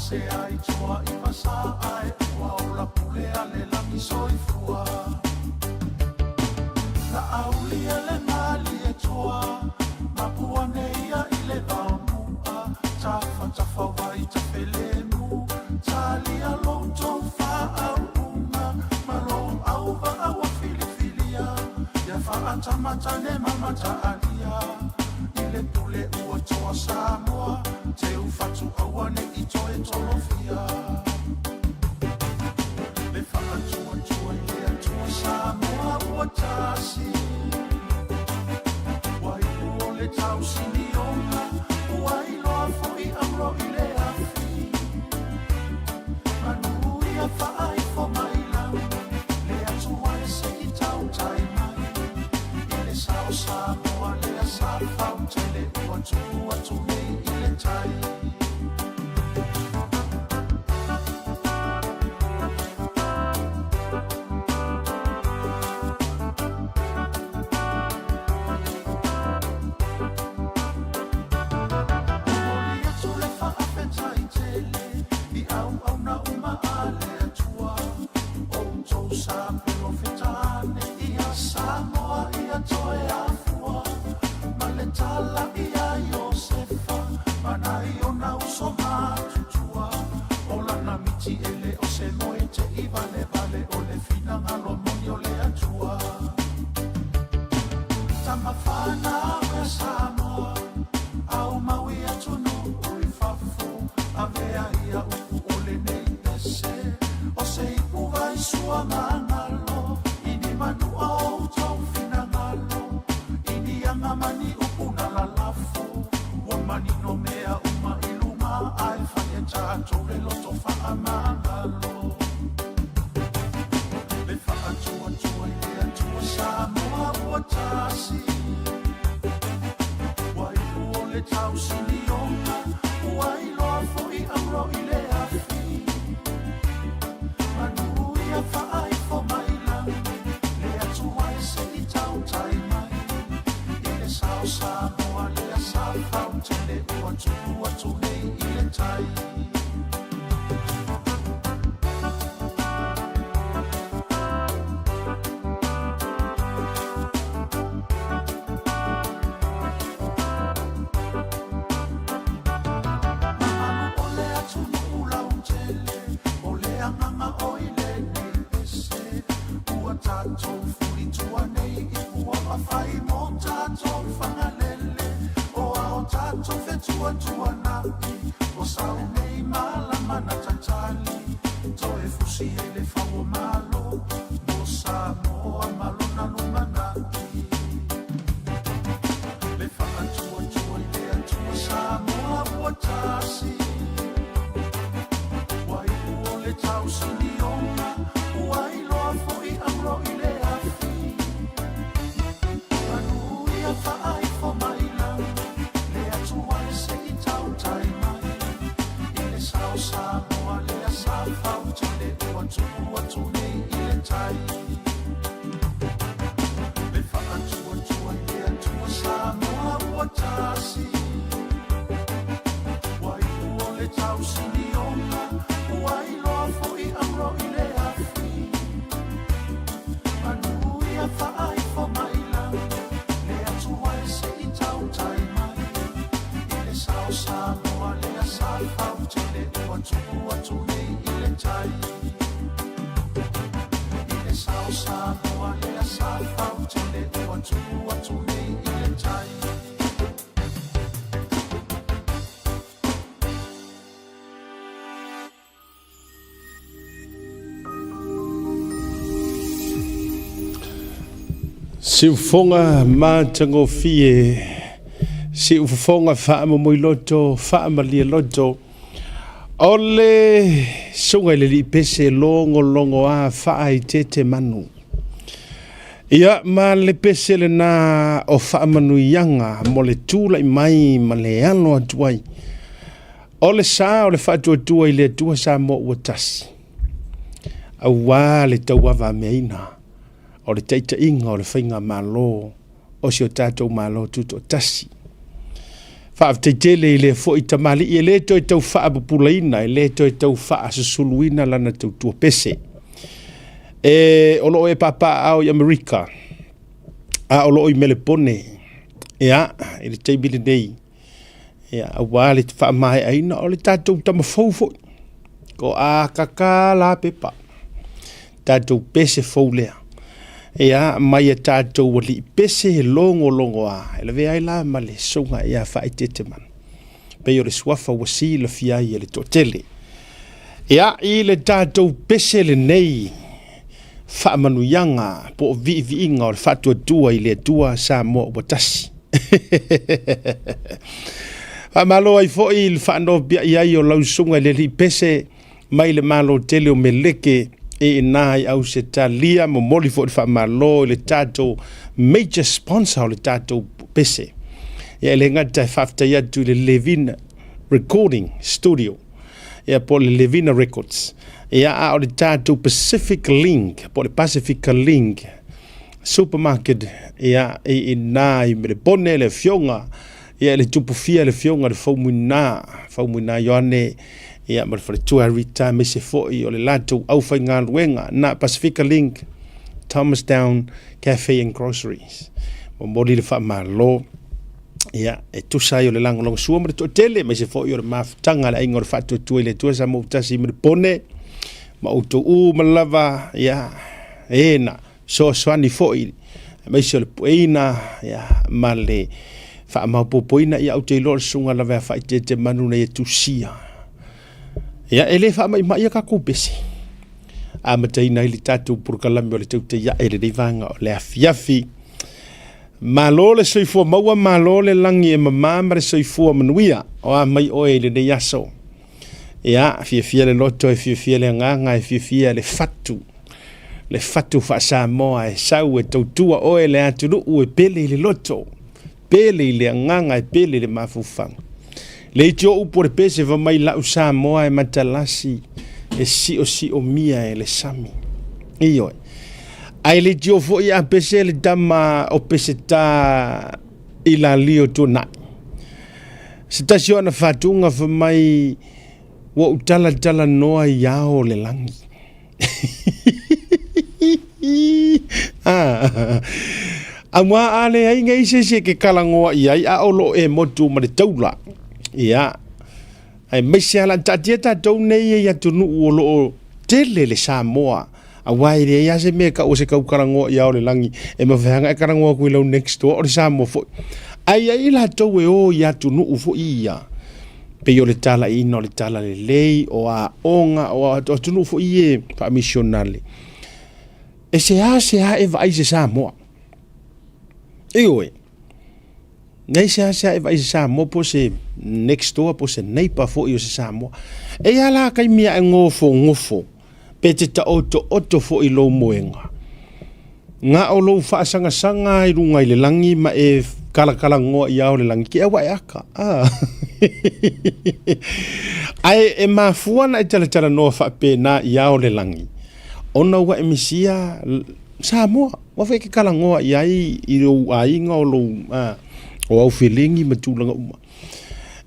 Pasea i tua i vasa ae ua ola pule a le lagi soifua. Na auli e le malie toa, mapua nei ia i le vaomua, tafa tafa vai tafelemu, talia lou tou faauuga, ma lou auvaa ua filifilia, ia faatamatane ma mataalia, i le pule ua toa Samoa, teu fatu aua ne i toe tolofia. Le faatuatua i le Atua Samoa ua tasi, ua iu o le tausinioga, ua iloa foi auro i le afi. Manu ia faaifo mai lagi, le Atua e se i tautai mai, i le sao Samoa lea sa fautele ua tuu atu nei i le tai. Momoli atu le faafetai tele i auauna uma a le Atua, outou sa polofeta ane ia Samoa ia toe afua, ma le tala ia Iosefa ma nai ona uso matutua, o lana miti e le o se moe te i valevale o le finagalo moni o le Atua. Tama fanau e Samoa, au mau i atunuu i fafo, avea ia upu o lenei pese, o se ipu vai sua magalo, i ni manua o outou finagalo, i ni aga ma ni upu na lalafo, ua manino mea uma i luga, ae fai e tatou le loto faamagalo. Le faatuatua i le Atua Samoa ua tasi, ua iu o le tausinioga, ua iloa foi auro i le afi. Manu ia faaifo mai lagi, le Atua e se i tautai mai, i le sao Samoa lea sa fautele ua tuu atu nei i le tai. Mamalu o le atunuu lautele, o le agaga o i lenei pese, ua tatou fulitua nei i puaa fai mo tatou Fagalele, o a o tatou fetuatuanai, o sau nei malama na tatali, toe fusi ai le fau o Malo, mo Samoa ma lona lumanai. Le faatuatua i le Atua Samoa ua tasi, ua iu o le tausinioga, ua iloa foi auro i le afi. Manu ia faaifo mai lagi, le Atua e se i tautai mai, i le sao Samoa lea sa fautele ua tuu atu nei i le tai. Le faatuatua i le Atua Samoa ua tasi, ua iu o le tausinioga, ua iloa foi auro i le afi. Manu ia faaifo mai lagi, le Atua e se i tautai mai, i le sao Samoa lea sa fautele ua tuu atu nei i le tai. I le sao Samoa lea sa fautele ua tuu atu nei i le tai. Siufofoga matagofie, siufofoga faamomoiloto, faamalialoto, o le susuga i le alii pese logologoa faaeteete manu. Ia, ma le pese lena o faamanuiaga mo le tulai mai ma le alo atu ai. O le sa o le faatuatua i le Atua Samoa ua tasi, auā le tauavameaina o le taitaiga o le faigamalo o si o tatou Malo Tutoatasi. Faafetai tele i lea foi tamalii e le toe tau faapupulaina, e le toe tau faasusuluina lana tautua pese. E, o loo e papaaao i Amerika, a o loo i Melepone, ia, i le taimi lenei, ia, auā le faamaeaina o le tatou tama fou foi. Ko a kaka la pepa, tatou pese fou lea. Ia, mai a tatou alii pese e logologoa, e lavea ai la ma le susuga ia Faaeteete Manu. Pei o le suafa ua silafia ai e le toatele. Ia, i le tatou pese lenei, faamanuiaga po o viiviiga o le faatuatua i le Atua Samoa ua tasi. Faamalo ai foi i le faanopiai ai o lau susuga i le alii pese mai le Malo tele o Meleke i ina i Ausetalia. Momoli foi le faamalo i le tatou major sponsor o le tatou pese. Ia e le gata e faafetai atu i le Levina Recording Studio, ia po o le Levina Records, ia a o le tatou Pacific Link po o le Pacific Link Supermarket, ia i ina i Melepone le afioga ia le Tupufia le afioga le Faumuina Faumuina Ioane, ia ma le faletua Rita, aemaise foi o le latou aufaigaluega na Pacifica Link Thomastown Cafe and Groceries. Momoli le faamalo ia e tusa ai o le lagolagosua ma le toatele, aemaise foi o le mafutaga a le aiga o le faatuatua i le Atua Samoa ua tasi ma le pone ma outou uma lava, ia e na fesoasoani foi aemaise o le pueina ia ma le faamaopoopoina. Ia ou te iloa o le susuga lava ia Faaeteete Manu na ia tusia. Ia e le faamaimaia tatou pese. Amataina ai le tatou polokalame o le tautai ae i lenei vaega o le afiafi. Malo le soifua maua, malo le lagi e mama ma le soifua manuia. O a mai oe i lenei aso. Ia, fiafia le loto, e fiafia le agaga, e fiafia le fatu. Le fatu faa-Samoa e sau e tautua oe le atunuu e pele i le loto, pele i le agaga, e pele i le mafaufau. Le iti o upu o le pese fa mai lau Samoa e matalasi e siosiomia e le sami. Ioe. Ae le iti o foi a pese le tama o Peseta i lalio tuanai. Se tasi o ana fatuga fa mai ua ou talatalanoa i ao o le lagi. Auā a leai nei se isi e ke kalagoa i ai, a o lo o e motu ma le taula. Ia, aemaise lava o le a taatia tatou nei i atunuu o lo o tele le Samoa, aua e leai lava se mea e tau o se taukalagoa i ao o le lagi, e mafai lava ona e kalagoa atu i lau next door o le Samoa foi. Ae i ai latou e o i atunuu foi ia, pei o le talaiina o le talalelei, o aoga, o atunuu foi ia e faamisionale, e seasea e vaai i se Samoa. Ioe, nei seasea e vaai i se Samoa po o se next door po o se neighbor foi o se Samoa. E i ai la taimi e gofogofo pe te taotooto foi i lou moega. Na o lou faasagasagaga i luga i le lagi ma e kalakalanoa i ao le lagi, ke aua e aka. Ah. Ae e mafua na e talatalanoa faapena i ao le lagi, ona ua e misia Samoa. Ua foi e ke kalanoa i ai i lou aiga o lou, o au felingi ma tulaga uma.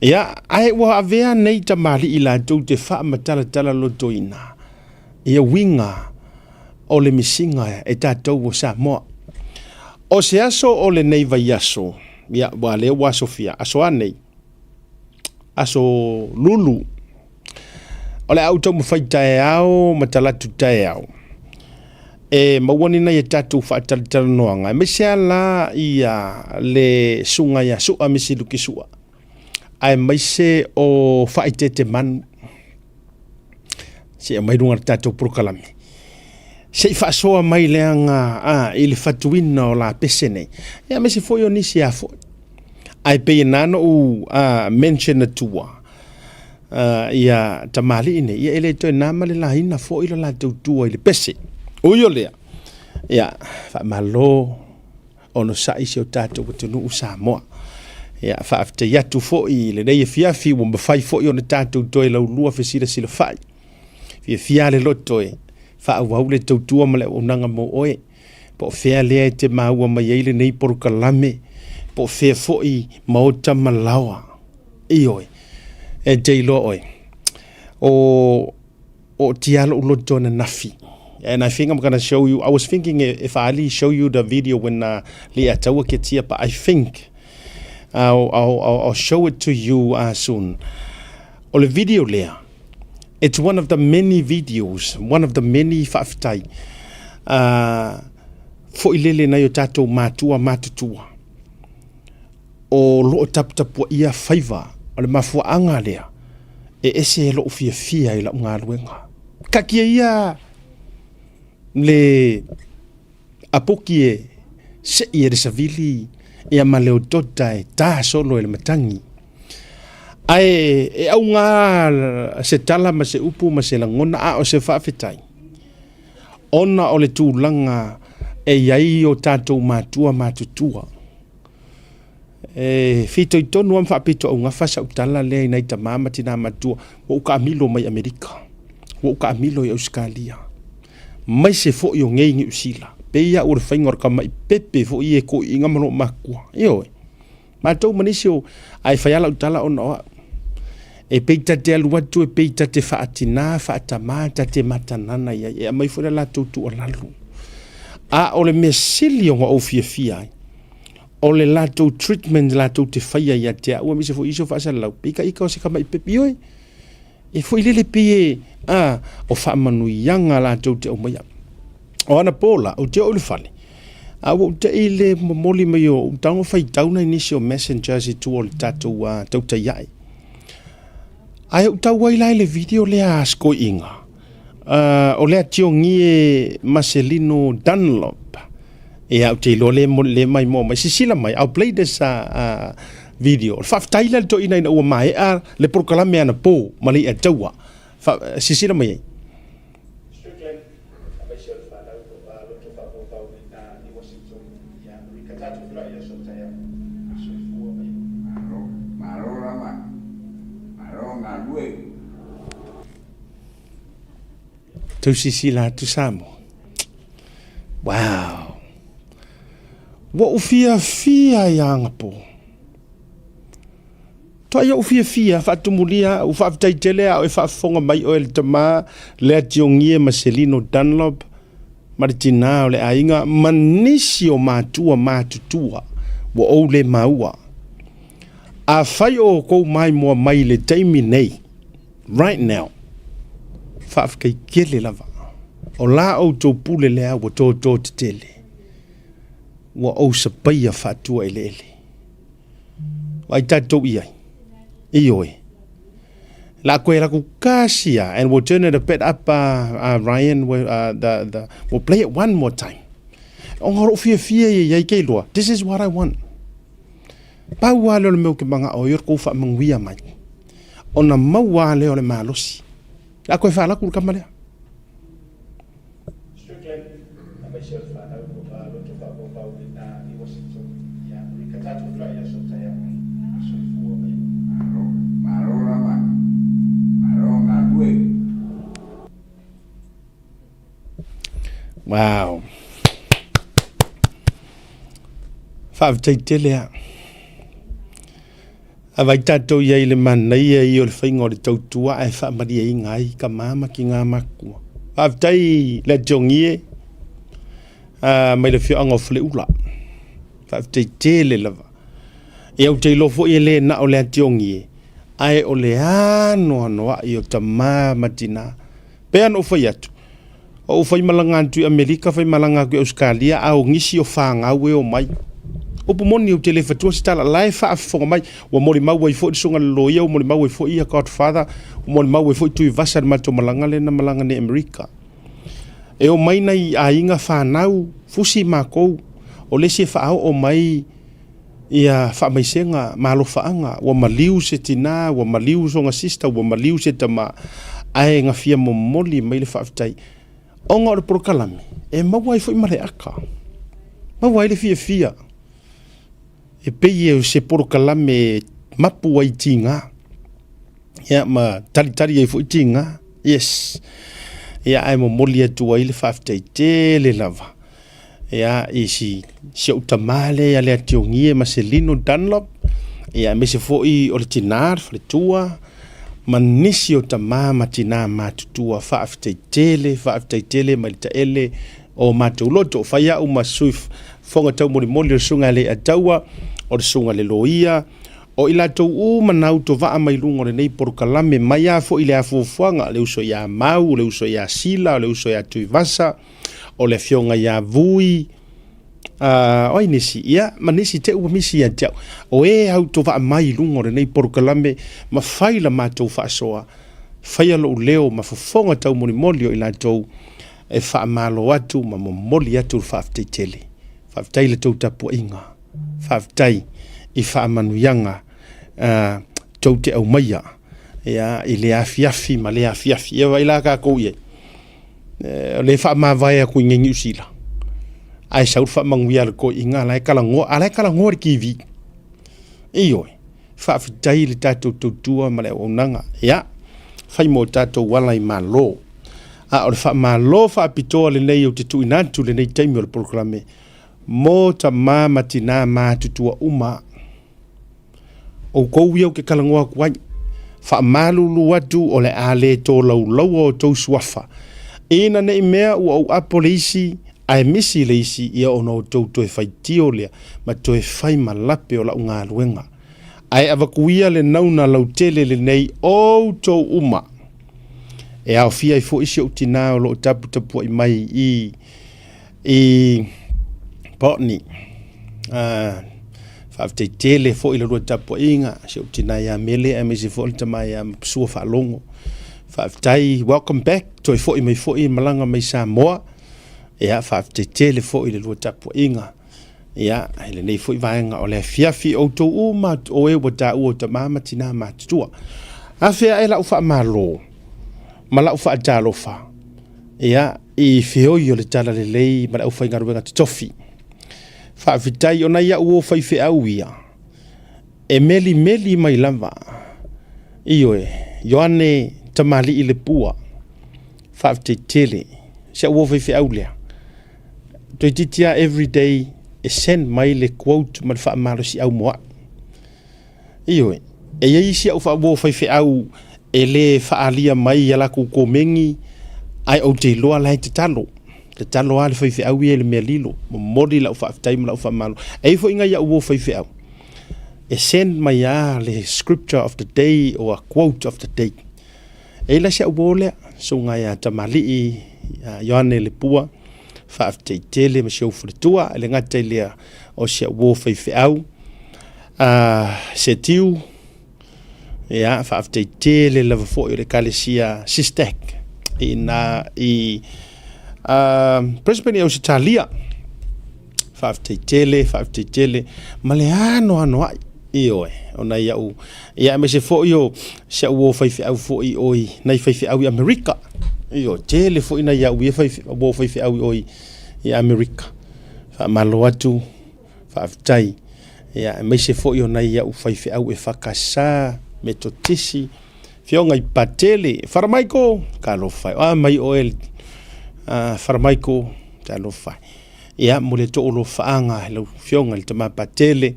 Ia, ae ua avea nei tamalii latou te faamatalatala lotoina ia uiga o le misiga e tatou o Samoa. O se aso o lenei vaiaso, ia, ua lea ua aso fia, aso a nei, aso lulu, o le a ou taumafai taeao ma talatu taeao, e maua ni nai a tatou faatalatalanoaga, aemaise lava la ia le susuga ia Sua Misiluki Sua, aemaise o Faaeteete Manu, se i aumai luga o le tatou polokalame. Se i faasoa mai leaga a, i le fatuina o lapese nei, ia aemaise foi o nisi a foi. Ae pei e na ona ou mention atua ia tamalii nei, ia e le toe na ma le laina foi lo latou tua i le pese. Ui o lea, ia faamalo onosai si o tatou atunuu Samoa. Ia faafetai atu foi i lenei afiafi ua mafai foi ona tatou toe laulua fesilasilafai. Fiafia le loto e faaauau le tautua ma le auaunaga mo oe. Po o fea lea e te maua mai ai lenei polokalame, po o fea foi maota ma laoa. Ioe, e te iloa oe, o, o tia lo'u loto ananafi. And I think I'm gonna show you, I was thinking if I only show you the video when uh, Leiataua gets here, but I think I'll, I'll, I'll, I'll show it to you uh, soon. O le video lea, it's one of the many videos, one of the many faafetai, uh, fo'i lele nai o tātou mātua matutua. O loo taputapuaia faiva o le mafuaaga lea e ese lo'u fiafia i la'u galuega. Taatia ia le apoki e se'i e le savili ia ma le otota e ta solo e le matagi. Ae e auga se tala ma se upu ma se lagona a o se faafetai ona o le tulaga e i ai o tatou matua matutua. E fitoitonu lava ma faapitoaugafa sau tala lea i nai tama ma tina matua, ua ou taamilo mai Amerika, ua ou taamilo i Ausetalia, maise foi o nei Niu Sila. Pei lava ua le faiga o le tamai pepe foi ia e toeaiina ma loomatua. Ioe. Matou ma nisi o, ae fai lava lau tala ona o au. E pei ta te alu atu, e pei ta te faatina, faatama, ta te matanana i ai, e aumai foi le latou tuualalo. A o le mea sili ona ou fiafia ai, o le latou treatment latou te faia ia te au, aemaise foi isi o faasalalau, pei ka ika o se tamai pepe. Ioe, e foi lele pei e, a, o faamanuiaga latou te aumaia. O anapo la, ou te oo i le fale, a ua ou te i le momoli mai o ou tago faitau nai nisi o messengers i tua o le tatou uh, tautai ae. Ae ou tau ai la i le video lea a Sikoiiga, uh, o lea Tiongie Marcelino Dunlop. Ia, ou te iloa le, le mai moa mai. Sisila mai, I'll play this uh, uh, video. O le faafetai lea le toeaina ina ua maea le polokalame anapo ma le iataua. Fa, sisila mai ai. Strickland, aemaise o le fanau loto faafaufau i ina i Washington i Amerika. Tatou feiloai i aso o taeao. Soifua ma ia manuia. Malo, malo lava. Malo galue. Tau sisila atu Samoa. Wow. Ua ou fiafia ia agapo. Toai ou fiafia, faatumulia au, faafetai tele a o e faafofoga mai oe le tama lea Tiongie Marcelino Dunlop ma le tinā o le aiga ma nisi o matua matutua ua ou le maua. Afai o outou maimoa mai i le taimi nei, right now, faafetai tele lava. O la outou pule lea ua tōtō tetele, ua ou sapaia faatua eleele. Vaai tatou i ai. Ioe. La koe la ku kasia and we'll turn it a bit up uh, uh, Ryan we'll, uh, the, the, we'll play it one more time. Ona o lou fiafia ia iai ke iloa. This is what I want. Pau lava lea o le mea ou te manao ai o le kou faamanuia mai. Ona maua lava lea o le malosi. La koe faalaku le tama lea. Strickland, aemaise o le fanau loto faafaufau i ina i Washington i Amerika. Tatou feiloai i aso o taeao. Soifua ma ia manuia. Malo, malo lava. Malo galue. Wow. Faafetai tele lava. A vai tatou i ai i le manaia ia o le faiga o le tautua ae faamalieina ai tama ma tina matutua. Faafetai le Tiongie uh, mai le afioaga o Faleula. Faafetai tele lava. Ia ou te iloa foi e le na o le Tiongie, ae o le anoanoai o tama ma tina. Pei ona ou fai atu, O ou faimalaga atu i Amerika, faimalaga atu i Ausetalia, a o nisi o fanau e omai. Upu moni ou te le fatua se tala, la e faafofoga mai. Ua molimau ai foi le susuga i le loia, ua molimau ai foi ia Godfather, ua molimau ai foi Tuivasa i le matou malaga lea na malaga nei i Amerika. E omai nai aiga fanau, fusi makou, o le isi e faaoo mai ia faamaisega ma alofaaga, ua maliu se tina, ua maliu sona sister, ua maliu se tama, ae na fia momoli mai le faafetai ona o le polokalame e maua ai foi ma le aka, maua ai le fiafia e pei o se polokalame e mapu ai tiga, ia ma talitali ai foi tiga. Yes. Ia ae momoli atu ai le faafetai tele lava. Ia, i si, si ou tama lea ia Leationgie Marcelino Dunlop, Ia, aemaise foi o le tinā, le faletua, ma nisi o tamā ma tinā matutua, faafetai tele, faafetai tele mai le taele o matou loto. Fai au ma sui fofoga taumolimoli o le Susuga ia Leiataua, o le Susuga i le Loia, o i latou uma na autovaa mai luga o lenei polokalame, mai lava foi i le afuafuaga, le uso ia Mau, le uso ia Sila, le uso ia Tuivasa, o le afioga ia Vui, o ai nisi, ia, ma nisi te ua misi ia te au, o e autovaa mai i luga o lenei polokalame ma fai la matou faasoa, faia lou leo ma fofoga taumolimoli o i latou e faamalo atu ma momoli atu le faafetai tele. Faafetai i la tou tapuaiga, faafetai i faamanuiaga tou te aumaia ia, i le afiafi ma le afiafi. Ia vaai la tatou i ai, o lea e faamavae atu i inei Niu Sila, ae sau le faamanuia a le toeaina la e talanoa, a la e talanoa i le TV. Ioe, faafetai i le tatou tautua ma le auaunaga. Ia, fai mo tatou ala i Malo. A o le faamalo faapitoa lenei ou te tuuina atu i lenei taimi o le polokalame mo tama ma tinā matutua uma. Outou ia ou te talanoa atu ai, faamalulu atu o le a le tolaulaua outou suafa, ina ne i mea ua ou apo le isi ae misi le isi, ia ona outou toe faitio lea ma toe fai ma lape o lau galuega. Ae avatu ia le nauna lautele lenei outou uma, e aofia ai foi si ou tinā o lo o taputapuai mai i i Botany. Faafetai tele foi i la lua tapuaiga, si ou tinā ia Mele aemaise foi le tama ia Sua Faalogo. Faafetai, welcome back, toe foi mai foi malaga mai Samoa. Ia, faafetai tele foi i le lua tapuaiga. Ia, i lenei foi vaega o le afiafi, outou uma o e ua taua o tama ma tinā matutua. Afe ae lau faamalo ma lau faatalofa, ia, i feoi o le Talalelei ma le aufaigaluega totofi. Faafetai ona ia ua faifeau ia, e melimeli mai lava. Ioe, Ioane Tamalii Lepua, faafetai tele. Si au uo faifeau lea, toeitiiti lava everyday e send mai le quote ma le faamalosiau mo au. Ioe, e i ai isi au uo faifeau e le faaalia mai i a latou komeni, ae ou te iloa la e tatalo. Tatalo lava le faifeau ia i le mea lilo. Momoli lau faafetai ma lau faamalo. E i ai foi nai au uo faifeau, e send mai lava le scripture of the day or a quote of the day. E i ai la si au uo lea, susuga ia Tamalii Ioane Lepua, faafetai tele ma si ou faletua, e le gata i lea o si au uo faifeau, Setiu, ia, faafetai tele lava foi o le Ekalesia Sistac i ina i Brisbane i Ausetalia. Faafetai tele, faafetai tele ma le anoanoai. Ioe, o nai au, ia aemaise foi o si au uo faifeau foi o i nai faifeau i Amerika. Ioe, tele foi nai au ia uo faifeau o i Amerika. Faamalo atu, faafetai. Ia, aemaise foi o nai au faifeau EFKS, Metotisi, Afioga i Patele, Faramaiko, talofa e. A mai oe, Faramaiko, talofa e. Ia, mo le toolofaaga i lau Afioga i le Tama Patele,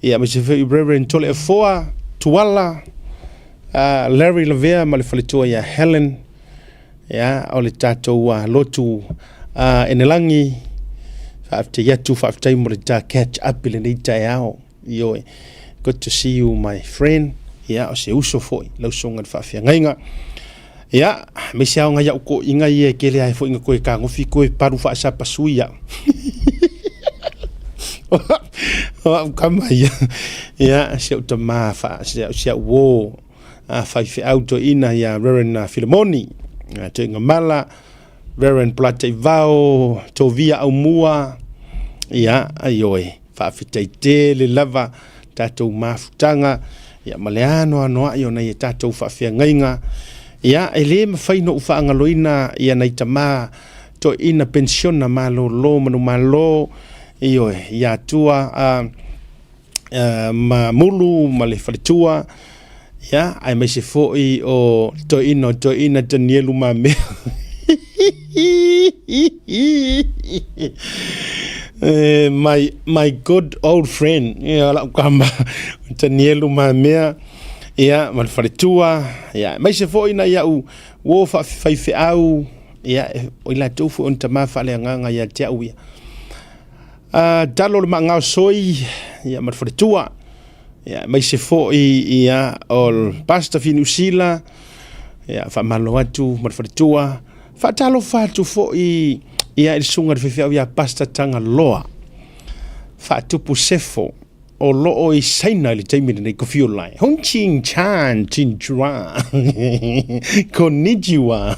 ia, aemaise foi Reverend Toleafoa, Tuala, Larry Lavea ma le faletua ia Helen, ia, o le tatou lotu Enelagi, faafetai atu, faafetai mo le ta catch up i lenei taeao. Ioe, good to see you my friend. Ia, o se uso foi, lau susuga i le faafeagaiga. Ia, aemaise lava o nai au toeaiina ia e tele ai foi ina toe tagofi toe palu faasapasui au. O au tama ia, ia, si au tama, si au uo, faifeau toeaina ia Reverend Filemoni, Toeaina Mala, Reverend Polataivao, Tovia Aumua, ia, ioe. Faafetai tele lava tatou mafutaga ia ma le anoanoai o nai a tatou faafeagaiga. Ia, e le mafai ona ou faagaloina ia nai tama toeaina penisiona malolo manumalo, ioe, ia Atua ma Mulu ma le faletua, ia, aemaise foi o toeaina o toeaina Tanielu Mamea. Eh, my, my good old friend, ia, lau kama, Tanielu Mamea, ia, ma le faletua, ia, aemaise foi nai au uo faafaifeau, ia, o i latou foi o ni tama faaleagaga ia te au ia. Uh, talo le maagao soi, ia, ma le faletua, ia, aemaise foi, ia, o le Pastor Finuusila, ia, faamalo atu ma le faletua, Faatalofa atu foi ia i le susuga i le faifeau ia Pastor Tagaloa Faatupu Sefo o loo i Saina i le taimi lenei ko Fiolai Hong Ching Chan Chin Chua Konnichiwa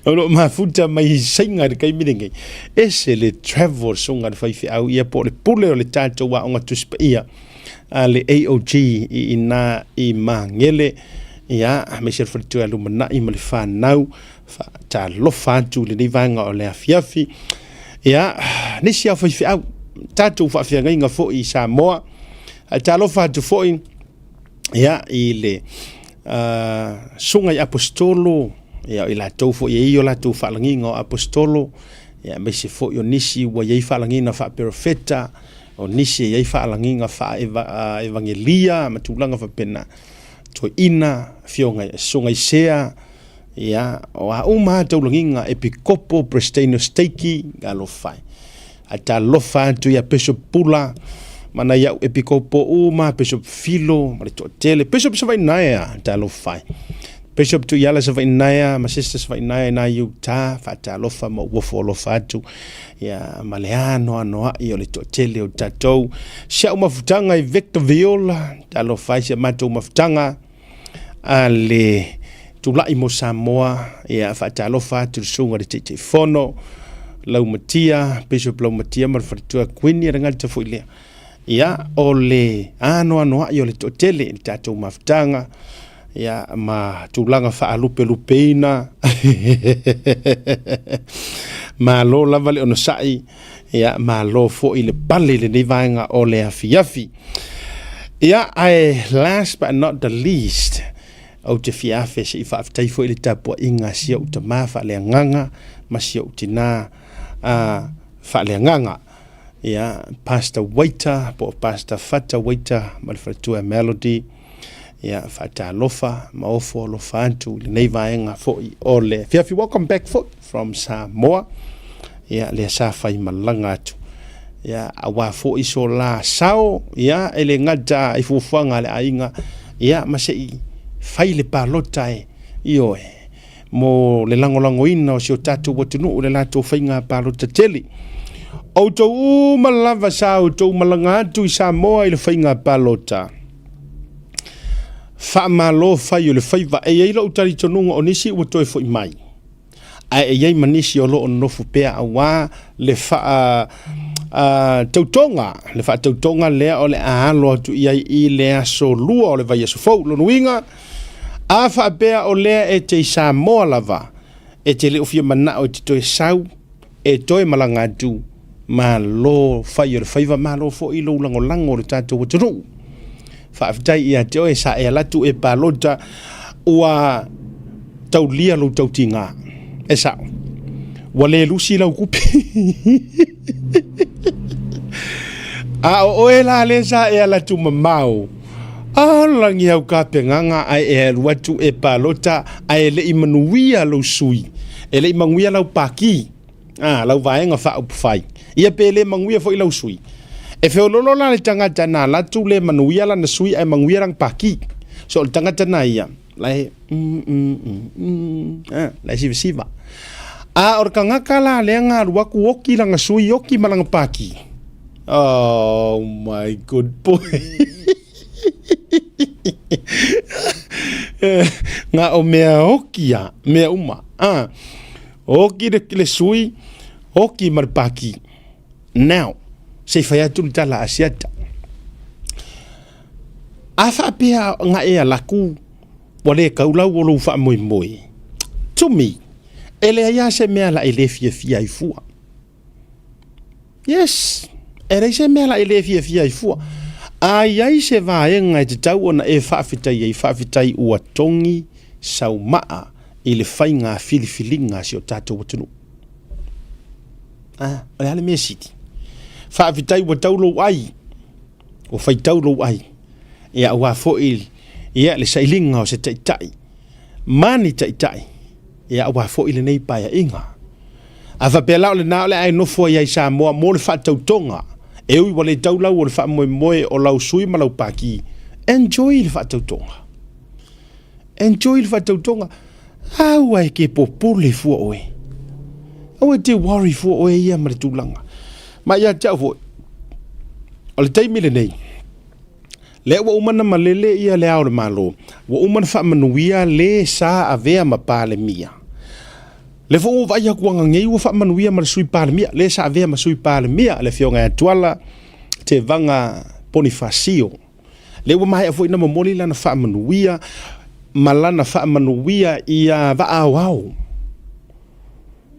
o loo mafuta mai i Saina i le taimi lenei. Ese le travel susuga i le faifeau ia po o le pule o le tatou aoga Tusi Paia a le AOG i ina i Magele ia aemaise le faletua ia Lumanai ma le fanau. Faatalofa atu i lenei vaega o le afiafi. Ia, nisi lava o faifeau, tatou faafeagaiga foi i Samoa. Faatalofa atu foi ia, i le uh, susuga i Aposetolo, ia, i latou foi e i o latou faalagiga o Aposetolo, ia, aemaise foi o nisi ua i ai faalagiga faaperofeta, o nisi e i ai faalagiga faaevangelia ma tulaga faapena. Toeaina, afioga i susuga i Sea, Ia, o a uma lava taulagiga, Epikopo, Presiteine o Steiki, talofa e. Ae talofa atu ia Bishop Pula, ma nai au Epikopo uma, Bishop Filo, ma le toatele, Bishop Savainaea, talofa e. Bishop Tuiala Savainaea ma Sister Savainaea i nai Utah, faatalofa ma uofo alofa atu, ia, ma le anoanoai o le toatele o tatou. Si au mafutaga i Victorville, talofa e si a matou mafutaga, a le tulai mo Samoa, ia faatalofa atu le susuga i le Taitaifono Laumatia, Bishop Laumatia ma le faletua Queenie le gata foi lea. Ia, o le anoanoai o le toatele i le tatou mafutaga, ia, ma tulaga faalupelupeina. Malo lava le onosai, ia, malo foi le pale i lenei vaega o le afiafi. Ia, ae last but not the least, ou te fia afe se i faafetai foi i le tapuaiga a si ou tama faaleagaga ma si ou tinā a faaleagaga. Ia, Pastor Waiter, po o Pastor Fata Waiter ma le faletua Melody. Ia, faatalofa ma ofo alofa atu i lenei vaega foi o le afiafi. Welcome back foi from Samoa. Ia, lea sa fai malaga atu. Ia, aua foi so la sao, ia, e le gata i fuafuaga a le aiga, ia, ma se i fai le palota e, ioe, mo le lagolagoina o si o tatou atunuu i le latou faiga palota tele. Outou uma lava sa outou malaga atu i Samoa i le faiga palota. Faamalo fai o le faiva. E i ai lou talitonuga o nisi ua toe foi mai. Ae e i ai ma nisi o lo o nofo pea aua le faa tautoga, le faatautoga lea o le a alo atu i ai i le aso lua o le vaiaso fou. Lona uiga, a faapea o lea e te i Samoa lava, e te le o fia manao e te toe sau, e toe malaga atu, malo fai o le faiva, malo foi lou lagolago o le tatou atunuu. Faafetai ia te oe sa e alu atu e palota ua taulia lou tautiga. E sao. Ua le lusi lau kupi. A o oe la lea sa e alu atu mamao, a lagi au kapegaga ae e alu atu e palota ae le i manuia lou sui, e le i manuia lau paki. A, lau vaega faaupufai. Ia pe le manuia foi lau sui. E feololo la le tagata na alu atu le manuia lana sui ae manuia lana paki. So o le tagata na ia, la e mm mm mm mm, a, la e sivasiva. A o le tagata la lea na alu atu oki lana sui oki ma lana paki. Oh my good boy. Nga o mea oki a, mea uma. A, Oki le, le sui, oki ma le paki. Now, se i fai atu le tala a Asiata. A faapea nga e ala ku, ua le kau lau o lou faamoemoe. To me, e leai lava se mea la e le fiafia ai fua. Yes, e leai se mea la e le fiafia ai fua. A i ai se vaega e tatau ona e faafetai ai, faafetai ua togi sau maa i le faiga filifiliga a si o tatou atunuu. Ah, o le a le mea sili? Faafetai ua tau lou ai, ua faitau lou ai, ia aua foi ia le sailiga o se taitai ma ni taitai, ia aua foi lenei paeaiga. A faapea la o lena o le a e nofo ai ai Samoa mo le faatautoga, e ui ua le tau lau o le faamoemoe o lau sui ma lau pati, enjoy le faatautoga. Enjoy le faatautoga. Aua e te popole fua oe. Aua e te worry fua oe ia ma le tulaga. Ma ia te au foi, o le taimi lenei, lea ua uma na malele ia le Ao o le Malo, ua uma na faamanuia le sa avea ma Palemia. Le foi ua vaai atu ananei ua faamanuia ma le Sui Palemia, le sa avea ma Sui Palemia, le Afioga ia Tuala Tevaga Ponifasio. Lea ua maea foi na momoli lana faamanuia ma lana faamanuia ia vaa aoao.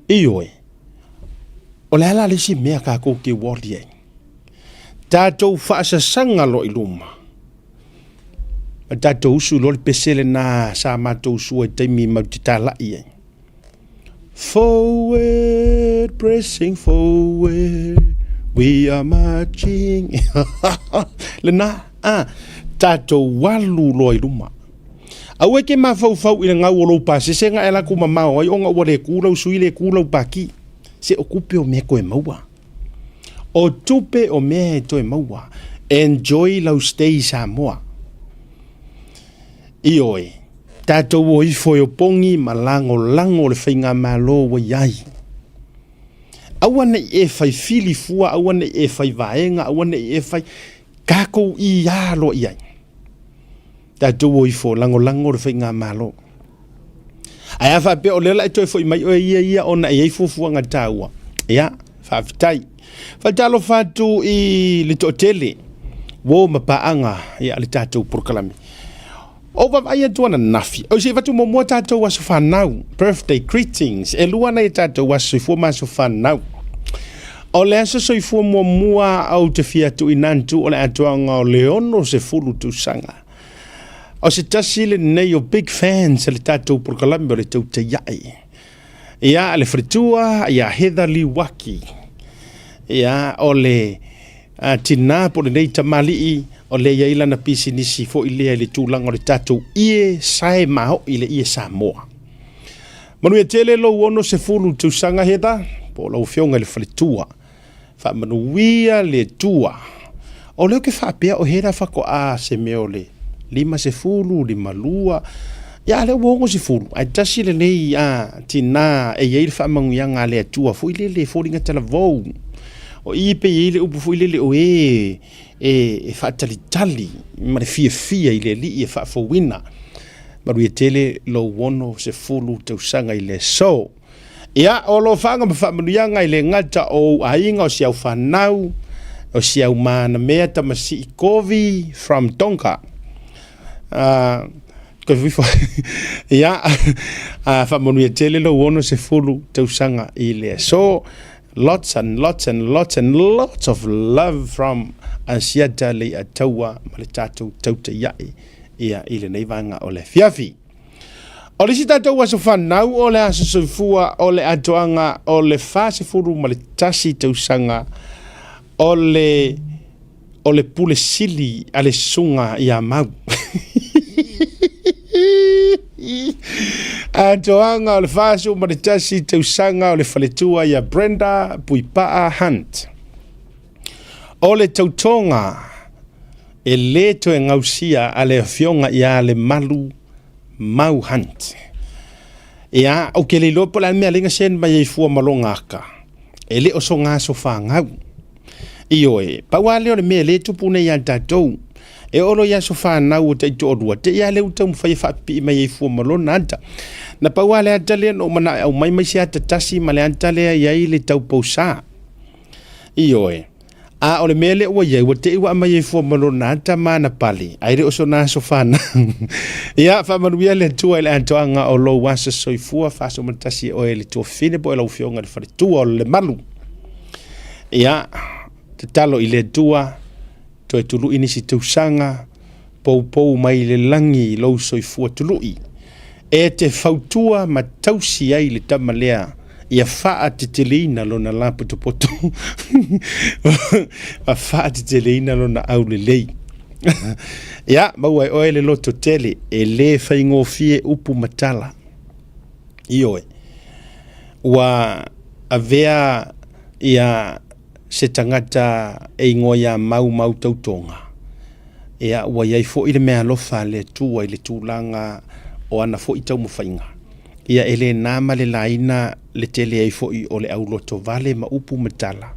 Ioe, o le a la le isi mea tatou te worry ai? Tatou faasasaga loa i luma. Ma tatou usu loa le pese lena sa matou usua i taimi matou te talai ai. Forward, pressing forward, we are marching. Lena, ah, tatou alu loa i luma. Aua e te mafaufau i le gau o lou pasese na e alu atu mamao ai ona ua le ku lau sui le ku lau paki. Se o tupe o mea toe maua. O tupe o mea e toe maua. Enjoy lau stay i Samoa. Ioe, tatou o ifo e opogi ma lagolago le faigamalo ua i ai. Aua ne i e fai fili fua, aua ne i e fai vaega, aua ne i e fai, tatou ia loa i ai. Tatou o ifo lagolago le faigamalo. Ae a faapea o lea la e toe foi mai oe ia ia ona e i ai fuafuaga taua, ia, faafetai. Faatalofa atu i le toatele uo ma paaga ia le tatou polokalame. O vaavaai atu ananafi, o se i avatu muamua tatou aso fanau, birthday greetings, e lua nai tatou aso soifua ma aso fanau. O le aso soifua muamua ou te fia tuuina atu o le atoaga o le 60 tausaga. O se tasi lenei o big fans a le tatou polokalame o le Tautai Ae. Ia, le faletua ia Heather Liwaki. Ia, o le tinā po o lenei tamalii o lea e i ai lana pisinisi foi lea i le tulaga o le tatou ie sae maoi le ie Samoa. Manuia tele lou 60 tausaga Heather, po o lau afioga i le faletua. Faamanuia le Atua. O lea ou te faapea o Heather faatoa se mea o le 50, 52, ia a lea ua 60, ae tasi lenei a tinā e i ai le faamanuiaga a le Atua foi lele e foliga talavou. O i pei e i ai le upu foi lele o e e faatalitali ma le fiafia i le Alii e faafouina. Manuia tele lou 60 tausaga i le aso. Ia, o alofaga ma faamanuiaga e le gata o ou aiga, o si au fanau, o si au manamea tamasii Kovi from Tonga. Ia, faamanuia tele lou 60 tausaga i le aso. Lots and lots and lots and lots of love from Asiata Leiataua ma le tatou Tautai Ae ia i lenei vaega o le afiafi. O le isi tatou aso fanau o le aso soifua o le atoaga o le 41 tausaga o le o le pule sili a le susuga ia Mau. Atoaga o le 41 tausaga o le faletua ia Brenda Puipaa Hunt. O le tautoga e le toe gausia a le afioga ia Lemalu Mau Hunt. Ia, ou te le iloa po o le a le mea lea na send mai ai fua ma lona aka. E le o sona aso fanau. Ioe, pau lava lea o le mea lea e tupu nei ia tatou. E oo loa i aso fanau o taitoalua, te i lava lea ua taumafai e faapipii mai ai fua ma lona ata. Na pau lava le ata lea na ou manao e aumai mai se ata tasi ma le ata lea e i ai le taupousa. Ioe. A o le mea lea ua i ai, ua te i ua aumai ai fua ma lona ata ma ana pale, ae le o sona aso fanau. Ia, faamanuia le Atua i le atoaga o lou aso soifua, 41 e oe le tuafafine po o lau afioga i le faletua o Lemalu. Ia, tatalo i le Atua, toe tului nisi tausaga, poupou mai le lagi i lou soifua tului, e te fautua ma tausi ai le tama lea. Ia faateteleina lona lapotopoto ma faateteleina lona aulelei. Ia, maua e oe le loto tele, e le faigofie upu ma tala. Ioe, ua avea ia se tagata e igoa ia Mau Mau Tautoga, ia ua i ai foi le meaalofa a le Atua i le tulaga o ana foi taumafaiga. Ia e le na ma le laina le tele ai foi o le aulotovale ma upu ma tala.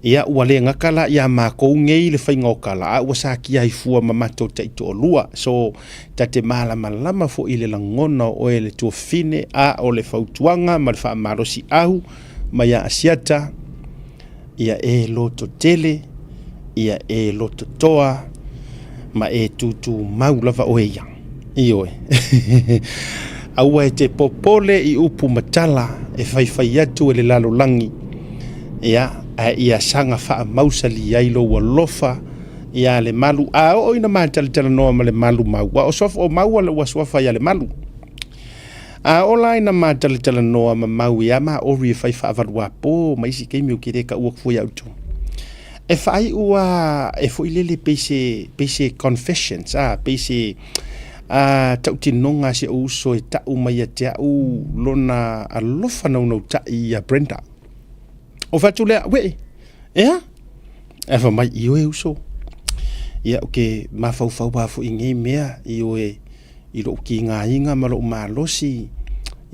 Ia ua le gata la iā makou nei le faiga o tala, a ua satia ai fua ma matou taitoalua. So, ta te malamalama foi i le lagona o oe le tuafafine, a o le fautuaga ma le faamalosiau mai ia Asiata, ia e loto tele, ia e loto toa, ma e tūtūmau lava oe ia. Ioe. Aua e te popole i upu ma tala e faifai atu e le lalolagi, ia, ae ia saga faamausali ai lou alofa iā Lemalu. A oo ina matalatalanoa ma Lemalu mau, a o suafa, o mau ua suafa iā Lemalu. A oo la ina matalatalanoa ma mau iā Maori e fai faavaluapō ma isi taimi ou te le taua atu fua iā outou. E faaiu a e foi lele pei se pei se confessions a pei se a tautinoga a si ou uso e tau mai ia te au lona alofa naunautaʻi ia Brenda. O fai atu lea, wee, ea? Ae fai mai, ioe uso, ia ou te mafaufau lava foi i nei mea, ioe, i lou tigaina ma lou malosi,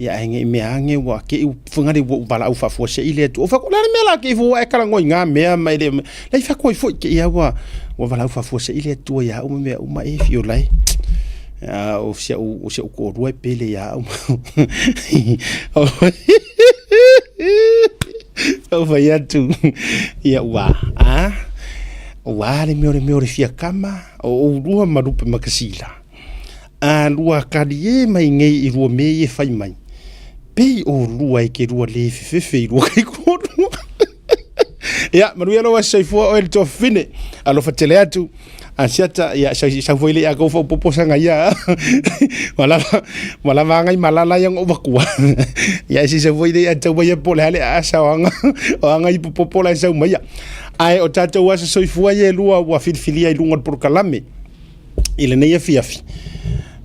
ia ae nei mea ane ua te i fagale ua ou valaau faafuasei le Atua. Ou fai atu, o le a le mea la te i fua e talanoa i na mea ma e le, la i fai atu ai foi te i a ua, ua valaau faafuasei le Atua ia au ma mea uma e fio lai. A o si au, o si au toalua e pele ia au. Ou fai atu, ia ua, a, ua le mea o le mea o le fia kama, o oulua ma Lupe Makasila. A lua kalie mai nei i lua mea ia e fai mai, pei oulua e te lua le fefefe i lua kaikuolua. Ia, manuia lou aso soifua oe le tuafafine. Alofa tele atu. Asiata, ia, sau foi le ia kou faaopoopo saga ia. Ua lava, ua lava aga i malala ia ona ou vatua. Ia, e se sau foi le ia tau mai ia po o le a le aasa o aga, o aga i popopo la e sau mai ia. Ae o tatou aso soifua ia e lua ua filifilia i luga o le polokalame i lenei afiafi.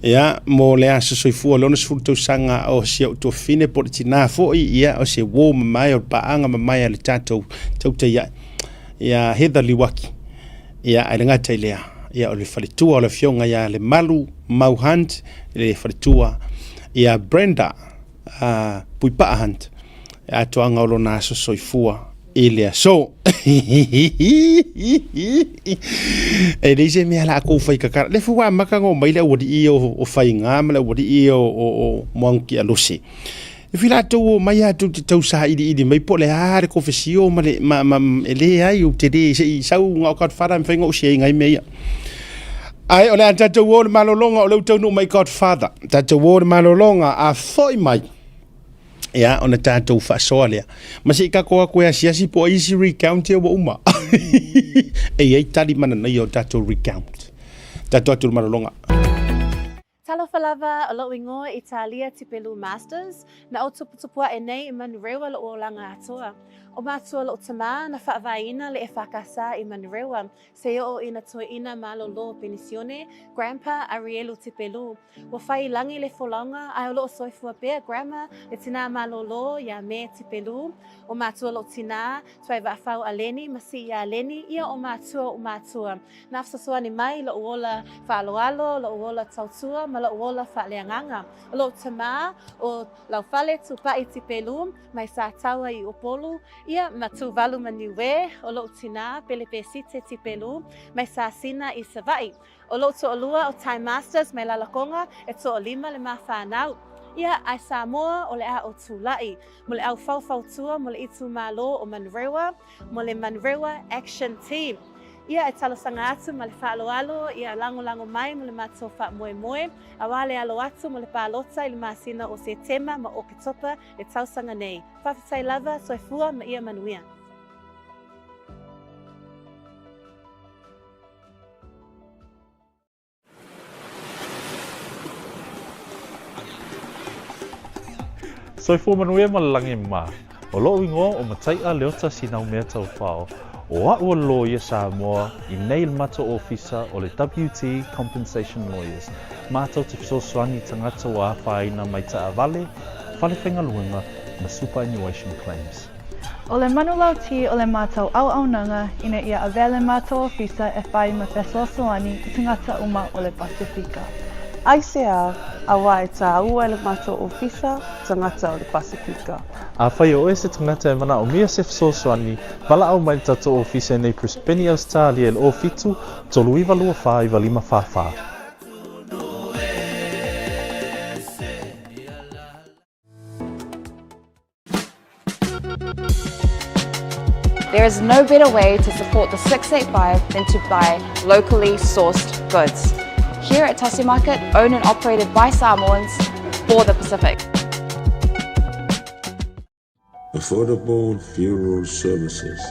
Ia, mo le aso soifua o le 60 tausaga o si ou tuafafine po o le tinā foi, ia, o se uō mamae o le paaga mamae a le tatou tautai ae, ia Heather Liwaki. Ia, ae le gata i lea, ia, o le faletua o le afioga ia Lemalu Mau Hunt, le faletua ia Brenda Puipaa Hunt, e atoaga o lona aso soifua i le aso. E leai se mea la kou fai kakala. Le foi ua amata ona omai le aualii ia o Faiga ma le aualii ia o Moanukialose. E fai latou omai lava tou te tau sailiili mai po o le a le kofesio ma le ma, ma, e leai ou te le se i sau na o Godfather e mafai ona ou share ai mea ia. Ae o le a tatou o le malologa o lea ua taunuu mai Godfather. Tatou o le malologa a foi mai ia ona tatou faasoa lea. Ma se i tatou atu e asiasi po o ai isi recount ia ua uma. E i ai tali mananaia o tatou recount. Tatou atu i le malologa. Talofa lava, o loʻu ingoa Italia Tipelu Masters, na ou tuputupu aʻe nei i Manurewa loʻu olaga atoa. O matua loʻu tamā na faavaeina le EFKS i Manurewa, se i oo ina toeʻina malōlō penisione, Grandpa Arielu Tipelu. Ua fai i lagi le folauga, ae o loʻo soifua pea Grandma le tinā malōlō iā Me Tipelu. O matua loʻu tinā, Tuaivaafau Aleni ma Sii Aleni, ia o matua oʻu matua. Na fesoasoani mai loʻu ola faaaloalo, loʻu ola tautua ma loʻu ola faaleagaga. O loʻu tamā, ʻo Laufale Tupaʻi Tipelu, mai Sataua i Upolu, ia ma Tuvalu ma Niue, o loʻu tinā, Pelepesite Tipelu, mai Sasina i Savaʻi. O loʻu toʻalua ʻo Ty Masters mai Lalakoga, e toʻalima le ma whānau. Ia, ae Samoa, o le a ʻo Tulaʻi, mo le au faufautua mo le itumalo o Manurewa, mo le Manurewa Action Team. Ia e talosaga atu ma le faaaloalo, ia lagolago mai mo le matou faamoemoe, auā le alo atu mo le palota i le masina o Setema ma Oketopa le tausaga nei. Faafetai lava, soifua ma ia manuia. Soifua manuia ma le lagi ma. O loʻu igoa o Mataiʻa Leota Sinaumea Taufao, o aʻu o le loia Samoa i nei le matou ofisa o le WT Compensation Lawyers, matou te fesoasoani i tagata ua afaina mai taavale, fale faigaluega ma superannuation claims. O le manulauti o le matou auaunaga ina ia avea le matou ofisa e whai ma fesoasoani i tagata uma o le Pasefika. Aisea, auā e tāua e le matou ofisa tagata o le Pasefika. Afai o oe se tagata e manaomia se fesoasoani, valaau mai le tatou ofisa i nei Brisbane, Ausetalia i le 07 39 24 95 44. There is no better way to support the 685 than to buy locally sourced goods. Here at Tasi Market, owned and operated by Samoans for the Pacific. Affordable Funeral Services,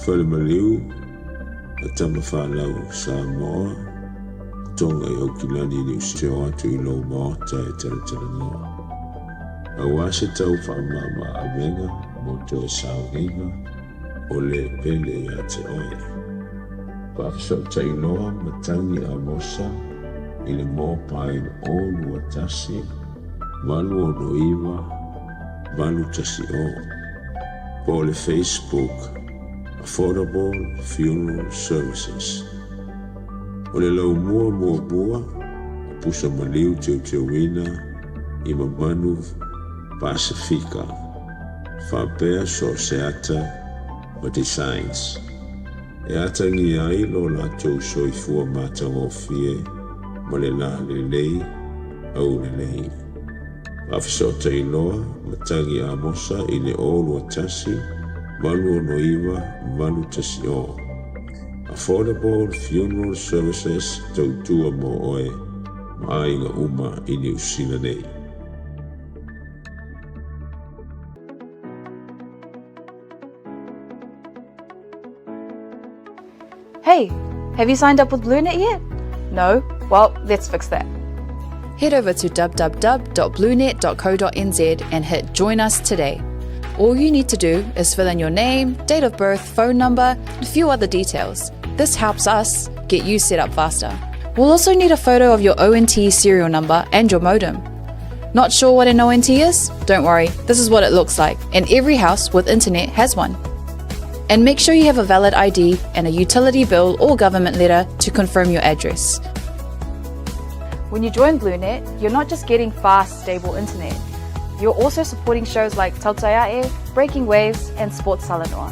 Fale Maliu a Tamafanau Samoa, Tonga i Aukilani Niu Sio atu i lou maota e talatalanoa. Aua se tau faamama avega mo toe sauniga o le pele ia te oe. Faafesootai loa matagi Amosa i le mobile 021 869 810 po o le Facebook Affordable Funeral Services. O le laumua muamua o pusa maliu teuteuina i mamanu Pasefika faapea so o se ata ma designs e atagia ai lo latou soifua matagofie ma le la lelei aulelei. Faafesootai loa matagi Amosa i le 021 869 810. Affordable Funeral Services tautua mo oe ma aiga uma i Niu Sila nei. Hey, have you signed up with BlueNet yet? No? Well, let's fix that. Head over to www.bluenet.co.nz and hit Join Us Today. All you need to do is fill in your name, date of birth, phone number, and a few other details. This helps us get you set up faster. We'll also need a photo of your ONT serial number and your modem. Not sure what an ONT is? Don't worry, this is what it looks like, and every house with internet has one. And make sure you have a valid ID and a utility bill or government letter to confirm your address. When you join BlueNet, you're not just getting fast, stable internet. You're also supporting shows like Tautaiae, Breaking Waves, and Sports Salanoa.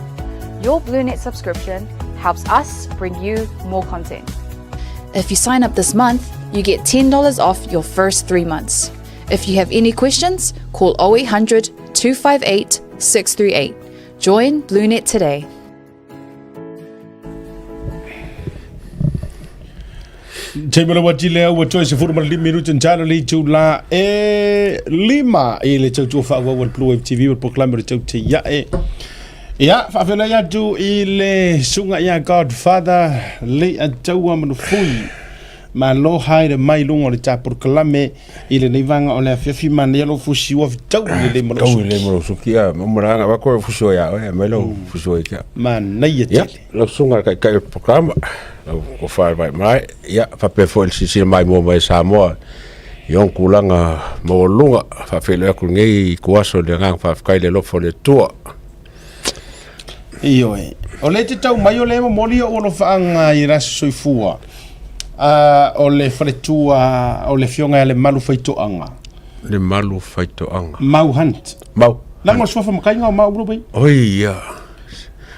Your BlueNet subscription helps us bring you more content. If you sign up this month, you get $10 off your first three months. If you have any questions, call 0800 258 638. Join BlueNet today. Te manawa tile au ua toe 15 minute njalo le itula e lima i le tautua faaauau a le Blue Wave TV o le polokalame o le tau te iae. Ia, faafeolai atu i le suga ia Godfather le ataua manufui. Malo haere mai luga o le ta polokalame i lenei vaega o le afiafi manaia lou fusi ua fetaui lelei ma lou Taui lelei ma lou suki ia ma maranga va koe fusi o ia oe mai lou fusi o ia. Manaia Ia, tele. lau susuga le taitai o le programa, lau tofa le vaimalae, ia faapea foi le silasila maimoa mai Samoa i ona tulaga maualuluga. Faafeiloai atu lenei ituaso i le agaga faafetai i le alofa o le Atua. Ioe. O le te tau mai o le momoli o alofaaga i le aso soifua o le faletua o le afioga ia Lemalu Faitoaga. Lemalu Faitoaga. Mau Hunt. Mau. Leaga o le suafa makaiga o Mau Rubei. Oi ia.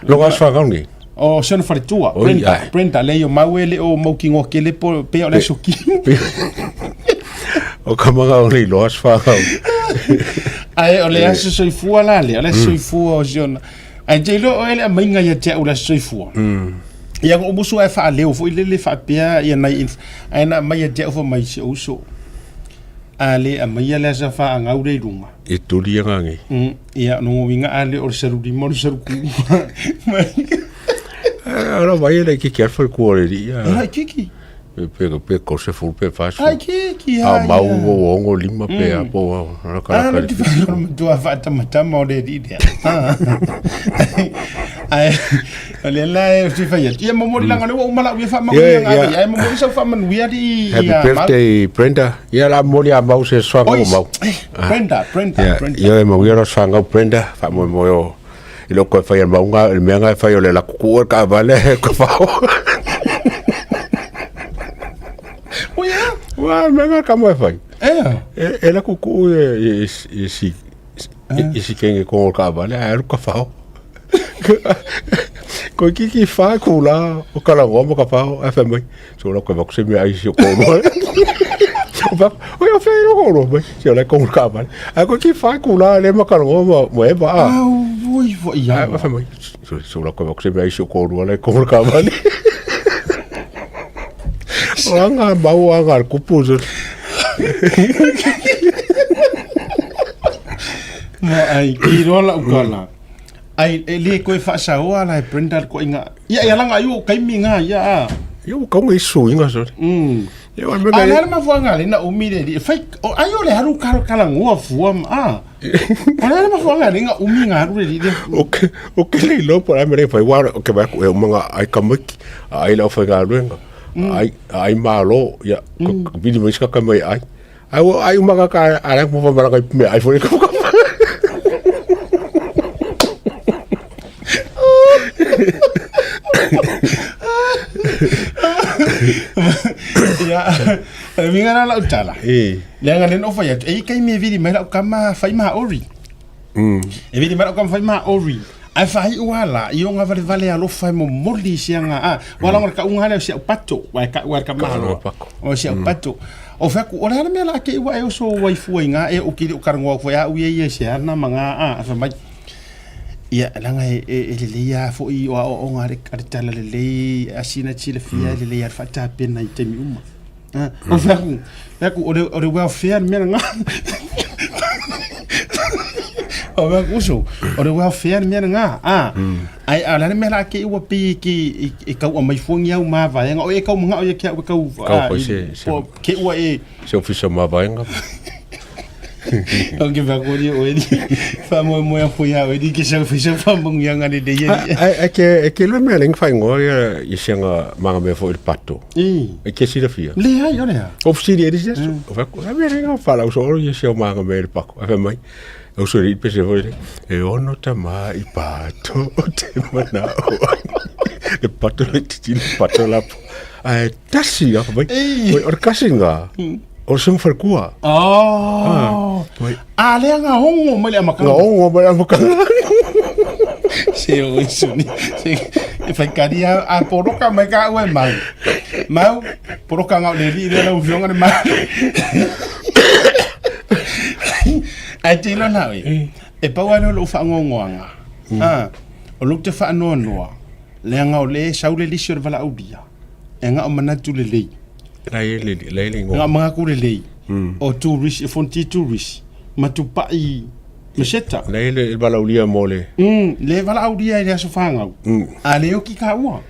Loga aso fagau nei. O se ona faletua. Oi, Brenda, ai. Brenda lei o Mau e le o mautinoa kele po pea o le aso kino. O ka manga o nei loa aso fagau. Ae o le aso soifua la lea, o le aso soifua o si ona. Ae te iloa o ele aumaiga ia te au le aso soifua. Ia o musu ae faaleo foi lele faapea ia nai inf ae na aumai ia te au fai mai si ou uso. A le aumaia le aso faagau le i luga. E tuli ia ngā nei. Ia, no uiga a le o le salu lima o le salu ku. Ora mai e lai kiki alfa le kua o le li. E lai kiki. Pe pe pe ko se fulu pe fa Ai ki ki a mau o ongo lima pe a po a ka ka. Ti fa matua fa tamatama o le di dia. Ai o le la e ti fa ia mo mo langa le o mala u fa ma nga ai mo mo sa fa man wi di Happy birthday Brenda. Ia la mo a mau se swanga o mau. Brenda Brenda Brenda. Ia mo ia ro swanga Brenda fa mo mo yo. I loko e fai al maunga, le mea nga e fai o le la kuku o le kaavale e ka fao. O ia? Ua, mea nga kama e fai. Ea? E, e la kuku e, e, e, e si, e, e si kenge kongo le kaavale, a alu ka fao. Ko kiki fa kula o kala ngoma ka fao, e fai mai. So la koe vaku se mea ai si o kōrua. O fa, o ia whai ro kōrua mai. Si o lai kongu ka mare. Ai koe ki whai kula le maka rongo mo mo e ba. Au, ui, vo ia. Ai whai mai. So so la koe vaku se mea ai si o kōrua lai kongu ka mare. O anga mau anga kupu so. Ma ai ki roa la ukala. Ai e le koe faasaoa la e Brenda le koinga. Ia ia langa ai o kaimi nga ia a. Ia ua kaunga i suiga sole. Ia wa mega. A le mafuanga le na umi le li. Fai o ai o le haru kala kala ngua fua ma a. O le mafuanga le nga umi nga haru le li. O ke o ke le lo pa me le fai wa o ke ba ku e umanga ai kamaki ai la fai ga luenga. Ai ai malo ia vili mai ska ka mai ai. Ai ai umanga ka ala mo fa mara ka me ai fo ka Ia, e minga na lau tala. E. Leaga le no fai atu, e kai me vili mai lau kama fai ma ori. E vili mai lau kama fai ma ori. Ai fai ua la, i o ngā vale vale alofa e momoli si anga a. Wa la ka unga le si au pato, wa ka wa ka mahalo. O si au pato. O fa ku o le mea la ke ua e oso wai fua i ngā e o kiri o karangoa fua a uia ia si ana ma ngā a. A fa mai. Ia, langa e, e, e lelei a fo'i o aoaoga a le, a le tala lelei, asina silafia e lelei a le faatapena i taimi uma. Ah, o fai atu, fai atu, o le, o le welfare le mea lena. O fai atu, uso, o le welfare le mea lena. Ah, ai, a o le a le mea la ke ua pei ke, e, e tau aumai fuangi au ma vaega, o e tau manao ia ke au e tau, Kau ah, foi i, se, se, po, ke ua e, se ofisa ma vaega. O ke whakori o eri, whamoemoe a koe au eri ke sau whaisau whamongianga le lei eri. Ai ke, e ke loa mea lengi whaingoa ia i sianga manga mea fo i le pato. E ke silafia. Le ai, o lea. O fsiri eri se aso. O whaku, a mea lenga whalau so oro ia sia manga mea i le pako. A whai mai, o sori i pese fo i le, e ono tama i pato o te mana o ai. Le pato le titi le pato la po. Ai tasi a whai mai, o le kasi ngā. O le songo falekua. Oh. Ah, a lea nga hongo mai le amakanga. Nga hongo mai le amakanga. Se o isuni. Se e fai kari a, a poroka mai ka ue mau. Mau, poroka ngau le li le lau fionga le mau. Ai te ilo nau e. E pau ane o lou whaangongoanga. Ah, o lou te whaanoanoa. Lea ngau le sau le lisi o le valaaulia. E ngao manatu lelei. Lai e le lai le Nga mga ku lelei. O tourist e fonti tourist. Ma tupai ma seta. Lai le valaulia mo le. Le valaulia i le aso whangau. A le oki ka ua.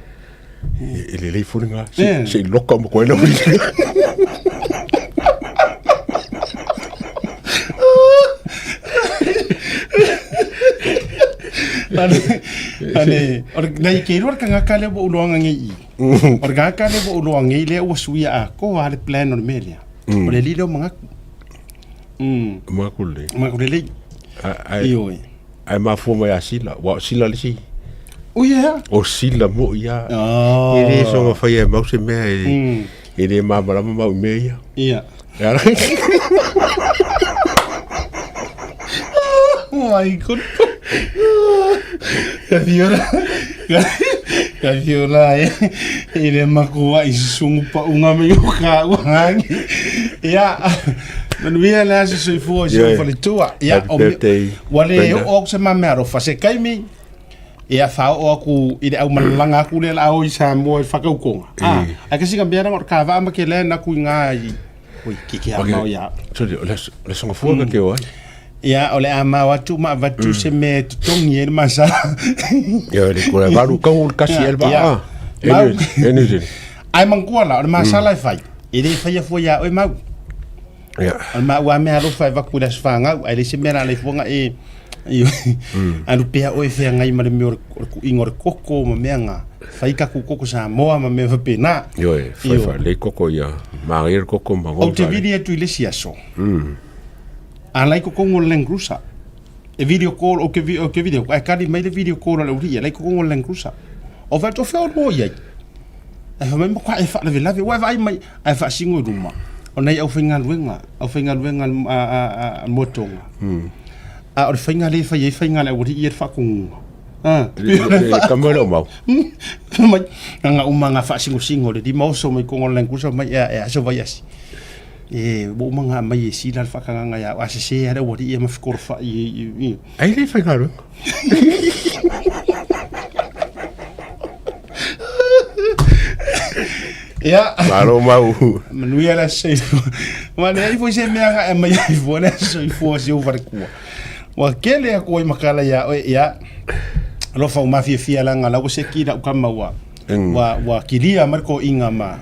E le lei fone nga. Se se loka mo koe lau. Ane, ane, o nei ke iloa le kangaka lea ua ou loaga nei i. O le kangaka lea ua ou loaga nei lea ua suia atoa lava le plan o le mea lea. O le alii lea o Magaku. Magaku lelei. Magaku lelei. Ioe. Ae mafua mai ia Sila. Ua o Sila le isi. O ia. O Sila mo ia. Oh. E le soga faia e mau se mea e, e le malamalama mau i mea ia. Ia. E ala. Oh my god. Ka fiora. Ka fiora e. E le makua i susungu pa unga me o ka uangi. Ia. Manuia le aso soifua i Ioe. se faletua. Ia, Happy o me- birthday, Ua le Brenda. oo aku se mea alofa se kaimi. Ia faaoo aku i le aumalalaga aku lea la a o i Samoa i le faakaukoga. A, ae kasi ka mea lea o le kava'a ma ke land aku i gā i, oi, ke ke amao ia au. Sorry, o le aso, o le aso gafua ka ke o ai. Ia, o le amao atu ma avatu se mea e totogi ai le masala. Ia, le kura valu kau le kasi e le vaa. Ia. E New Zealand. Ae manatua la, o le masala e fai, e le faia fua ia oe mau. O le maua lava mea alofa e avatu i le aso fanau, ae leai se mea o le a alai fua na e alu pea oe e feagai ma le mea o le tuuina o le koko ma mea na. Fai tatou koko Samoa ma mea faapena. Ioe, fai faalelei koko ia, manaia le koko ma Ou te vili atu i le isi aso, a la e i totonu o le Land Cruiser, e video call, ou te video, ae tali mai le video call a le aualii, la e i totonu o le Land Cruiser. Ou fai atu, o fea oulua o i ai? Ae fai mai, matua e faalavelave, ua e vaai mai, ae faasino i luma, o nai aufaigaluega, aufaigaluega a le moetoga. A o le faiga lea e fai ai faiga a le aualii ia le faatonuga. Le kama le o mau. Mai, na uma nga faasinosino le lima oso mai totonu o le Land Cruiser mai, ea, e aso vai asi. E, ua uma nga aumai e sila le faatagaga ia au, a sese lava le aualii ia ma fekolofai i. Ai le faigaluega. Ia. Malo mau. Manuia le aso soifua. Ua leai foi se mea na e aumai ai fua le aso soifua si ou falekua. Ua kele atu ai makala ia oe ia. Alofa ua mafiafia leaga la ua seki lau tama ua ua ua kilia mai le toeaina ma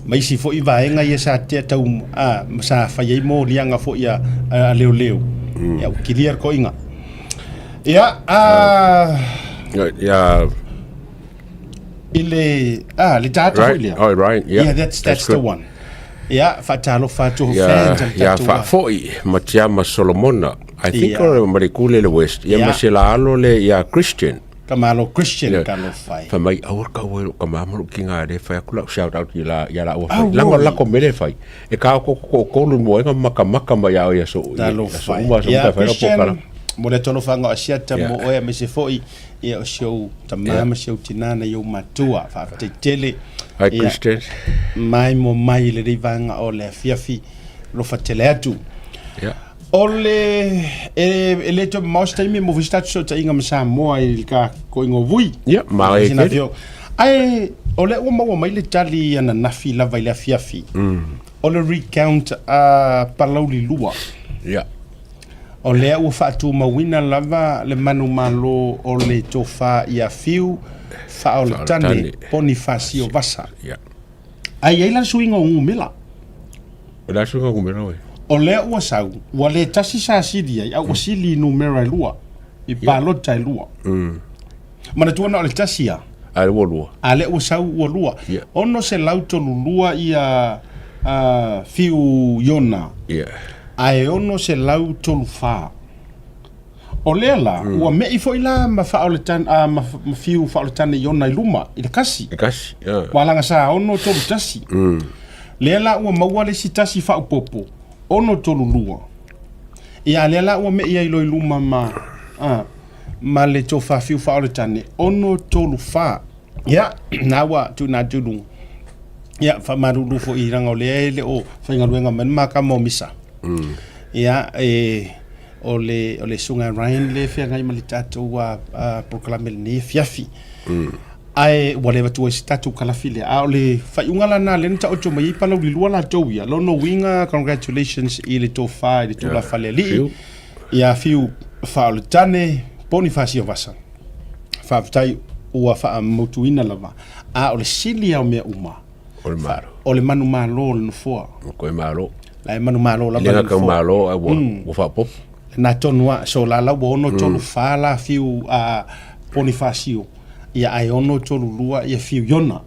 ma isi foi vaega ia sa tea tau a sa fai ai moliaga foi a a leoleo. Ia ua kilia le toeaina. Ia a Ia i le ah le tata foi lea. Oh right, yeah. Yeah, that's that's, that's the one. Yeah, faatalofa atu yeah, fans a yeah, faafoi Matiama Solomona. I think yeah. o Malikule le West. Ia yeah. masela alo le ia Christian. Kamalo Christian yeah. Kalofai. Fa mai aua ka ua ka mama lo kinga le fai aku lau shout out i la ia la ua fai. Langa la ko mele fai. E ka ko ko ko lu mo nga maka maka ma ia ia so. Talofa. Yeah, Christian. Mo le talofa nga asiata mo oe me se foi ia o si ou tamā ma si ou tinā nai ou matua. Faafetai tele. Hi Christian. Mai mo mai i lenei vaega o le afiafi alofa tele atu. Yeah. O le e, e le toe mamao se taimi mo foi se tatou fesootaiga ma Samoa i le ka koiga o Vui. Yeah, ma e tele. Ae o lea ua maua mai le tali ananafi lava i le afiafi. O le recount a Palauli 2. Yeah. O lea ua faatumauina lava le manumalo o le tofa ia Fiu Faaoletane Ponifasio Vasa. Ae i ai la le suiga o numera. O le a suiga o numera oe? O lea ua sau, ua le tasi sa sili ai, a ua sili i numera e lua, i palota e lua. Manatua na o le tasi a. A ua lua. A lea ua sau ua lua. 632 ia Fiu Iona. Ae 634. O lea la, ua me'i foi la ma Faaoletane, ma Fiu Faaoletane Iona i luma, i le kasi. Le kasi, yeah. Ua laga sa 631. Lea la ua maua le isi tasi faaopoopo, 632. Ia, a lea la ua me'i ai loa i luma ma, ma le tofa Fiu Faaoletane, 634. Ia, na ua tuuina atu i luga. Ia, faamalulu foi leaga o lea e le o faigaluega mai le makama o Misa. Ia, e, o le, o le Susuga Ryan lea e feagai ma le tatou polokalame i lenei afiafi. Ae ua leva atu ai se tatou kalafi lea. A o le faaiuga la lena lea na taoto mai ai Palauli 2 latou ia. Lona uiga, congratulations i le tofa i le tulafalealii. Ia Fiu Faaoletane, Ponifasio Vasa. Faafetai ua faamautuina lava. A o le sili lava o mea uma, O le Malo. O le manumalo o le Nofoa. O koe Malo. La e manumalo lava le Nofoa. Le gata Malo ae ua, ua faaopoopo. Na tonu lava, so la la ua 6 3 4 la Fiu a Ponifasio, ia ae 6 3 2 ia Fiu Iona.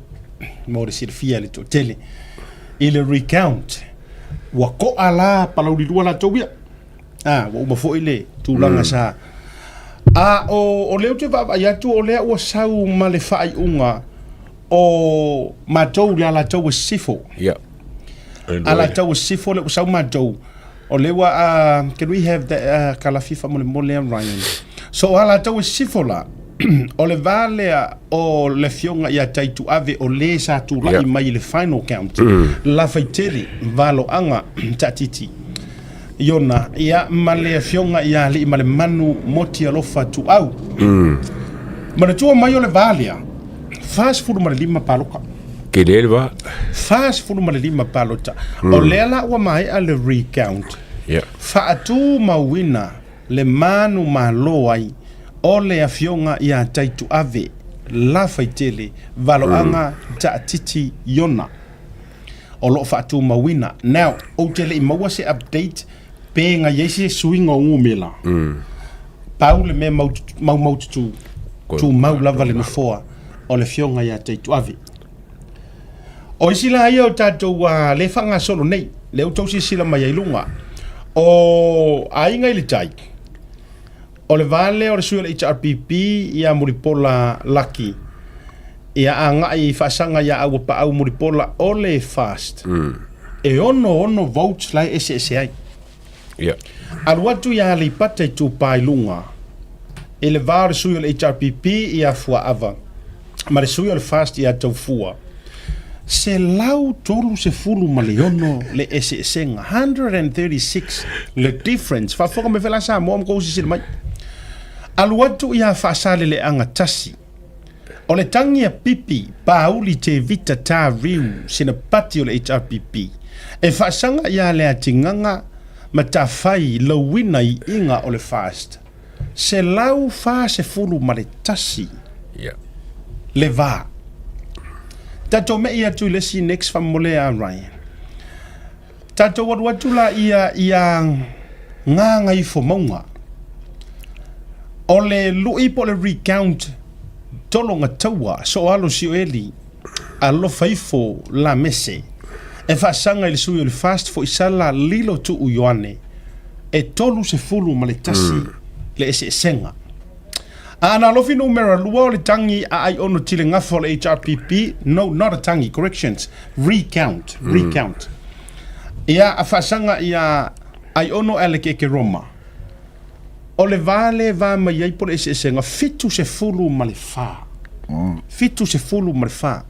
Mo le silafia e le toatele. I le recount, ua ko'a la Palauli 2 latou ia. A, ua uma foi le tulaga sa. A o, o lea ou te vaavaai atu o lea ua sau ma le faaiuga o matou le Alataua Sisifo. Yeah. Alataua Sisifo lea ua sau matou. O lea ua, uh, can we have that uh, kalafi faamolemole a Ryan? So o Alataua Sisifo la, o le va lea o le afioga ia Taituave o le sa tulai yeah. mai i le final count. Lafaitele, Valoaga, Taatiti. Iona, ia, ma le afioga ia Aliimalemanu Motialofa Tuau. Manatua mai o le va lea, 45 palota. Tele le va. 45 palota. O lea la ua maea le recount. Yeah. Faatumauina le manumalo ai o le afioga ia Taituave. Lafaitele Valoaga Taatiti Iona o lo o faatumauina. Now, ou te le i maua se update pe na i ai se suiga o numera. Pau le mea maumaututu, tumau lava le nofoa o le Afioga ia Taituave. O isi la ia o tatou lea e faagasolo nei, lea ua outou silasila mai ai i luga, o Aiga i le Tai, o le va lea o le sui o le HRPP ia Mulipola Lucky, ia agai i faasaga ia Auapaau Mulipola o le FAST. E 66 votes la e eseese ai. Yeah. Alu atu ia Aleipata Itupa i Luga i le va o le sui o le HRPP ia Fuaava ma le sui o le FAST ia Taufua. 136 le eseesega, 136 le difference. Faafofoga mai foi la Samoa ma kou silasila mai. Alu atu ia Faasaleleaga 1. O le tagi a Pipi, Pāuli Tevita Tā Riu, sina pati o le HRPP, e faasaga ia Leatigaga ma Tafai lauina i iga o le FAST. 141 le va. Tatou me'i atu i le isi next faamolemole a Ryan. Tatou alu atu la ia ia Gagaifomauga. O le lui po o le recount tologa taua Soalo Sioeli alofa ifo Lamese e faasaga i le sui o le FAST Foisala Lilo Tuu Ioane e 31 le eseesega. A na alofi numera lua o le tangi a Aiono Tile Gafa o le HRPP, no, not a tangi, corrections, recount, recount. Ia, a faasaga ia Aiono Alec Ekeroma. O le va le va mai ai po le eseesega, 74. 74.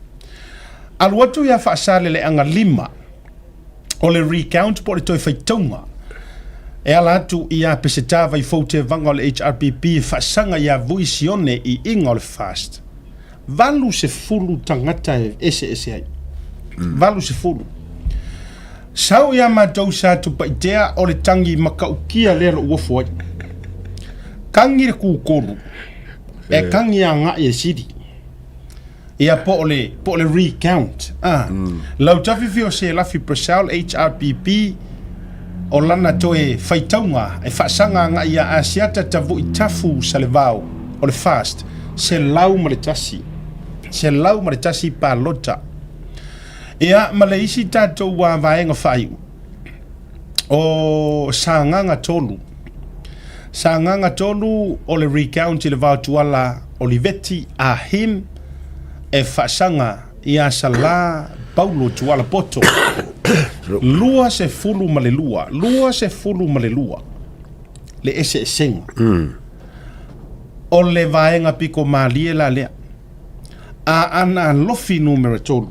Alu atu ia Faasaleleaga 5. O le recount po o le toe faitauga e ala atu ia Peseta Vaifou Tevaga o le HRPP e faasaga ia Vui Sione i iga o le FAST. 80 tagata e eseese ai. 80. Sau ia matou sa Tupaitea o le tangi matautia lea lou ofo ai. Tangi le kukolu e tangi agai e sili. Ia po o le, po o le recount. Ah. Lautafi Fio Selafi Purcell, HRPP, o lana toe faitauga e faasaga agai ia Asiata Tavui Tafu Salevao o le FAST, 101. 101 palota. Ia, ma le isi tatou vaega faaiu, o Sagaga 3. Sagaga 3 o le recount i le vao Tuala Oliveti Ah Him e faasaga ia Sala Paulo Tuala Poto. 22, 22 le eseesega. O le vaega piko malie la lea. A ana alofi numera 3.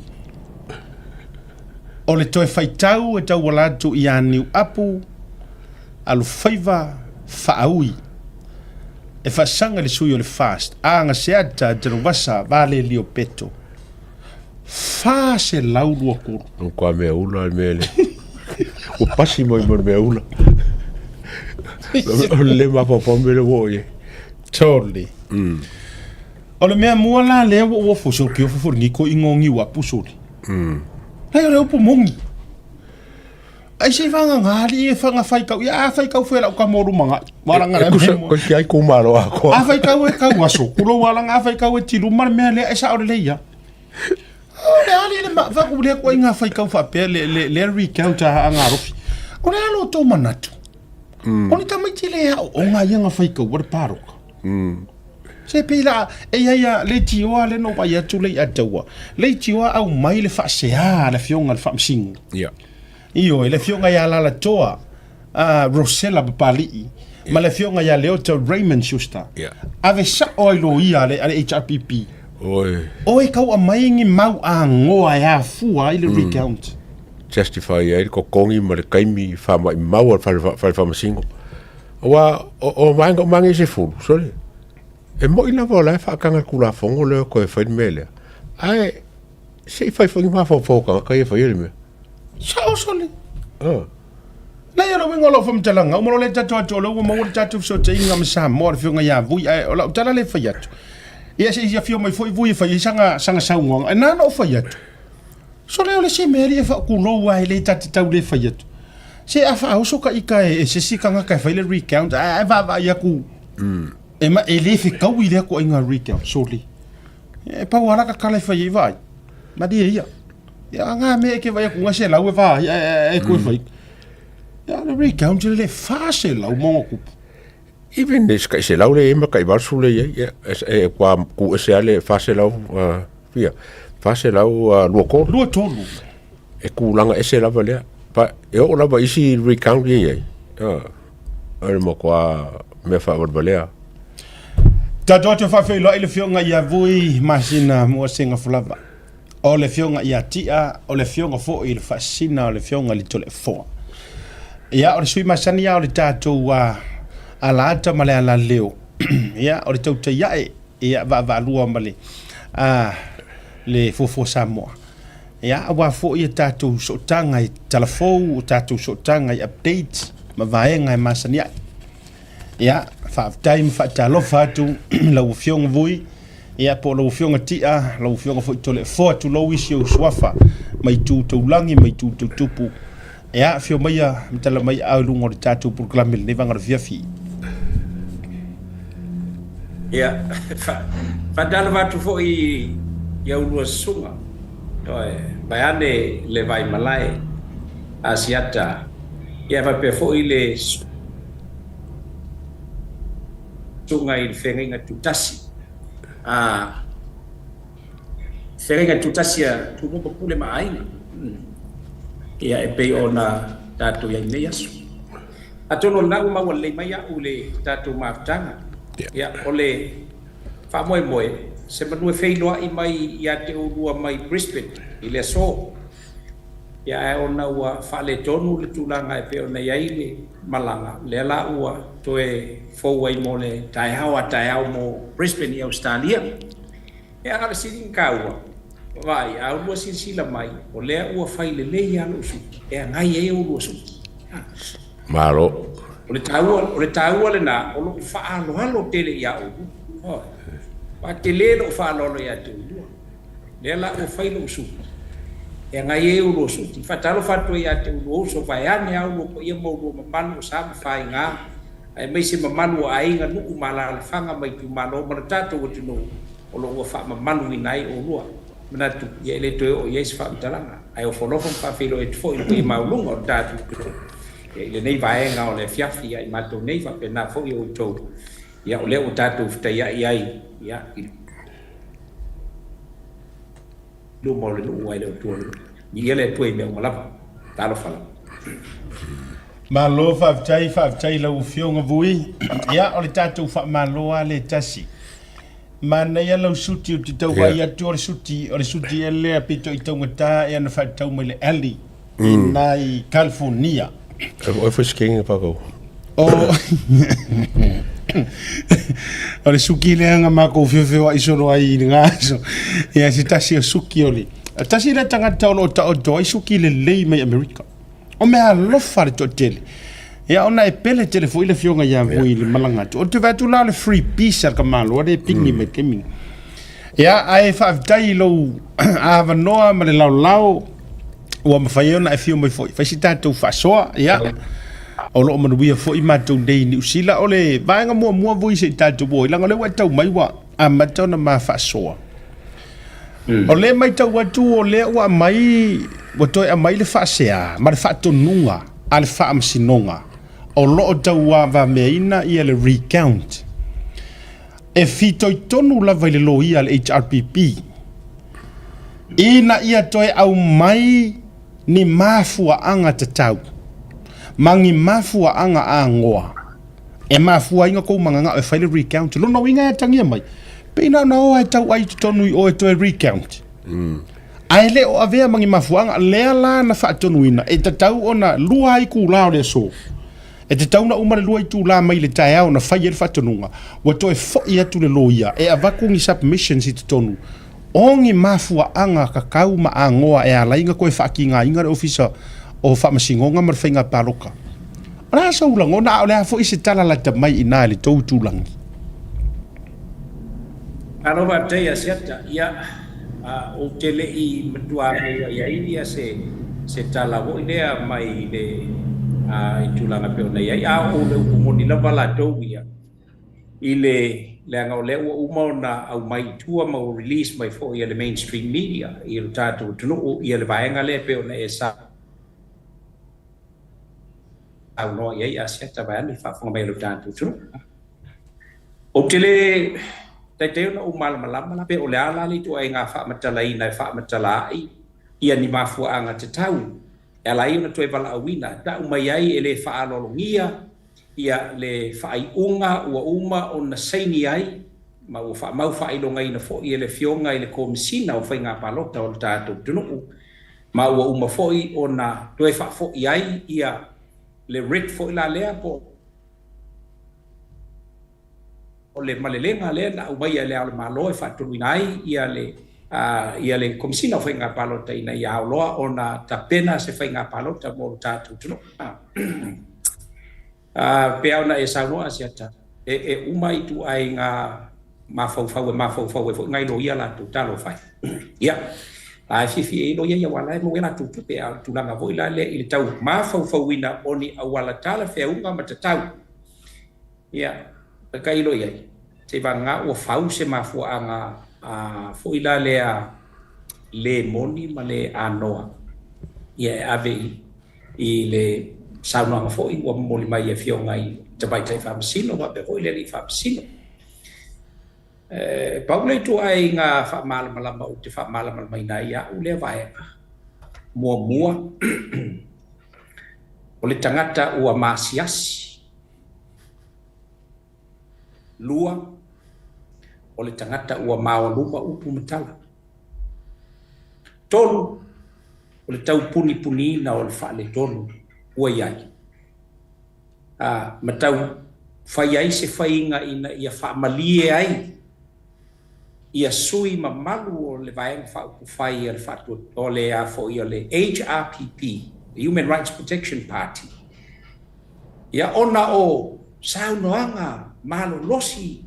O le toe faitau e tauala atu ia Niuapu Alofaiva Faaui e faasaga i le sui o le FAST, Agaseata Jerovasa Valelio Peto. 423. O kua mea ula le mea lea. Ua pasi mai ma le mea ula. O le le mafaufau mea le ua oo i ai. Totally. O le mea mua la lea ua ou ofo soli, ofo foi lenei koiga o Niuapu soli. Lai o le upu moni. Ai se whanga ngā e whanga whai kau. Ia a whai kau whai lau ka mōru manga. Wala ngā E kusa, ko ki ai kūmaro a koa. A whai kau e kau aso. Kulo wala ngā whai kau e tilu mara mea lea e sa ore leia. O le ali le ma whaku lea koe ngā whai kau whapea le, le, le recount a, a ngā rofi. O le alo tō manatu. O ni tamaiti le ao o ngā ia ngā whai kau wale pāroka. Se pei la, e ia ia le tioa le no vai atu le i ataua. Le tioa au mai le whaasea a le fionga le whaamsingu. Yeah. Ioe, le afioga ia Alalatoa Rosella Papali'i ma le afioga ia Leota Raymond Schuster. Yeah. Ave sa'o ai loia a le, a le HRPP. Oi. Oe kau aumai ni mau agoa e afua ai le recount. Justify ai le kokogi ma le taimi faamaimau a le fale, fale faamasino. Aua o, o vaega uma lava nei e sefulu, sole. E mo'i lava o la e faataga le Tulafono lea e toe fai le mea lea. Ae Se i fai foi ni mafaufau o tagata ia e faia le mea. Sao sole. Ah. Leai o le uiga o lau faamatalaga, uma loa lea tatou atu o lea ua maua le tatou fesootaiga ma Samoa le Afioga ia Vui, ae o lau tala lea e fai atu. Ia se i afio mai foi Vui e fai ai sana, sana saunoaga. E na ona ou fai atu, sole o le isi mea alii e faakulou lava e le ta te tau le fai atu. Se a faaoso ka ika e, e se isi tagata e fai le recount, ae, ae vaavaai atu, e, ma, e le fetaui lea ituaiga recount, sole. E pau lava la ta tala e fai ai, vaai, malie ia. Ia, a na mea e te vaai atu na selau e vaai, ae, ae, ae toe fai. Ia, o le recount e le 400 ma ona tupu. Even e tai 100 lea i ai ma tai 80 lea i ai, ia, e kua kū ese lava le 400, fia, 423. 23. E tulaga ese lava lea. But e oo lava i isi recount ia i ai, o le matua mea faavalevalea. Tatou te faafeiloai i le Afioga ia Vui Masina Muasega Fulava. O le Afioga ia Tia, o le Afioga foi i le Faasisina, o le Afioga i le Toleafoa. Ia, o le sui masani lava o le tatou alaata ma le alaleo. Ia, o le tautai ae, ia, vaavaalua ma le, a, le fuafua Samoa. Ia, aua foi a tatou sootaga i talafou, o tatou sootaga i update ma vaega e masani ai. Ia, faafetai ma faatalofa atu lau Afioga Vui, ia po o lau Afioga Tia, lau Afioga foi Toleafoa, tulou isi ou suafa mai itu taulagi mai itu tautupu. Ia, afio maia ma tala mai aao i luga o le tatou polokalame i lenei vaega o le afiafi. Ia, faatalofa atu foi i a ulua susuga, ioe, vaeane le Vaimalae, Asiata, ia faapea foi le Susuga i le Feagaiga Tutasi a Feagaiga Tutasi a Tumua ma Pule ma Aiga, ia e pei ona tatou i ai i lenei aso. Atonu o lena ua maua lelei mai au i le tatou mafutaga. Ia, o le faamoemoe, se manu e feiloai mai ia te oulua mai Brisbane i le aso. Ia ae ona ua faaletonu le tulaga e pei ona i ai le malaga, lea la ua toe fou ai mo le taeao a taeao mo Brisbane i Ausetalia. Ia a o le sili ona taua, vaai, a oulua silasila mai, o lea ua fai lelei lava lou suki e agai ai oulua suki. Malo. O le taua, o le taua lena o lou faaaloalo tele ia oulua. Ioe. Ua tele lou faaaloalo ia te oulua. Lea la ua fai lou suki e agai ai oulua suki. Faatalofa atu ai ia te oulua uso, vaeane a oulua paia ma oulua mamalu o sa ma faiga, aemaise mamalu o aiga, nuu ma alaalafaga ma itumalo ma le tatou atunuu o lo o ua faamamaluina ai oulua. Manatu, ia e le toe oo i ai se faamatalaga, ae ofoalofa ma faafeiloai atu foi i le paia maualuga o le tatou atunuu i lenei vaega o le afiafi ia i matou nei faapena foi outou, ia o lea ua tatou fetaiai ai ia i luma o le nuu ae le o tua o le nuu. Viia le Atua i mea uma lava. Talofa lava. Malo faafetai, faafetai i lau Afioga Vui. Ia, o le tatou faamalo lava lea tasi. Manaia lau suti ou te tau vaai atu o le suti, o le suti ea lea pito i taugata ea na faatatau mai le alley i ina i California. O foi se kinga pa kou. O o le suki lea na makou feofeoai solo ai i lena aso. Ia se tasi o suki o le tasi lea tagata o lo o taoto ai suki lelei mai Amerika. O mea alofa le toatele. Ia ona e pele tele foi le afioga ia Vui i le malaga atu. Ou te vaai atu la o le free piece a le tamaloa lea e pigi mai le taimi. Ia ae faafetai i lou avanoa ma le laolao ua mafai ai ona e afio mai foi. Fai se tatou faasoa. Ia o lo o manuia foi matou nei i Niu Sila. O le vaega muamua Vui se i tatou o ai, leaga o lea ua e tau mai ua amata ona ma faasoa. O lea e matau atu o lea ua aumai, ua toe aumai le faasea ma le faatonuga a le Faamasinoga o lo o tauavameaina ia le recount e fitoitonu lava i le loia a le HRPP ina ia toe aumai ni mafuaaga tatau ma ni mafuaaga agoa e mafua ai na tou mananao e fai le recount. Lona uiga e atagia mai, pei na ona o lava e tauai i totonu i o e toe recount. Ae le o avea ma ni mafuaaga. Lea la na faatonuina, e tatau ona lua itula o le aso. E tatau ona uma le lua itula mai le taeao na fai ai le faatonuga, ua toe foi atu le loia e avatu ni submissions i totonu o ni mafuaaga kakau ma agoa e ala ai ona toe faatigaina le Ofisa o Faamasinoga ma le Faiga Palota. O le a sou lagona, a o le a foi se tala lata mai i ina i le tou itulagi? Malo faafetai Asiata. Ia, ou te le i matua maua i ai ia se se tala foi lea mai le i tulaga e pei ona i ai, a o le upu moni lava latou ia i le leaga o lea ua uma ona aumai i tua ma ua release mai foi e le mainstream media i lo tatou atunuu ia le vaega lea e pei ona e saunoa i ai Asiata vaeane le faafofoga mai a lo tatou atunuu. Ou te le taitai ona ou malamalama la pe o le a la le ituaiga faamatalaina e faamatala ai ia ni mafuaaga tatau e ala ai ona toe valaauina, tau mai ai e le faaaloalogia ia le faaiuga ua uma ona saini ai ma ua faamau faailogaina foi e le Afioga i le Komesina o Faiga Palota o le tatou atunuu ma ua uma foi ona toe faafoi ai ia le writ foi la lea po o le malelega lea na aumaia e Le Ao o le Malo e faatonuina ai ia le ia le Komesina o Faiga Palota ina ia ao loa ona tapena se faiga palota mo lo tatou atunuu. Pei lava ona e saunoa Asiata, e uma ituaiga mafaufau e mafaufau ai foi nai loia latou talofa e. Ia, la e fiafia i ai loia ia aua o la e maua ai latou tupe, a o le tulaga foi la lea i le tau mafaufauina o ni auala talafeauga ma tatau, ia, e tailo i ai, seivagana ua fau se mafuaaga foi la lea le moni ma le anoa, ia e ave i le saunoaga foi ua momoli mai e Afioga i Tamaitai Faamasino faapea foi le Alii Faamasino. E pau le ituaiga faamalamalama ou te faamalamalamaina ai au lea vaega. Muamua, o le tagata ua masiasi. Lua, o le tagata ua maoaluma upu ma tala. Tolu, o le taupunipuniina o le faaletonu ua i ai, a, ma tau fai ai se faiga ina ia faamalie ai ia sui mamalu o le Vaega Faaupufai a le Faatu, o le a foi o le HRPP, le Human Rights Protection Party, ia ona o saunoaga malolosi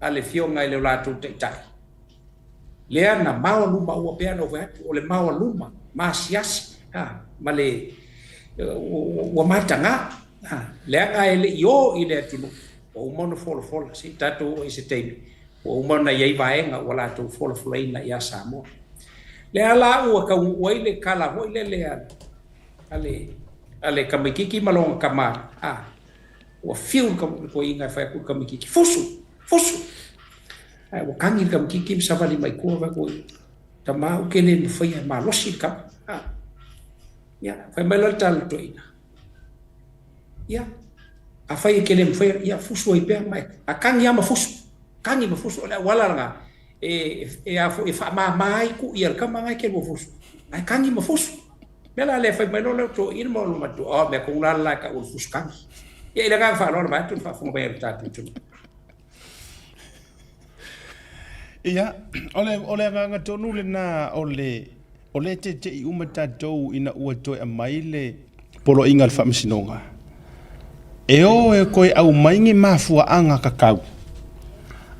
a le Afioga i le latou Taitai, lea na maoaluma ua pei ona ou fai atu, o le maoaluma, masiasi, a, ma le, ua mataga, a, leaga e le i o i le atunuu, ua uma ona folafola, se i tatou oo i se taimi, ua uma ona i ai vaega ua latou folafolaina ia Samoa. Lea la ua taunuu ai le tala foi lele a le, a le tamaitiiti ma lona tama, a, ua fiu le toeaina e fai atu i le tamaitiiti, fusu, fusu. Ae ua tagi le tamaitiiti ma savali mai tua, fai atu, tama ou te le mafaia e malosi le tama. A, ia, fai mai loa le tala a le toeaina, ia, afai e te le mafaia, ia fusu ai pea ma e, a tagi lava ma fusu, tagi ma fusu, o le auala lena e, e, a foi, e faamama ai kui a le tama lena e te lua fusu, ae tagi ma fusu. Mea la lea fai mai loa le toeaina ma lona matua, oh, mea tonu la la e tau o le fusu tagi. Ia, i le agaga faaaloalo vaeatu le faafofoga mai a le tatou atunuu. Ia, o le, o le agaga tonu lena o le, o lea e tete'i uma tatou ina ua toe aumai le poloaiga a le Faamasinoga e o e toe aumai ni mafuaaga tatau.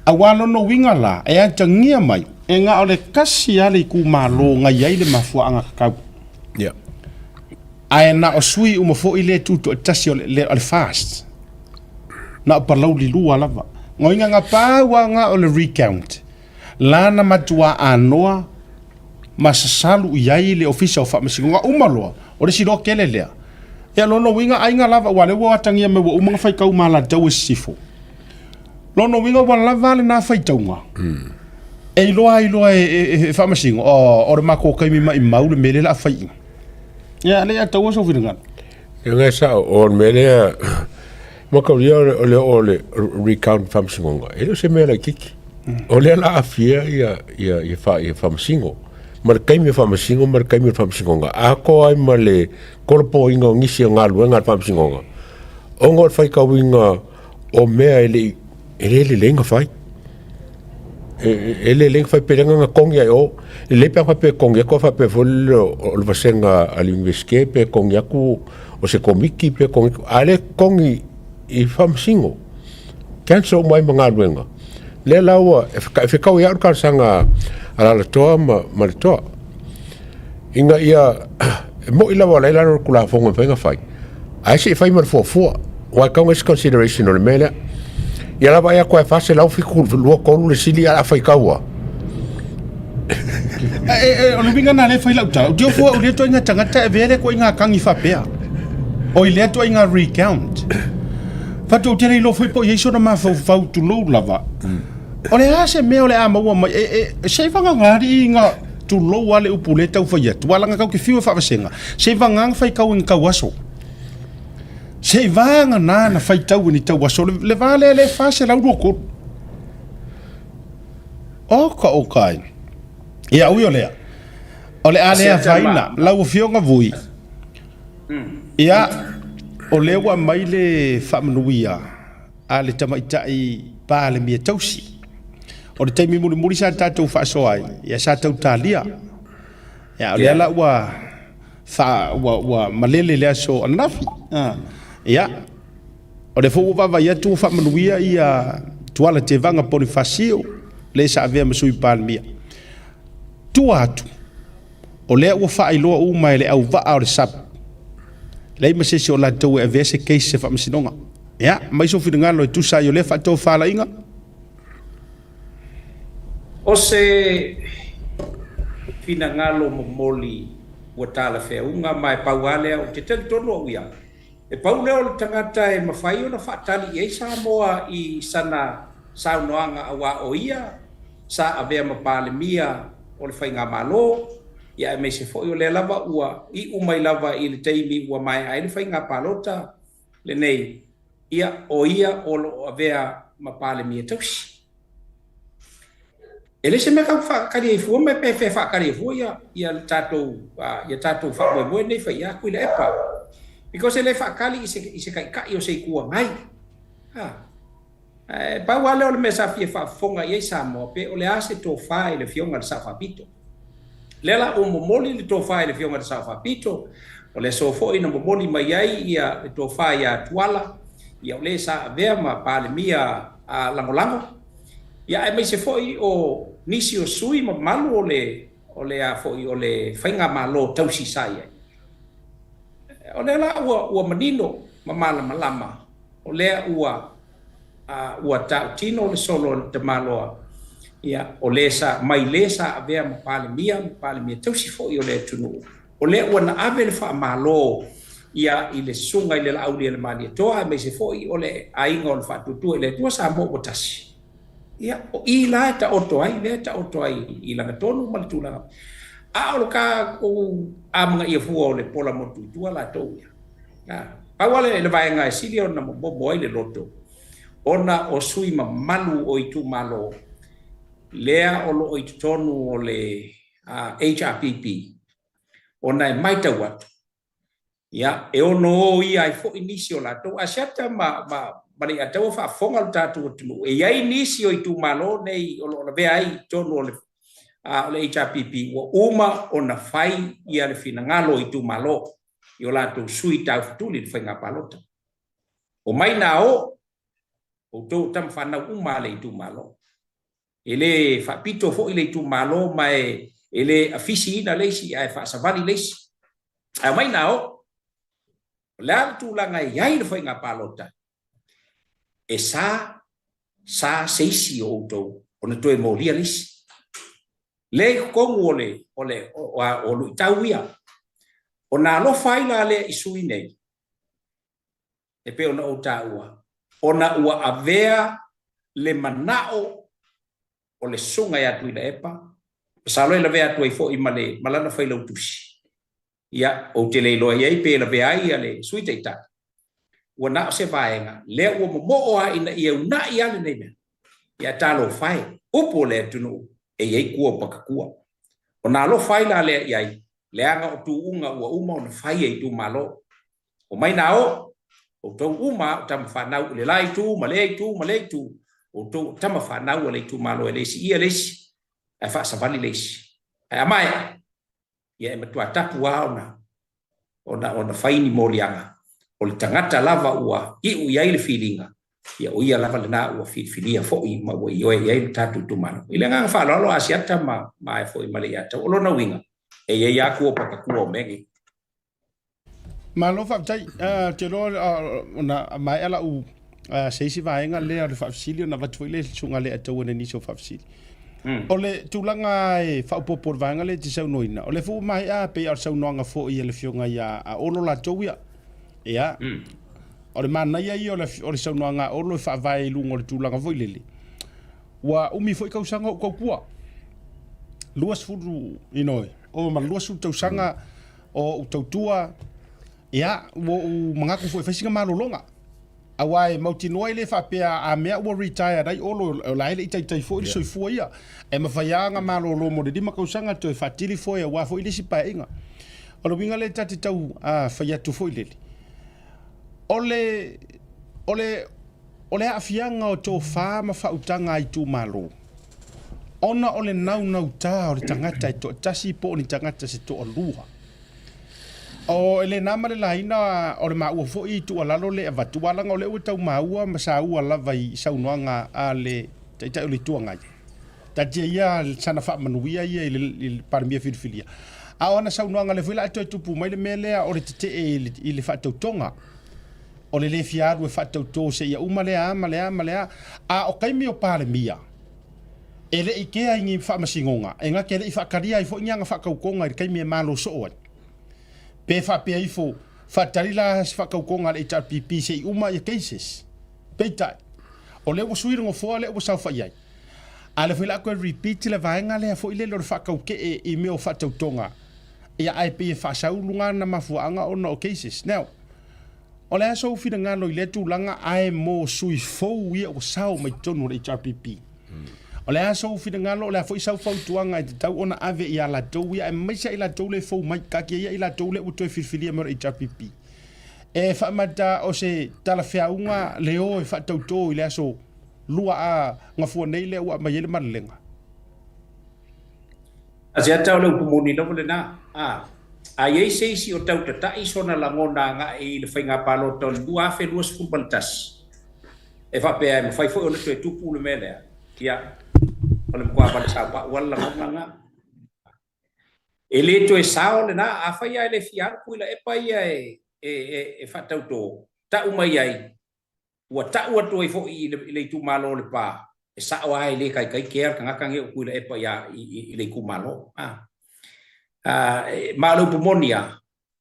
Aua lona uiga la, e atagia mai, e na o le tasi lava le itumalo na i ai le mafuaaga tatau. Yeah. Ae na o sui uma foi lea e tutoatasi o le, le, o le FAST. Na o Palauli 2 lava. Ngoiga na pau lava na o le recount. La na matua anoa ma sasalu i ai le Ofisa o Faamasinoga uma loa. O le isi loa kele lea. Ia lona uiga aiga lava aua lea ua atagia mai ua uma ona faitau ma latou e sisifo. Lona uiga ua lava lena faitauga. E iloa ai loa e, e, e Faamasino, oh, o le matou taimi maimau le mea lea o le a fai i. Ia, lea e taua sou finagalo. Ia ngai sao, o le mea lea, mataulia o le o le recount faamasinoga, e le o se mea laitiiti. O lea la aafia ia, ia, ia, fa, ia faamasino. Ma le taimi o faamasino ma le taimi o le faamasinoga. Atoa ai ma le tolopoina o nisi o galuega a le faamasinoga, ona o le faitauina o mea e le i, e le lelei ona fai. E le lelei ona fai pe leaga na togi ai o. E lelei pe a faapea e togi atu a faapea foi lele o le vasega a le Iunivesite pe togi atu o se komiti pe togi atu, a o lea e togi i faamasino. Cancel uma ai ma galuega. Lea la ua e fetau ia au le talosaga a Alalatoa ma ma le Toa ina ia e mo'i lava o la e i lalo o le Tulafono e mafai ona fai, ae se i fai ma le fuafua, aua e tatau ona i ai se consideration o le mea lea. Ia la vaai atu lava e 472 3 le sili ae o le a faitau lava. O le uiga lena lea e fai lau tala, ou te ofo au i lea ituaiga tagata e avea lea ituaiga tagi faapea. Oi lea ituaiga recount. Fatu ou te le iloa foi po o i ai sona mafaufau tulou lava. O le a se mea o le a maua mai e, e, se i vagana alii ina tulou lava le upu lea e tau fai atu, aua leaga tatou te fiu e faavasega, se i vagana faitau i ni tauaso. Se i vagana na faitau i ni tauaso, le, le va lea lea e 423. Oka oka ai. Ia ui o lea, o le a le afaina lau Afioga Vui. Ia, o lea ua aumai le faamanuia a le tamaitai Palemia tausi. O le taimi mulimuli sa tatou faasoa ai, ia sa tau talia. Ia, o lea la ua, fa, ua, ua malele le aso ananafi. Ia, o lea foi ua vaavaai atu ua faamanuia ia Tuala Tevaga Ponifasio, le sa avea ma Sui Palemia. Tua atu, o lea ua faailoa uma e le auvaa o le SAB, leai ma se isi o latou e avea se case se faamasinoga. Ia, aumai sou finagalo e tusa ai o lea faatofalaiga. O se finagalo momoli ua talafeauga ma e pau lava lea, ou te talitonu au ia, e pau lea o le tagata e mafai ona faatali i ai Samoa i sana saunoaga aua o ia sa avea ma Palemia o le Faigamalo, ia aemaise foi o lea lava ua iu mai lava i le taimi ua maea ai le faiga palota lenei, ia o ia o lo o avea ma Palemia tausi. E le se mea tau faatali ai fua ma pe fea faatali ai fua ia ia le tatou ia tatou faamoemoe nei fai ia Tuilaepa. Because e le faatali i se i se taitai o se Itu Agai. Ha. Ae pau lava lea o le mea sa fia faafofoga i ai Samoa, pe o le a se tofa i le Afioga i le Sao Faapito. Lea la ua momoli le tofa i le Afioga i le Sao Faapito, o le aso foi na momoli mai ai ia le tofa ia Tuala, ia o le sa avea ma Palemia Lagolago, ia aemaise foi o nisi o sui mamalu o le o le a foi o le faigamalo tausi sa i ai. O lea la ua ua manino ma malamalama o lea ua ua tautino le solo a le tamaloa, ia, o le sa, mai le sa avea ma Palemia, ma Palemia tausi foi o le atunuu, o lea ua na ave le faamalo, ia, i le Susuga i le Laaulialemalietoa, aemaise foi o le aiga o le Faatuatua i le Atua Samoa ua tasi. Ia, o i la e taoto ai, lea e taoto ai i lagatonu ma le tulaga. A o le tatou amanaia fua o le pola motu i tua latou ia. Pau lava le vaega e sili ona momomo ai le loto, ona o sui mamalu o itumalo lea o lo o i totonu o le HRPP, ona e matau atu, ia, e ono o ia ai foi nisi o latou. Asiata ma, ma, ma Leiataua faafofoga lo tatou atunuu, e i ai nisi o itumalo nei o lo o lavea ai i totonu o le, o le HRPP ua uma ona fai ia le finagalo o itumalo i o latou sui taufetuli i le faiga palota. Omai na o outou o tama fanau uma a le itumalo. E le faapito foi le itumalo ma e le afisiina le isi ae faasavali le isi. Ae omai na o. O le a le tulaga e i ai le faiga palota? E sa, sa se isi o outou ona toe molia le isi. Lea i totonu o le, o le, o, o luitau ia. Ona alofa ai la lea i sui nei, e pei ona ou taua, ona ua avea le manao o le Susuga ia Tuilaepa, masalo e lavea atu ai foi ma le, ma lana failautusi. Ia, ou te le iloa i ai pe lavea ai ia le Sui Taitai, ua na o se vaega lea ua momoo lava ina ia una'i lava lenei mea. Ia talofa e, upu o le atunuu e i ai tua o pakatua. Ona alofa ai la lea i ai, leaga o tuuga ua uma ona fai e itumalo. Omai na o, outou uma lava o tama fanau i le la itu ma lea itu ma lea itu, outou o tama fanau a le itumalo e le siia le isi, ae faasavali le isi. Ae a maea, ia e matua tapu lava ona, ona, ona fai ni moliaga, o le tagata lava ua iu i ai le filiga, Ia, o ia lava lena ua filifilia foi ma ua ioe i ai lo tatou itumalo. I le agaga faaaloalo a Asiata ma ma ae foi ma Leiatau, o lona uiga, e i ai lava tua patatua o mea nei. Malo faafetai. Ou te iloa ona maea lau se isi vaega lea o le faafesili ona avatu foi lea i le susuga Leiataua i nisi o faafesili. O le tulaga e faaopoopo i le vaega lea e te saunoaina, o lea foi ua maea pei o le saunoaga foi a le Afioga ia Olo latou ia. Ia, o le manaia ia o le saunoaga a Olo e faavae i luga o le tulaga foi lele, ua umi foi tausaga o ou tautua. 20, you know, ova ma le 20 tausaga o ou tautua, ia, ua ou manatu foi e fai sina malologa. Aua e mautinoa e le faapea a mea ua retired ai Olo o la e le i taitai foi le soifua ia. E mafai lava ona malolo mo le 5 tausaga toe faatili foe aua foi le isi paeaiga. O le uiga lea ta te tau fai atu foi lele, o le, o le, o le aafiaga o tofa ma faautaga a itumalo, ona o le naunautā o le tagata e toatasi po o ni tagata se toalua. O e le na ma le laina o le maua foi tuualalo lea e avatu, aua leaga o lea ua tau maua ma saua lava i saunoaga a le Taitai o le Itu Agai. Taatia ia sana faamanuia ia i le Palemia filifilia. A o ana saunoaga lea foi la toe tupu mai le mea lea o le tetee i le faatautoga. O le le fia alu e faatauto seia uma lea a ma lea ma lea. A o taimi o Palemia, e le i kea i ni faamasinoga, e na te le i faatalia ai foi ni ana faatautoga i le taimi e malo soo ai. Pe faapea ifo, faatali la se faatautoga a le HRPP se i uma ia cases. Peitai, o lea ua sui le nofoa lea ua saofai ai. A o lea foi o le a toe repeat le vaega lea foi lele o le faataukee i mea o faatautoga, ia ae pei e faasau luga ana mafuaaga ona o cases. Now, O le a sou finagalo i lea tulaga ae mo sui fou ia ua sao mai totonu o le HRPP? O le a sou finagalo, o le a foi sau fautuaga e tatau ona ave ia latou ia aemaise a i latou le fou mai, taatia ia i latou lea ua toe filifilia mai o le HRPP. E faamata o se talafeauga le o e faatauto i le aso 2 a Gafua nei lea ua aumai ai le malelega. Asiata o le upu moni lava lena. A, a i ai se isi o tau tata'i sona lagona aga'i i le faiga palota o le 2021, e faapea e mafai foi ona toe tupu le mea lea, ia, o le matua valesao pa'u lava le lagona lena. E le toe sao lena, afai lava e le fia alu Tuilaepa ia e, e, e, e faatautō, ta'u mai ai, Ua ta'u atu ai foi i le itumalo o Lepa, e sa'o lava e le taitai kea le tagata nei o Tuilaepa ia i le itumalo. A, ma o le upu moni lava,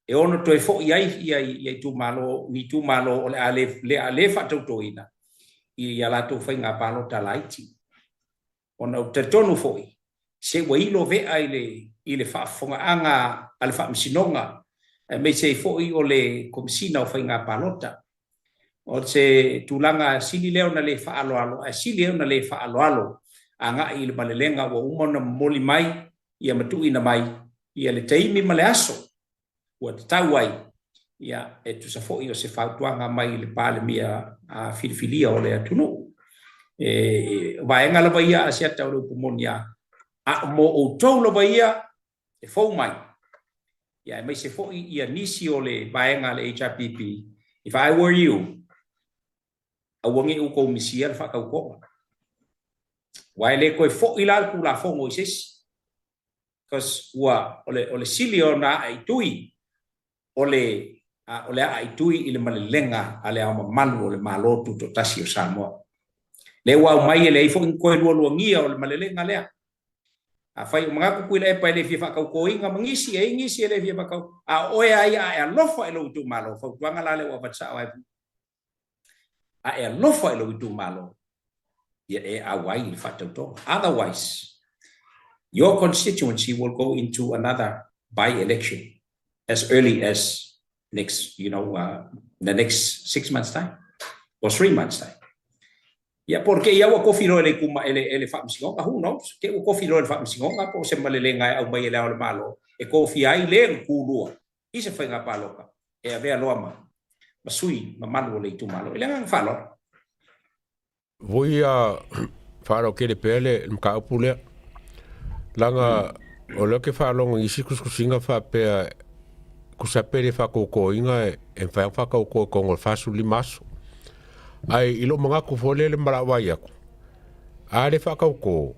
e ono toe fo'i ai ia itumalo, ni itumalo o le a le, le a le faatautoina i a latou faiga palota laiti. Ona ou te talitonu foi, se ua ilo vea i le, i le faafofogaaga a le Faamasinoga, aemaise ai foi o le Komesina o Faiga Palota. O se tulaga sili lea ona le faaaloalo, ae sili ai ona le faaaloalo agai i le malelega ua uma ona momoli mai ia ma tuuina mai ia le taimi ma le aso ua tatau ai, ia, e tusa foi o se fautuaga mai le Palemia filifilia o le atunuu. E, o vaega lava ia a Asiata o le upu moni lava, a o mo outou lava ia e fou mai, ia, aemaise foi ia nisi o le vaega a le HRPP, if I were you, aua ne i outou misia le faatautoga. Aua e le toe foi la le Tulafono i se isi. Because ua, o le, o le sili ona ae i tui, o le, a, o le aa i tui i le malelega a le Ao Mamalu o le Malo Tutoatasi o Samoa. Lea ua aumai e leai foi ni toe lualuagia o le malelega lea. Afai o manatu Tuilaepa e le fia faatautoina ma nisi, e i ai nisi e le fia faatau, a o oe lava ia a e alofa i lou itumalo, fautuaga la lea ua avatu sao ai, a e alofa i lou itumalo, ia e auai i le faatautoga. Otherwise, your constituency will go into another by-election as early as next, you know, the next 6 months time or 3 months time. Ia, po o le kēia ua kofi loa e le ikuma, e le, e le Faamasinoga, who knows? Te ua kofi loa e le Faamasinoga po o se malelega e aumai e le Ao o le Malo e kofia ai le na kūlua i se faiga palota e avea loa ma ma sui mamalu o le itumalo. I le agaga faaaloalo. Voi a faalauatele pea le mataupu lea, leaga o lea ou te faalogo i nisi tusitusiga faapea tusa pe le faatautoina e mafai ona faatauto i totonu o le 45 aso. Ae i lou manatu foi lele ma lau vaai atu, a le faatautō,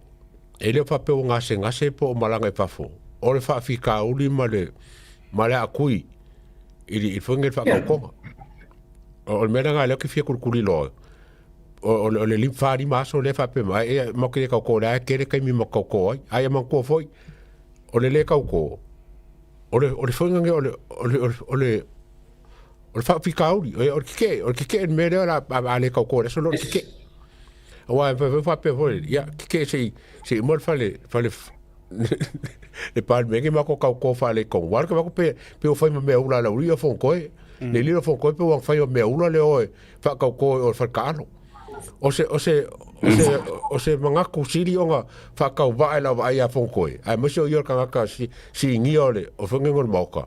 e le o faapea ua gasegase po o malaga i fafo, o le faafitauli ma le ma le aatui i le foi lenei faatautoga. O le mea lena lea ou te fia tulituliloa, o le 45 aso lea e faapea mai, ai matou te le tautō o lea e tele taimi matou te tautō ai. Ae ia manatua foi, o le le tautō, o le o le foi lenei o le o le o le o le faafitauli, o le tetee, o le tetee le mea lea o le a le tautō i le aso lea o le tetee. Aua e faapea foi, ia tetee se i se i uma le fale fale le Palemene matou tautō faaletonu. Aua le pe pe ua fai ma mea ula a le aualii o Fonotoe. Le lilo Fonotoe pe ua fai ma mea ula le o e faatautō i o i le fale taalo. O se o se o se o se manatu sili ona faatauvaa i lau vaai ia Fonotoe, aemaise o ia o le tagata sinia o le o foi o le Maota.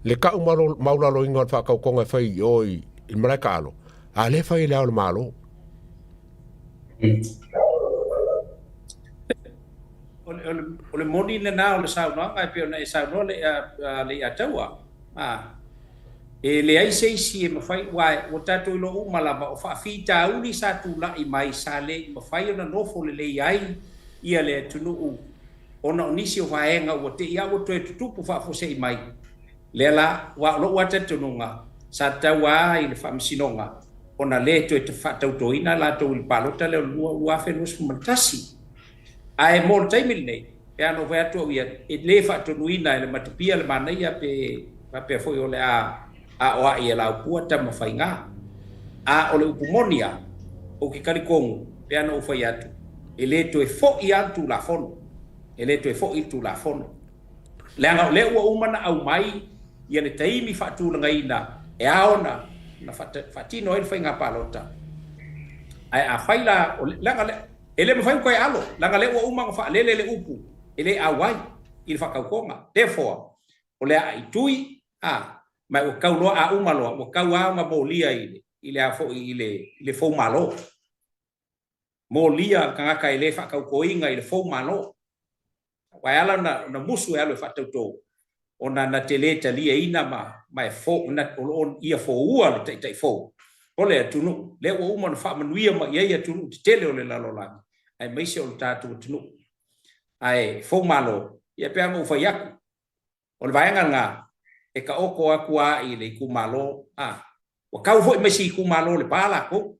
Le tau maulaloina o le faatautoga e fai i o i le malae taalo, a lea e fai e le Ao o le Malo. O le moni lena o le saunoaga e pei ona e saunoa Leiataua. E leai se isi e mafai, aua ua tatou iloa uma lava o faafitauli sa tulai mai sa le i mafai ona nofo lelei ai ia le atunuu ona o nisi o vaega ua te i a ua toe tutupu faafuasei mai. Lea la, aua o lou lava talitonuga, sa tatau lava i le Faamasinoga ona le toe faatautoina latou i le palota lea o le 2021. Ae mo le taimi lenei, pe a na ou fai atu au ia, e le faatonuina e le matapia le manaia pe faapea foi o le a aoai e Laupua Tamafaiga. A o le upu moni lava, ou te talitonu, pe a na ou fai atu, e le toe foi lava le Tulafono. E le toe foi le Tulafono. Leaga o lea ua uma ona aumai ia le taimi faatulagaina e ao ona faatino ai le faiga palota. Ae afai la, leaga e le mafai ona toe alo, leaga o lea ua uma ona faalele le upu e le auai i le faatautoga. Therefore, o le a aitui, a, ma ua tau loa, a uma loa, ua tau lava ona molia i le, i le a foi, i le, i le foumalo. Molia le tagata e le faatautoina i le foumalo. Aua e ala ona, ona musu e alu e faatauto, ona na te le taliaina ma, ma e fo, na, o lo o ia foua le taitai fou o le atunuu, lea ua uma ona faamanuia mai i ai atunuu tetele o le lalolagi, aemaise o le tatou atunuu. Ae foumalo, ia pe a ona ou fai atu, O le vaega lena e taoto atu lava i le itumalo, a, ua tau foi ma isi itumalo o Lepa latou,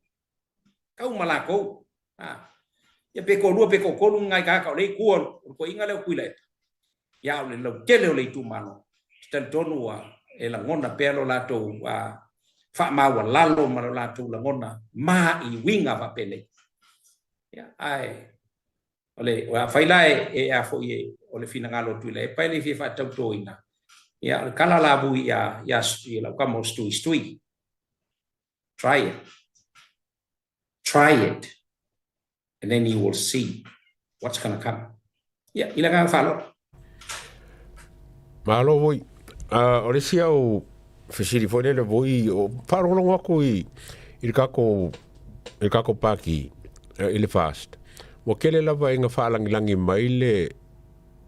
tau ma latou, a, ia pe toalua pe toatolu ni nai tagata o lea e i tua o le toeaina lea o Tuilaepa, ia a o le lautele o le itumalo, ou te talitonu ua e lagona pea lo latou faamaualalo ma lo latou lagona ma i uiga faapenei. Ia, ae O le, afai la e a foi e, o le finagalo o Tuilaepa e le fia faatautoina, ia o le tala lavui ia, ia, i lau tama o Stui Stui. Try it. Try it. And then you will see what's gonna come. Ia, i le agaga faaaloalo. Malo voi. O le isi au fesili foi lele voi, o faalogologo atu i, i le tatou i le tatou pāti i le FAST. Ua tele lava ina faalagilagi mai le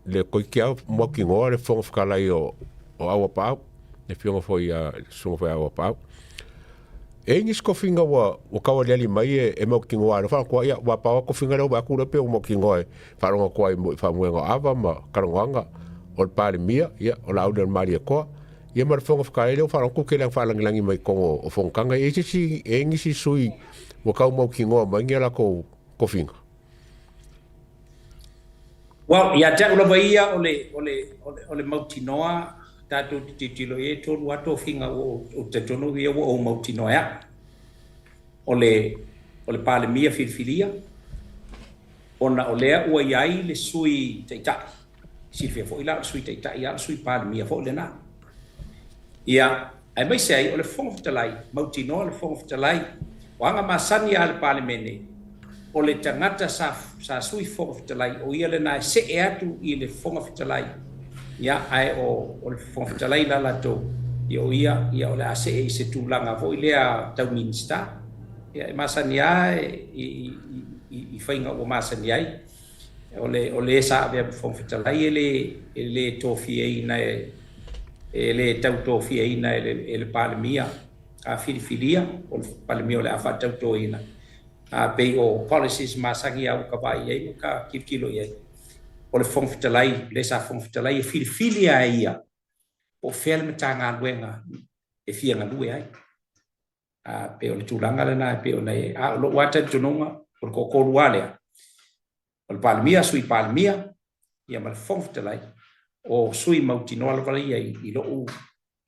le toeitiiti lava mautinoa le Fofoga Fetalai o o Auapaau, le afioga foi ia le susuga foi ia Auapaau. E i ai nisi tofiga ua ua tau aliali mai e, e mautinoa ai loa faatoa, ia ua pau lava tofiga lea ua vaai atu lea pei ua mautinoa e faalogo atu ai i faamoega o Ava ma talanoaga o le Palemia, ia o Laauli o le Malietoa, ia ma le Fofoga Fetalai lea ua faalogo atu tele lava faalagilagi mai i totonu o fonotaga. E i ai se isi, e i ai nisi sui ua tau mautinoa mai ni a latou tofiga? Well, ia te au lava ia o le, o le, o le, o le mautinoa tatou te tilotilo i ai, e tolu lava tofiga ua ou, ou te talitonu ia ua ou mautinoa e au. O le, o le Palemia filifilia, ona o lea ua i ai le Sui Taitai, silafia foi la o le Sui Taitai lava o le Sui Palemia foi lena. Ia, aemaise ai o le Fofoga Fetalai, mautinoa le Fofoga Fetalai, o aga masani lava a le Palemene, o le tagata sa, sa Sui Fofoga Fetalai, o ia lena e see atu i le Fofoga Fetalai, ia, ae o, o le Fofoga Fetalai la latou, ia o ia, ia o le a see i se tulaga foi lea tau Minisita. Ia, e masani lava i, i, i, i faiga ua masani ai. O le, o le sa avea ma Fofoga Fetalai e le, e le tofiaina e, e le tau tofiaina e le, e le Palemia. filifilia o le Palemia o le a faatautoina, a pei o policies masani lava ua ka vaai i ai ma ka tilotilo i ai, o le Fofoga Fetalai, le sa Fofoga Fetalai e filifili lava e ia po o fea le Matagaluega e fia galue ai. A pei o le tulaga lena e pei ona i ai. A o lou lava talitonuga, o le toatolu lava lea, o le Palemia, Sui Palemia, ia ma le Fofoga Fetalai, o sui mautinoa lava ia i lou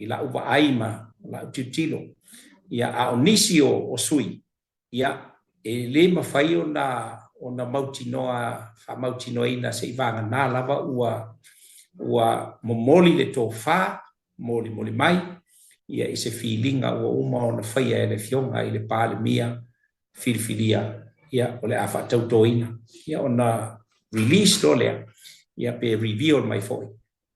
i lau vaai ma lau tilotilo. Ia, a o nisi o, o sui, ia, e le mafai ona, ona mautinoa, faamautinoaina seivagana lava ua, ua momoli le tofa, molimoli mai, ia, i se filiga ua uma ona faia e le Afioga i le Palemia filifilia, ia, o le a faatautoina, ia, ona release loa lea, ia, pe reveal mai foi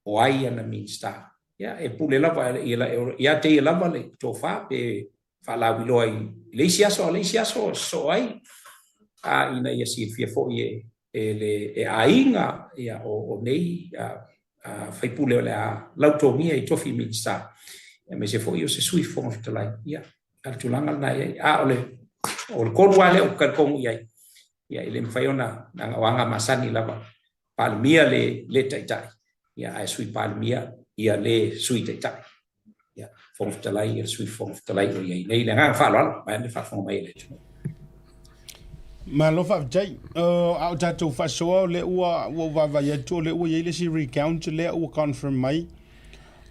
o ai ana Minisita. Ia, e pule lava ia te ia lava le tofa pe faalauiloa i le isi aso a o le isi aso e sosoo ai, a ina ia silafia foi e, e le e aiga ia, o, o nei a, a, faipule o le a lautogia i tofi Minisita, aemaise foi o se Sui Fofoga Fetalai. Ia, a le tulaga lena e i ai. A o le, o le tonu lava lea ou te talitonu i ai, ia, e le mafai ona, leaga o aga masani lava, Palemia le le Taitai, ia, ae Sui Palemia ia le Sui Taitai. Ia, Fofoga Fetalai ia le Sui Fofoga Fetalai o i ai nei. Le agaga faaaloalo, vaeane faafofoga mai a le atunuu. Malo faafetai. A o tatou faasoa o lea ua ua ou vaavaai atu o lea ua i ai le isi recount lea ua confirm mai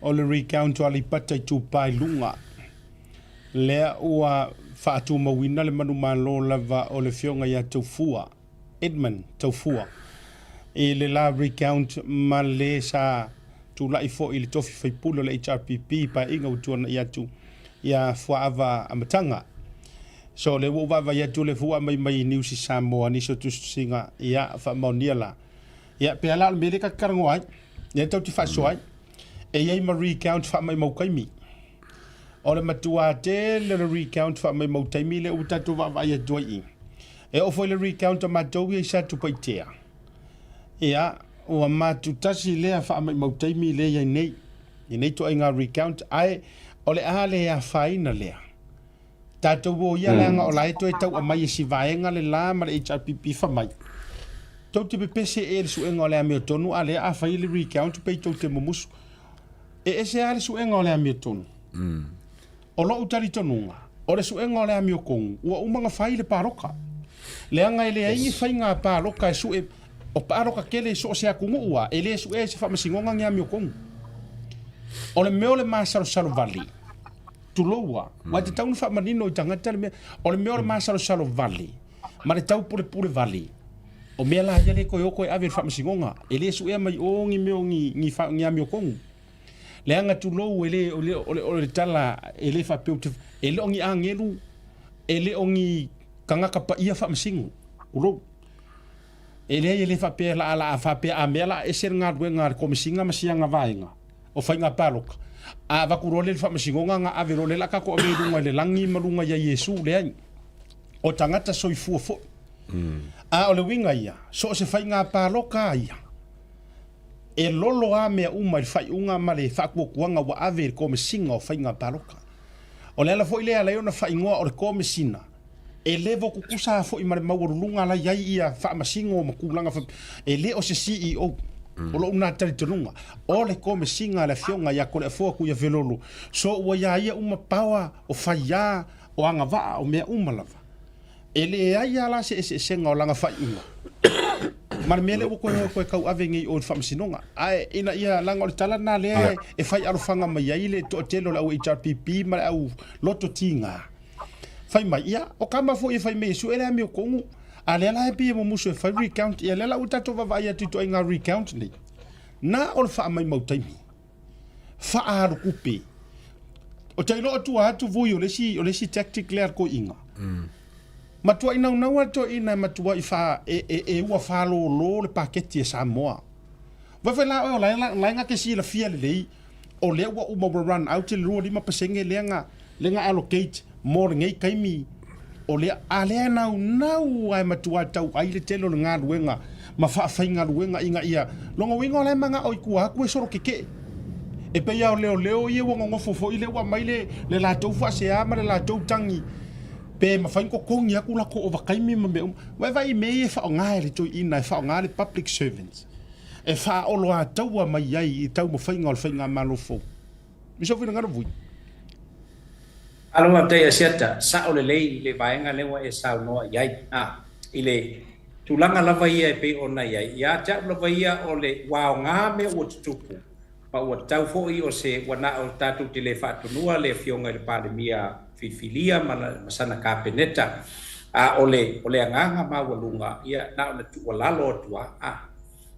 o le recount o Aleipata Itupa i Luga lea ua faatumauina le manumalo lava o le afioga ia Taufua Edmund Taufua i le la recount ma le sa tulai foi i le tofi faipule o le HRPP i paeaiga ua tuanai atu ia Fuaava Amataga. So lea ua ou vaavaai atu lea foi ua aumai mai i News i Samoa nisi o tusitusiga ia faamaonia la. Ia pe a la o le mea lea ta te talanoa ai, lea tatou te faasoa ai. E i ai ma recount faamaimau taimi. O le matua tele o le recount faamaimau taimi lea ua tatou vaavaai atu ai i. E oo foi le recount a matou ia i Satupaitea. Ia, ua matu tasi lea faamaimau taimi lea i ai nei. I nei ituaiga recount, ae o le a le afaina lea. Tatou o ia leaga o la e toe tau aumai e si vaega le la ma le HRPP fai mai. Tou te pepese e le suega o le amiotonu a lea a fai le recount pei tou te mumusu. E ese lava le suega o le amiotonu. O lou talitonuga, o le suega o le amiotonu, ua uma ona fai le paloka. Leaga e leai ni faiga paloka e sue, o paloka tele i so o se atunuu lava, e le suea i se faamasinoga ni amiotonu. O le mea o le masalosalo vale, tulou lava, aua e tatau ona faamanino i tagata le mea, o le mea o le masalosalo vale ma le taupulepule vale, o mea la ia lea e toe o toe ave i le faamasinoga, e le suea mai o ni mea o ni, ni, ni amiotonu. Leaga tulou e le, o le, o le, o le tala e le faapea ou te, e le o ni agelu, e le o ni tagata paia faamasino, tulou. E leai e le faapea la, la faapea a mea la ese le galuega a le Komesina ma siana vaega o faiga paloka. A avatu loa lea i le faamasinoga na ave loa lea la tatou ave i luga i le lagi ma luga ia Iesu, leai. O tagata soifua foi. A o le uiga ia, so o se faiga paloka a ia, e lolo a mea uma i le faaiuga ma le faatuatuaga ua ave i le Komesina o Faiga Paloka. O le ala foi lea e ala ai ona faaigoa o le Komesina, e level tutusa foi ma le maualuluga la i ai ia faamasino ma tulaga faapea. E le o se CEO. O lou na talitonuga, o le Komesina a le Afioga ia Toleafoa Tuiafelolo, so ua ia ia uma power o faia, o agavaa, o mea uma lava. E leai lava la se eseesega o lana faaiuga ma le mea lea ua toe toe tauave nei i o i le faamasinoga. Ae ina ia leaga o le tala lena lea e fai alofaga mai ai le toatele o le au HRPP ma le au loto tiga. Fai mai, ia, o kama foi e fai mai e sue le amiotonu, a lea la e pei e mumusu e fai recount, ia lea la ua tatou vaavaai atu i ituaiga recount nei. Na o le faamaimau taimi. Faaalu tupe. O te iloa tua atu vui o le isi, o le isi tactic lea a le toeaina. Matuai naunau lava le toeaina e matuai fa, e, e, e ua faalolo le paketi a Samoa. Vaai la oe o la e, la e na te silafia lelei, o lea ua uma ua run out le 25% lea na, lea na allocate mo lenei taimi o lea, a lea e naunau lava e matua tau ai le tele o le galuega ma faafaigaluega ina ia, lona uiga o la e manao i tua atu e solo kekee. E pei lava o leoleo ia ua nonofo foi lea ua aumai le, le latou faasea ma le latou tagi pe mafai ona totogi atu latou ovataimi ma mea uma. Ua e vaai i mea ia e faaaoga e le toeaina, e faaaoga le public servants e faaoloataua mai ai i taumafaiga o le faigamalo fou. I sou finagalo Vui. Malo faafetai Asiata, sao lelei le vaega lea ua e saunoa i ai. A, i le tulaga lava ia e pei ona i ai, ia te au lava ia o le ua aoga mea ua tutupu, ma ua tatau foi o se ua na o tatou te le faatonua le Afioga i le Palemia filifilia ma, ma sana Kapeneta. A o le, o le agaga maualuga, ia na ona tuualalo atu lava, a.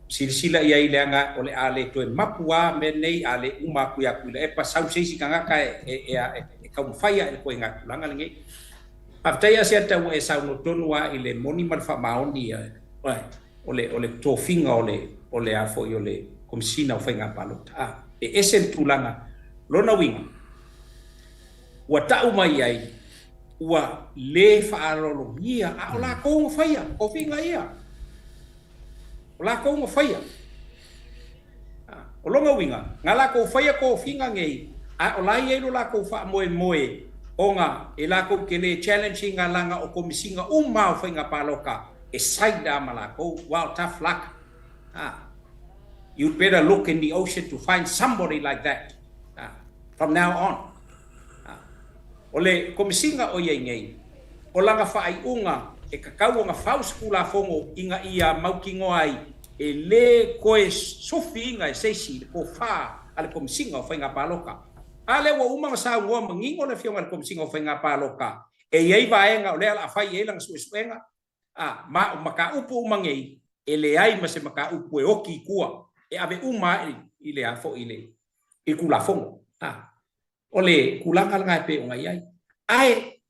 Silasila i ai leaga o le a le toe mapu a mea nei a le uma atu ia Tuilaepa sau se isi tagata e taumafai ae le koiga tulaga lenei. Faafetai Asiata ua e saunoa tonu a i le moni ma le faamaoni o le o le tofiga o le o le a foi o le Komesina o Faiga Palota. A e ese le tulaga lona uiga ua tau mai ai ua le faaaloalogia a o latou na faia tofiga ia. O lakou na faia. O lona uiga, na lakou faia tofiga nei, a o la e i ai lo lakou faamoemoe ona e lakou te le challenge ina laga o komesina uma o faiga paloka e side a ma lakou. Well, tough luck. You'd better look in the ocean to find somebody like that from now on. O le Komesina o i ai nei, o lana faaiuga e tatau ona fau se Tulafono ina ia mautinoa ai e le toe sufiina e se isi le tofa a le Komesina o Faiga Palota. A lea ua uma ona saunoa manino le Afioga i le Komesina o Faiga Palota e i ai vaega o lea o le a fai i ai lana suesuega, a, ma o mataupu uma nei, e leai ma se mataupu e oti i tua, e ave uma lava i le a foi i le Tulafono. A. O le tulaga lena e pei ona i ai. Ae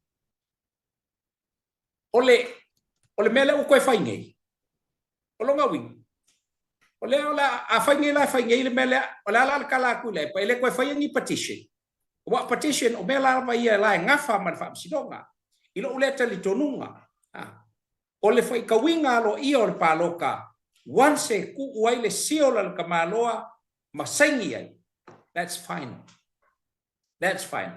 o le, o le mea lea ua toe fai nei, o lona uiga, o lea o le a, a fai nei la e fai nei le mea lea, o le a la le tala atu i Tuilaepa, e le toe faia ni petition. Aua o petition, o mea lava ia la e gafa ma le faamasinoga. I lou lea talitonuga, o le faitauina aloaia o le paloka, once e tuu ai le seal a le tamaloa ma saini ai, that's final. That's final.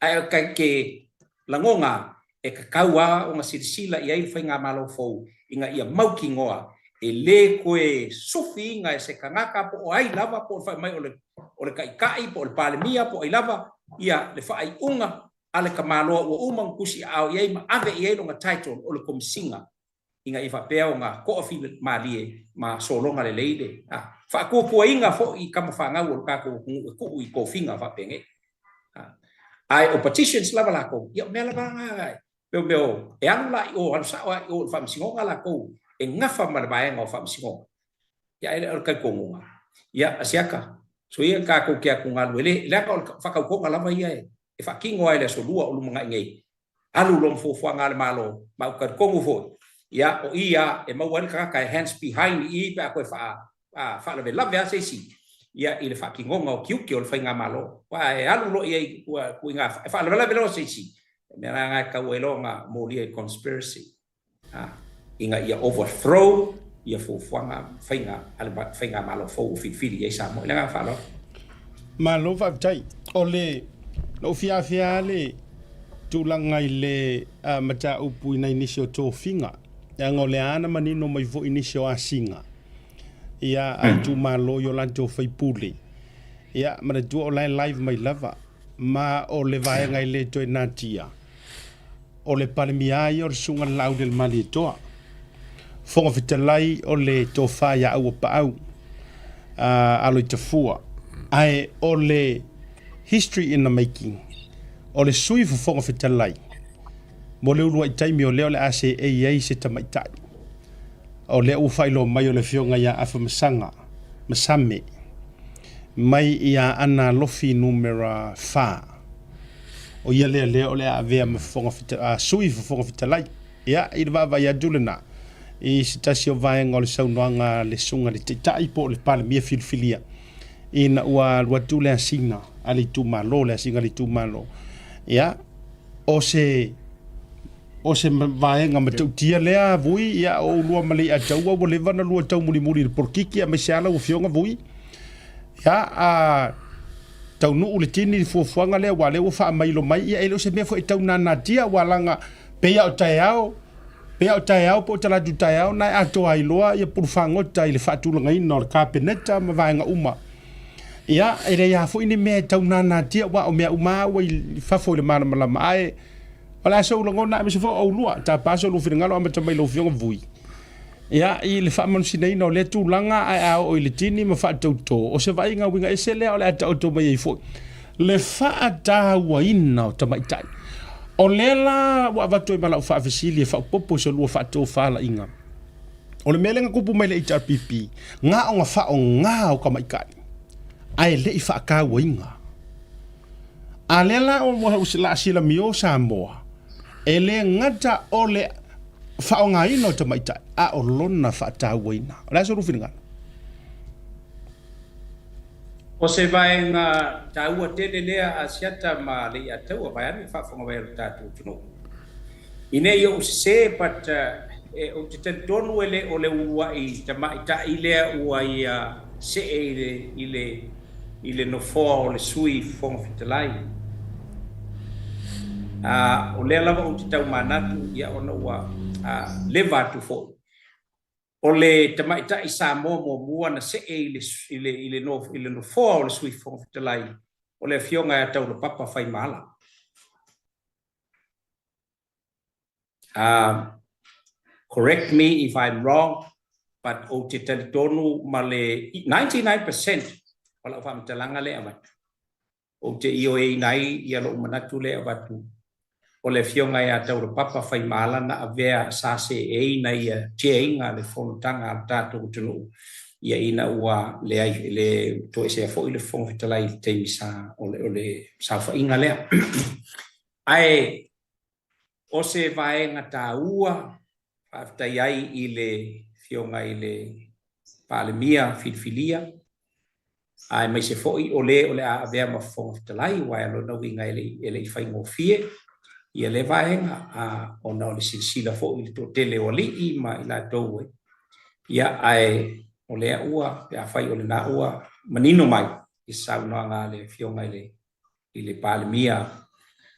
Ae o ke lagona e tatau lava ona silasila i ai le faigamalo fou ina ia mautinoa e le toe sufiina e se tagata po o ai lava po o le fai mai o le o le taitai po o le palemia po o ai lava ia le faaiuga a le tamaloa ua uma ona tusiaao i ai ma ave i ai lona title o le Komesina ina ia faapea ona toafimalie ma sologa lelei le faatuatuaina foi i tama fanau o le tatou atunuu e tuu i tofiga faapenei. Ae o petitions lava latou, ia o mea lava na pei o mea o, e alu la i o, alu sao lava i o i le faamasinoga latou, e gafa ma le vaega o faamasinoga. Ia ae le o le talitonuga, ia Asiata, soia tatou te atugalu e le, leaga o le faatautoga lava ia e faatino lava i le aso Lua o lumanai nei, alu loa ma fuafuaga a le Malo, ma ou te talitonu foi, ia, o i lava e maua ai le tagata e hands behind i i pe a toe faalavelave lava se isi ia, i le faatinoga o tiute o le faigamalo. Aua e alu loa i ai ituaiga, e faalavelave loa se isi, o le mea lena e tatau ai loa ona molia i conspiracy. ina ia overthrow ia fuafuaga ma faiga a le faigamalo fou ua filifili i ai Samoa. I le agaga faaaloalo. Malo faafetai. O le, na ou fiafia lava le tulaga i le mataupu i nai nisi o tofiga, leaga o lea lava na manino mai foi nisi o asiga ia a itumalo i o latou faipule. Ia, manatua o la e live mai lava, ma o le vaega e le toe natia. O le Palemia ia o le Susuga i le Laaulialemalietoa, Fofoga Fetalai o le Tofa ia Auapaau, Aloitafua. Ae o le history in the making, o le Sui Fofoga Fetalai mo le uluai taimi o lea o le a seei ai se tamaitai. O lea ua faailoa mai o le Afioga ia Afamasaga Masame mai i Aana Alofi numera 4. O ia lea lea o le a avea ma fofoga, Sui Fofoga Fetalai. Ia, i le vaavaai atu lena i se tasi o vaega o le saunoaga a le Susuga i le Taitai po o le Palemia filifilia ina ua alu atu le asiga a le itumalo, le asiga a le itumalo. Ia, o se o se vaega matautia lea Vui, ia o oulua ma Leiataua ua leva ona lua taumulimuli i le polokiki aemaise lava lau Afioga Vui. Ia, a taunuu le tini i le fuafuaga lea aua o lea ua faamailo mai, ia e le o se mea foi e tau nanatia aua leaga pei lava o taeao, pei lava o taeao po o talaatu taeao na e atoa ai loa ia pulu fagota i le faatulagaina o le Kapeneta ma vaega uma. Ia, e leai lava foi ni mea e tau nanatia aua o mea uma lava ua i fafo i le malamalama. Ae o le a sou lagona aemaise foi o oulua, tapa so lua finagalo amata mai i lau Afioga Vui. Ia, i le faamanusinaina o lea tulaga, ae a oo i le tini ma faatauto, o se vaaiga uiga ese lea o le a taoto mai ai foi le faatauaina o tamaitai. O lea la ua avatu ai ma lau faafesili e faaopoopo i se lua faatofalaiga. O le mea lea na tupu mai le HRPP, na ona faaaoga o tamaitai, ae le i faatauaina. A lea la ua laasia Samoa, e le gata o le faaaogaina o tamaitai, a o lona faatauaina. O le a so lou finagalo? O se vaega taua tele lea a Asiata ma Leiataua vaeane le faafofoga mai o le tatou atunuu. I ne i ou sese but ou te talitonu e le o le uluai tamaitai lea ua ia see i le i le i le nofoa o le Sui Fofoga Fetalai. A, o lea lava ou te tau manatu, ia ona ua a, leva atu foi. O le tamaitai Samoa muamua na see i le, i le, i le, i le nofoa o le Sui Fofoga Fetalai, o le Afioga ia Taulapapa Faimaala. Um, correct me if I'm wrong, but ou te talitonu ma le 99% o lau faamatalaga lea e avatu, ou te ioeina ai ia lou manatu lea e avatu, o le Afioga ia Taulapapa Faimaala na avea sa seeina ia chair-ina le fonotaga a le tatou atunuu ia ina ua leai le toesea foi le Fofoga Fetalai i le taimi sa o le, o le saofaiga lea. Ae O se vaega taua faafetai ai i le Afioga i le Palemia filifilia, aemaise foi o le o le a avea ma Fofoga Fetalai, aua o lona uiga e le e le i faigofie ia lea vaega, a, ona o le silasila foi i le toatele o alii ma i latou e, ia, ae o lea ua, pe afai o lena ua manino mai i se saunoaga a le Afioga i le i le Palemia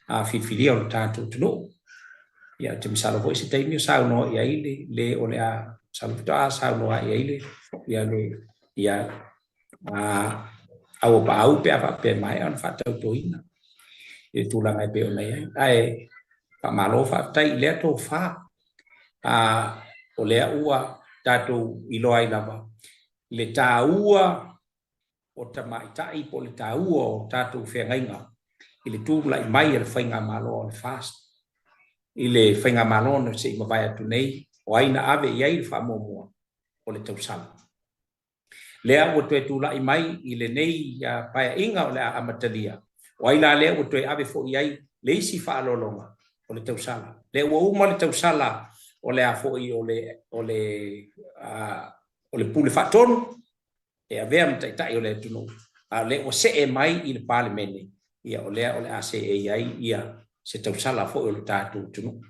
a filifilia o le tatou atunuu. Ia, ou te masalo foi se taimi o saunoa i ai le, le o le a, masalo faatoa saunoa i ai le, ia le, ia, a, Auapaau pe a faapea e maea ona faatautoina i le tulaga e pei ona i ai. Ae faamalo faafetai i lea tofa, a, o lea ua tatou iloa ai lava le taua o tamaitai po o le taua o tatou feagaiga i le tulai mai a le Faigamalo a le FAST i le Faigamalo na se i mavae atu nei, o ai na ave i ai le faamuamua? O le tausala. Lea ua toe tulai mai i lenei paeaiga o le a amatalia, o ai la lea ua toe ave foi i ai le isi faaaloaloga? O le tausala. Lea ua uma le tausala o le a foi o le, o le, o le Pule Faatonu, e avea ma Taitai o le atunuu, a o lea ua see mai i le Palemene, ia o lea o le a seei ai ia se tausala foi o le tatou atunuu.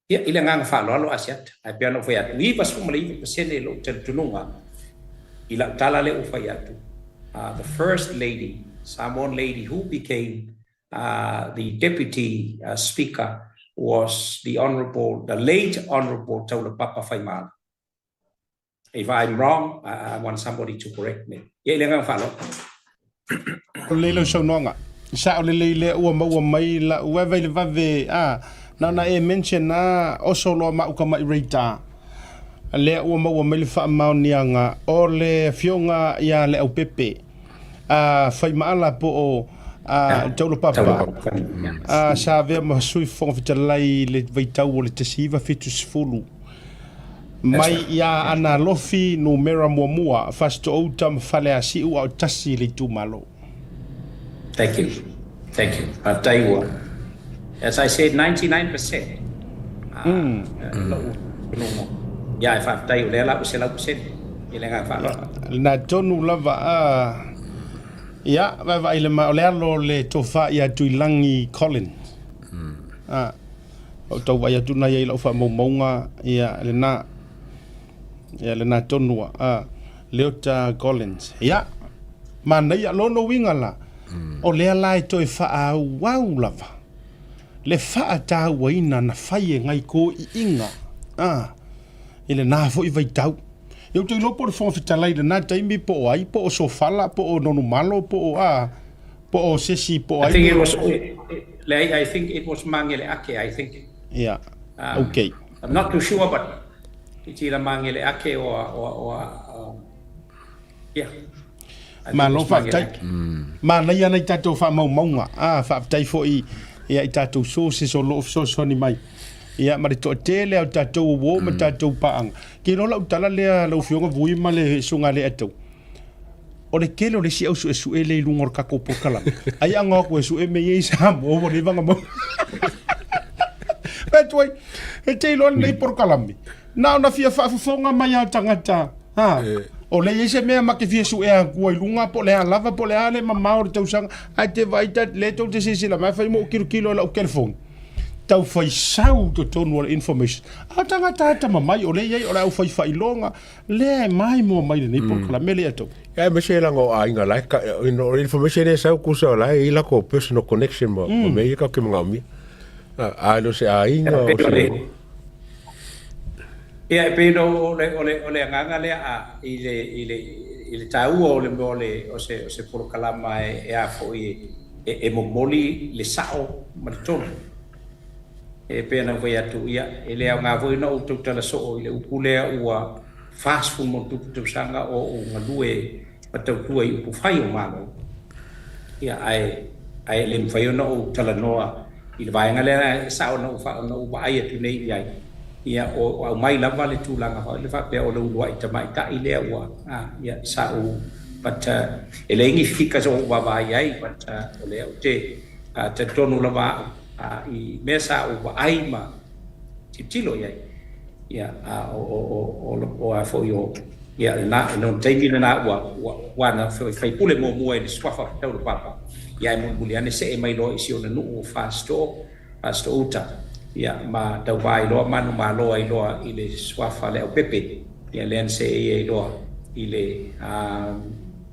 Ia, i le agaga faaaloalo Asiata, ae pei ona ou fai atu, 99% lou talitonuga i lau tala lea ua fai atu, the first lady, Samoan lady who became the deputy speaker was the honourable, the late honourable Taulapapa Faimalo. If I'm wrong, I want somebody to correct me. Ia, i le agaga faaaloalo. Lelei lau saunoaga. Sao lelei lea ua maua mai lau eva i le vave a na ona e mention a oso loa ma uka mai radar lea ua maua mai le faamaoniaga o le afioga ia Leaupepe a Faimaala po o a Taulapapa a sa avea ma Sui Fofoga Fetalai i le vaitau o le 1970. Mai iā Ana Alofi, numera muamua, Fasitoouta ma Faleasiu a o tasi le itumalo. Thank you. Thank you. Faafetai ua. As I said, 99%. Mm. Lou talitonuga. Ia, e faafetai o lea la ua 100% i le agaga faaaloalo. Lena tonu lava a. Ia, vaavaai le ma, o le alo o le tofa ia Tuilagi Collins. Mm. A. Ou tau vaai atu na ia i lau faamaumauga, ia lena, ia lena tonu a, a Leota Collins. Ia, manaia, lona uiga la, O lea la e toe faaauau lava le faatauaina na fai e nai toeaiina a i lena foi vaitau. Ia ou te iloa po o le Fofoga Fetalai i lena taimi po o ai, po o Sofala, po o Nonumalo, po o a, po o se isi, po o I ai think it mea. was, leai, I think it was Mageleake, I think. Ia, okay. I'm not too sure but it's either Mageleake or, or, or, um, yeah. Malo faafetai. Manaia nai tatou faamaumauga. Ah, faafetai foi ia i tatou sources o lo o fesoasoani mai. Ia ma le toatele o tatou uo ma tatou paaga. Ke iloa lau tala lea lau Afioga Vui ma le Susuga a Leatau. O le tele o le isi au suesue lea i luga o le tatou polokalame. Ai a ngo atu e sue mea ia i Samoa ua leva ona maua. Fai atu ai, e te iloa lenei polokalame. Na ona fia faafofoga mai lava o tagata, ha, o lea e i ai se mea ma te fia suea atua i luga po o le a lava po o le a le mamao o le tausaga, ae te vaai ta, lea tou te silasila mai, afai ma ou tilotilo i lau telefoni, tau fai sau i totonu o le information, a o tagata atamamai, o lea e i ai o le aufai faailoga, lea e maimoa mai lenei polokalame lea tou. Ia aemaise leaga o aiga la e ka, o le information lea e sau tusa o la e i ai latou personal connection ma mea ia tatou te manaomia. A e le o se aiga o se. Ia, e pei ona o le, o le, o le agaga lea a, i le, i le, i le taua o le mea o le, o se, o se polokalama e, e a foi e, e, e momoli le sao ma le tonu. E pei ona ou fai atu, ia, e le aoga foi ona ou tautala soo i le upu lea ua 47 tausaga o ou galue ma tautua i upufai o Malo, ia, ae, ae le mafai ona ou talanoa i le vaega lea e sao na ou, na ou vaai atu nei i ai, ia, o, o aumai lava le tulaga foi lea faapea o le uluai tamaitai lea ua, a, ia, sa ou, but, e leai ni figures o ou vaavaai ai, but, o lea ou te, talitonu lava au, a, i mea sa ou vaai ma tilotilo i ai. Ia, a o, o, o, o, o a foi o, ia, lena, i lona taimi lena ua, ua, ua na foi faipule muamua i le suafa Taulapapa, ia ae mulimuli ane see mai loa i si ona nuu o Fasito'o, Fasito'outa, ia, ma tauva ai loa manumalo ai loa i le suafa Leaupepe, ia lea na see ai loa i le, a,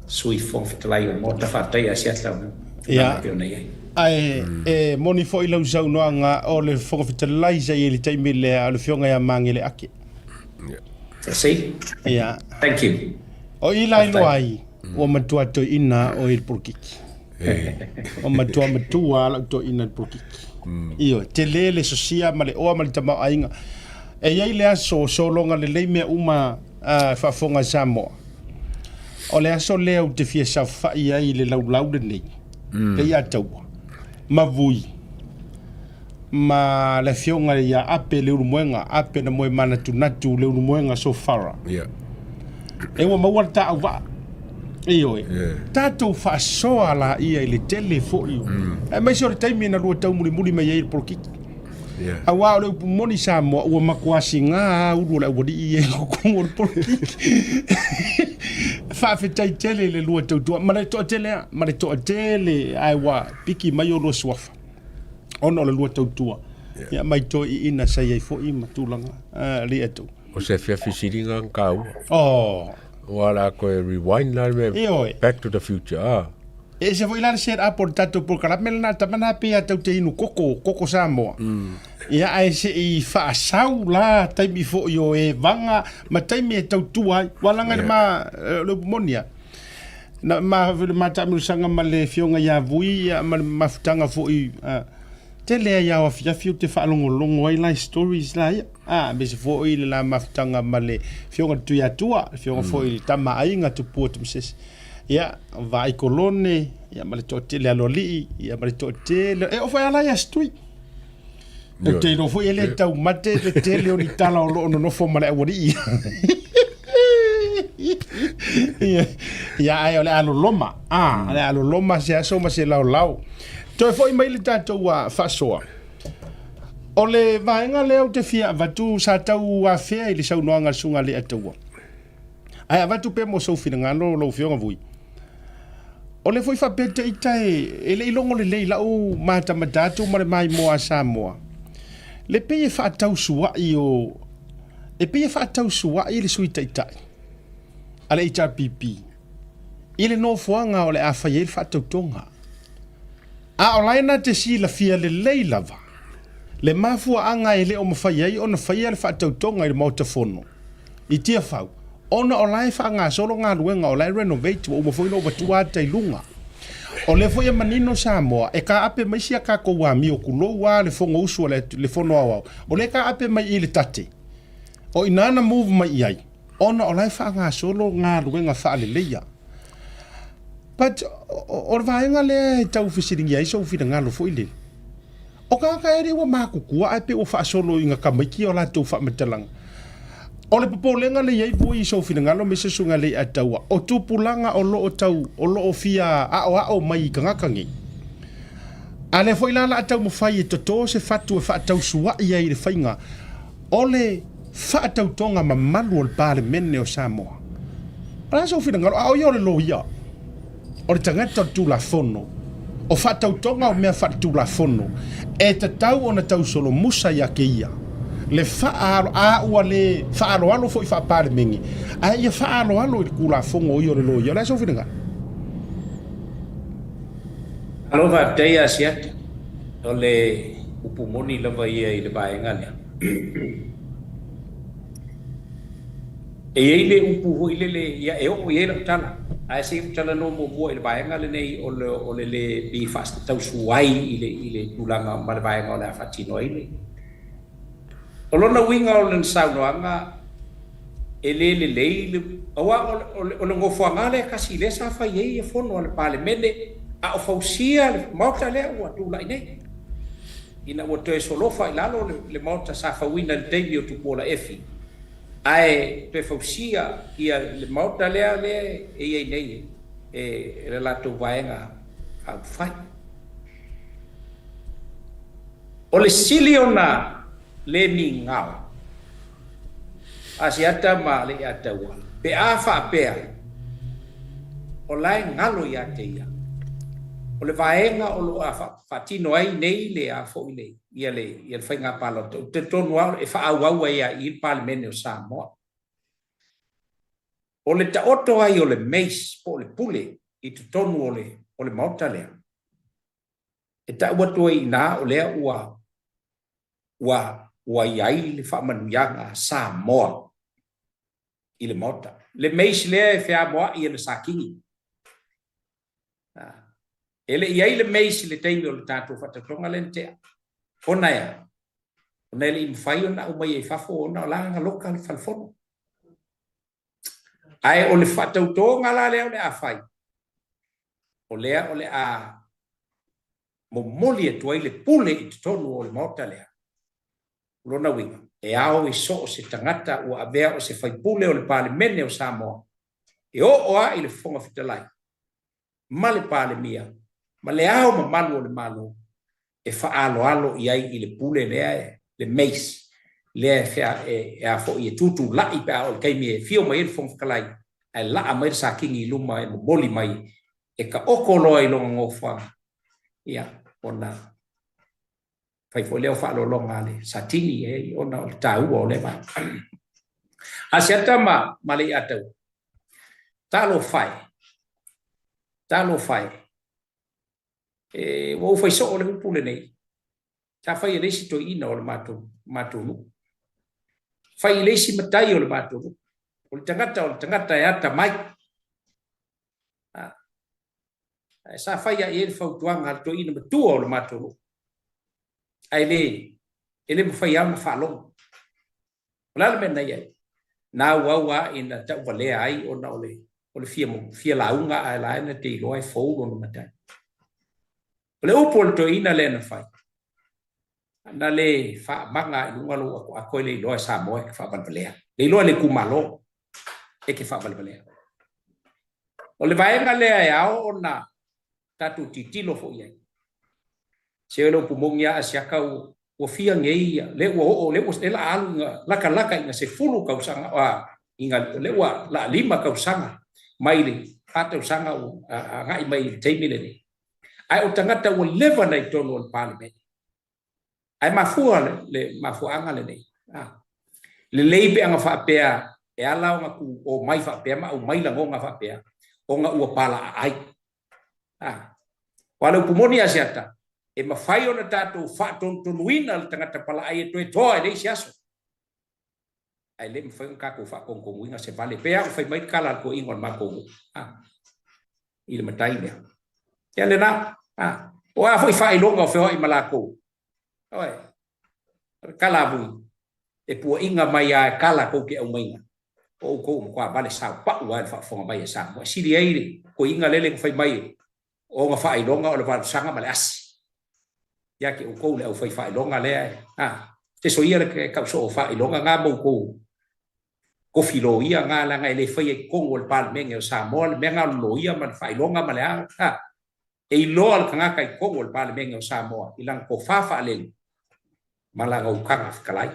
Sui Fofoga Fetalai o le Maota, faafetai Asiata o tulaga e pei ona i ai. Ae e moni foi lau saunoaga o le Fofoga Fetalai sa i ai i le taimi lea o le Afioga ia Mageleake. See? Ia. Thank you. O i la iloa ai ua matua toeaina oe i le polokiki. Ua matua matua lava lau toeaina i le polokiki. Ioe, tele le sosia ma le oa ma le tamaoaiga. E i ai le aso sologa lelei mea uma a faafofoga a Samoa. O le aso lea ou te fia saofai ai i le laulau lenei, mm. ia Taua, ma Vui, ma le afioga ia Ape Leulumoega, Ape na moe manatunatu Leulumoega Sofara. Yeah. E ua maua le taauvaa. Ioe. Yeah. Tatou faasoa laia i le tele foi. Mm. Aemaise o le taimi na lua taumulimuli mai ai le polokiki. Aua o le upu moni Samoa, ua matua siga lava ulu o le aualii ia i totonu o le polokiki. Faafetai tele i le lua tautua, ma le toatele lava, ma le toatele ae ua piki mai o lua suafa ona o le lua tautua. Ia mai toeaiina sa i ai foi ma tulaga alii atu. O se fia fesiliga na taua. Oh. Ua la koe rewind la le Ioe. Back to the future. Ah. E ese foi la le set up o le tatou polokalame lena tama na pei a tau te inu koko, koko Samoa. Ia ae se i faasau la taimi foi o e vaga ma taimi e tautua ai. Ua laga i le ma, le upu moni a. Na ma, le ma taamilosaga ma le afioga ia Vui ia ma le mafutaga foi, tele ai ao afiafi ou te faalogologo ai la i stories la ia. A, aemaise foi le la mafutaga ma le afioga i le Tuiatua, le afioga foi i le Tama a Aiga Tupua Tamasese. Ia, Vaai Kolone, ia ma le toatele aloalii, ia ma le toatele. E oo foi lava la ia Stui. Ou te iloa foi e le taumate le tele o ni tala o lo o nonofo ma le aualii. Ia, ia ae o le a loloma. A, o le a loloma se aso ma se laolao. Toe foi mai le tatou faasoa. O le vaega lea ou te fia avatu sa tau afea i le saunoaga a le Susuga a Leiataua. Ae avatu pea mo sou finagalo lau Afioga Vui. O le foi faapea te ita e, e le i logo lelei lau matamata atu ma le maimoa a Samoa. Le pei e faatausuai o, e pei e faatausuai le Sui Taitai a le HRPP i le nofoaga o le a fai ai le faatautoga. A o la e na te silafia lelei lava le mafuaaga e le o mafai ai ona faia le faatautoga i le Maota Fono i Tiafau, ona o la e faagasolo galuega, o la e renovate, ua uma foi ona ou avatua ata i luga. O lea foi e manino Samoa, e taape mai si a tatou amio, tulou lava le Fonousu a le Fono Aoao, o lea e taape mai i le tate, o i ina na move mai i ai, ona o la e faagasolo galuega faaleleia. But o le vaega lea e tau fesiligia ai sou finagalo foi lele, o tagata ea lea ua matutua ae pei ua faasolo i tamaiti o latou faamatalaga. O le popolega lea i ai Vui i sou finagalo ma isi susuga Leiataua, o tupulaga o lo o tau o lo o fia aoao mai i tagata nei. A lea foi la la a taumafai e toto se fatu e faatausuai ai i le faiga o le faatautoga mamalu o le Palemene o Samoa. O le a sou finagalo? A o ia o le loia, o le tagata o le Tulafono, o faatautoga o mea faaletulafono, e tatau ona tausolomusa ia te ia le faaalo, a ua le faaaloalo foi faa-Palemene, ae ia faaaloalo i le Tulafono o ia o le loia. O le a sou finagalo? Malo faafetai Asiata. O le upu moni lava ia i le vaega lea. E i ai le upu foi lele, ia e oo i ai lau tala, ae se i ou talanoa muamua i le vaega lenei o le, o le lē pei faatausuai i le, i le tulaga ma le vaega o le a faatino ai le. O lona uiga o lana saunoaga, e le lelei le, aua o le, o le, o le nofoaga lea e tasi lea sa fai ai fono a le Palemene a o fausia le Maota lea ua tulai nei. Ina ua toe solofa i lalo le, le Maota sa fauina i le taimi o Tupuola Efi, ae toe fausia ia le Maota lea lea e i ai nei e, e le latou Vaega Faaupufai. O le sili ona le migao Asiata ma Leiataua, pe a faapea o la e galo ia te ia, o le vaega o lo o faatino ai nei le a foi le ia le ia le faiga palota, ou te talitonu lava e faaauau ai lava i i le Palemene o Samoa. O le taoto ai o le mace po o le pule i totonu o le o le Maota lea, e tau atu ai i ina o lea ua ua ua i ai le faamanuiaga a Samoa i le Maota. Le mace lea e feamoa'i e le Satini. E le i ai le mace i le taimi o le tatou faatautoga lea na tea. Ona e a? Ona e le i mafai ona aumaia i fafo ona o la e galoka le falefono. Ae o le faatautoga la lea o le a fai, o lea o le a momoli atu ai le pule i totonu o le Maota lea. O lona uiga, e ao i so o se tagata ua avea o se faipule o le Palemene o Samoa e oo lava i le Fofoga Fetalai ma le Palemia ma Le Ao Mamalu o le Malo e faaaloalo i ai i le pule lea, le mace lea e a foi e tutulai pe a oo i le taimi e afio mai ai le Fofoga Fetalai ae laa mai le Satini i luma e momoli mai e taoto loa i lona nofoaga, ia, ona fai foi lea o faaaloaloga a le Satini e ona o le taua o lea vaega. Asiata ma, ma Leiataua, talofa e, talofa e, e, ua ou fai soo le upu lenei, sa fai e le isi toeaina o le matou, matou nuu. Fai i le isi matai o le matou nuu. O le tagata o le tagata e atamai. Ae sa fai lava i ai le fautuaga a le toeaina matua o le matou nuu. Ae le, e le mafai lava ona faalogo. O le a le mea na i ai? Na auau lava ina tauvalea ai ona o le, o le fia, fia lauga ae la e na te iloa e fou lona matai. O le upu a le toeaina lea na fai, na le faamaga i luga lou atoato e le iloa e Samoa e te faavalevalea. Le iloa e le itumalo e te faavalevalea. O le vaega lea e ao ona tatou tilotilo foi i ai. Se o le upu moni lava Asiata ua fia nei ia, lea ua oo, lea ua lea la alu ina latalata ina 10 tausaga, a, ina lea ua la 5 tausaga mai le 4 tausaga ua agai mai i le taimi lenei. Ae o tagata ua leva na i totonu o le Palemene. Ae mafua le, le mafuaaga lenei. A. Lelei pe ana faapea e ala ona tu omai faapea ma aumai lagona faapea ona ua palaaai. A. Aua o le upu moni Asiata, e mafai ona tatou faatonutonuina le tagata palaai e toe toa i le isi aso, ae le mafai ona tatou faatonutonuina se vale. E pei lava ona fai mai le tala a le toeaina o le matou nuu, a, i le matai lea. Ia lena, a, o a foi faailoga o feoai ma latou, ioe, o le tala a Vui, e puaina mai lava e tala tou te aumaina, o outou ua matua vale saopau lava i le faafofoga mai a Samoa. E sili ai le toeaina lele na fai mai o ona faailoga o le valosaga ma le asi. Ia te outou le aufai faailoga lea e, a, te soia le tau soo faailoga na ma outou kofi loia na, leaga e le faia i totonu o le Palemene o Samoa le mea na o le loia ma le faailoga ma le a, a, e iloa le tagata i totonu o le Palemene o Samoa i lana tofa faalele ma lana utaga fetalai.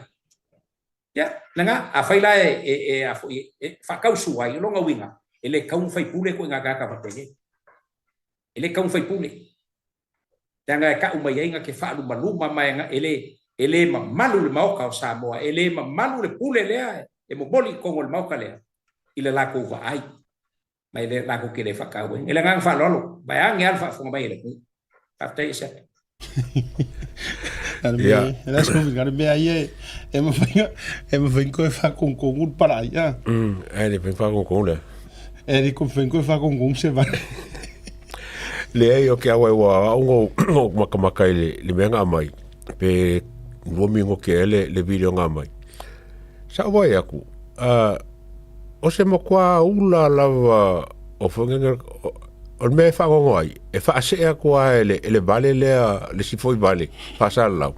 Ia, lena, afai la e, e, e, a foi, e faatausu ai, o lona uiga, e le tatau ona faipule ituaiga tagata faapenei. E le tatau ona faipule. Leaga e tau mai ai na te faalumaluma ma e le, e le mamalu le Maota o Samoa, e le mamalu le pule lea e momoli i totonu o le Maota lea i le latou vaai. Ma e le, latou te le faatauaina. I le agaga faaaloalo, vaeane lava le faafofoga mai a le atunuu. Faafetai Asiata. Ia. Le mea ia e mafai e mafai koe whakongongu le parai. E le mafai whakongongu le. E le mafai koe whakongongu se vale. Leai o ke awa ua au ngou makamaka i le mea nga mai pe lua minute ea le video nga mai. Sa ou vaai aku, o se matua ula lava o whanganga, o le mea e whangongo ai, e whaasee aku a e le, e le vale lea, le si foi vale, whaasalalau.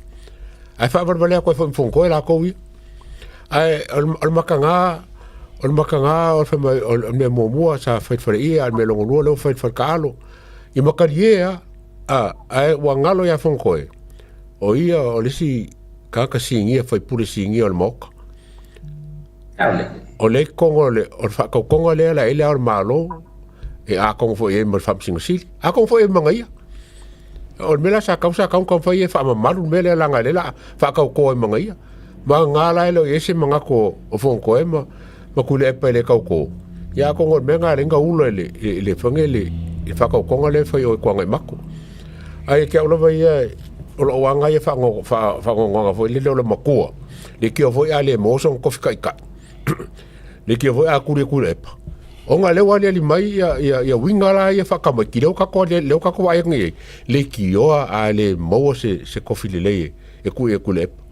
Ae whaavalevale aku e wha mfongoe lākou ia. Ae, o le makanga, o le makanga, o le whamai, o le mea muamua sa whai whare ia, o le mea longonua leo whai whare kaalo. I makari e a, a, ae ua ngalo ia whangoe. O ia, o le si, kaka singia, whai pure singia o le maoka. O le kongo o le whaakaukonga lea la ele ao le malo, e ākonga foi i ai ma le Faamasino Sili. Ākonga foi i ai ma Magaia. O le mea la sa kau, sa kau kau fai e faamamalu le mea lea leaga lea la faakaukoa i Magaia. Ma ngā la e le o i ai se manatu o Fonotoe ma ma Tuilaepa e le kaukō. Ia ākonga o le mea ngā lenga ula i le, i le whange i le, i le whakaukonga lea e whai o e kuanga i mako. Ai e ke au lava ia, o loo anga ia whaangongonga foi lele o le makua. Le kio foi a le moso ng kofi kai kai. Le kio foi a kuri kuri epa. O nga leo ali ali mai ia, ia, ia winga la ia whakamai. Ki leo kako ali, leo kako wa ngi e. Le kioa a le maua se, se kofi le lei e kui e kule epa.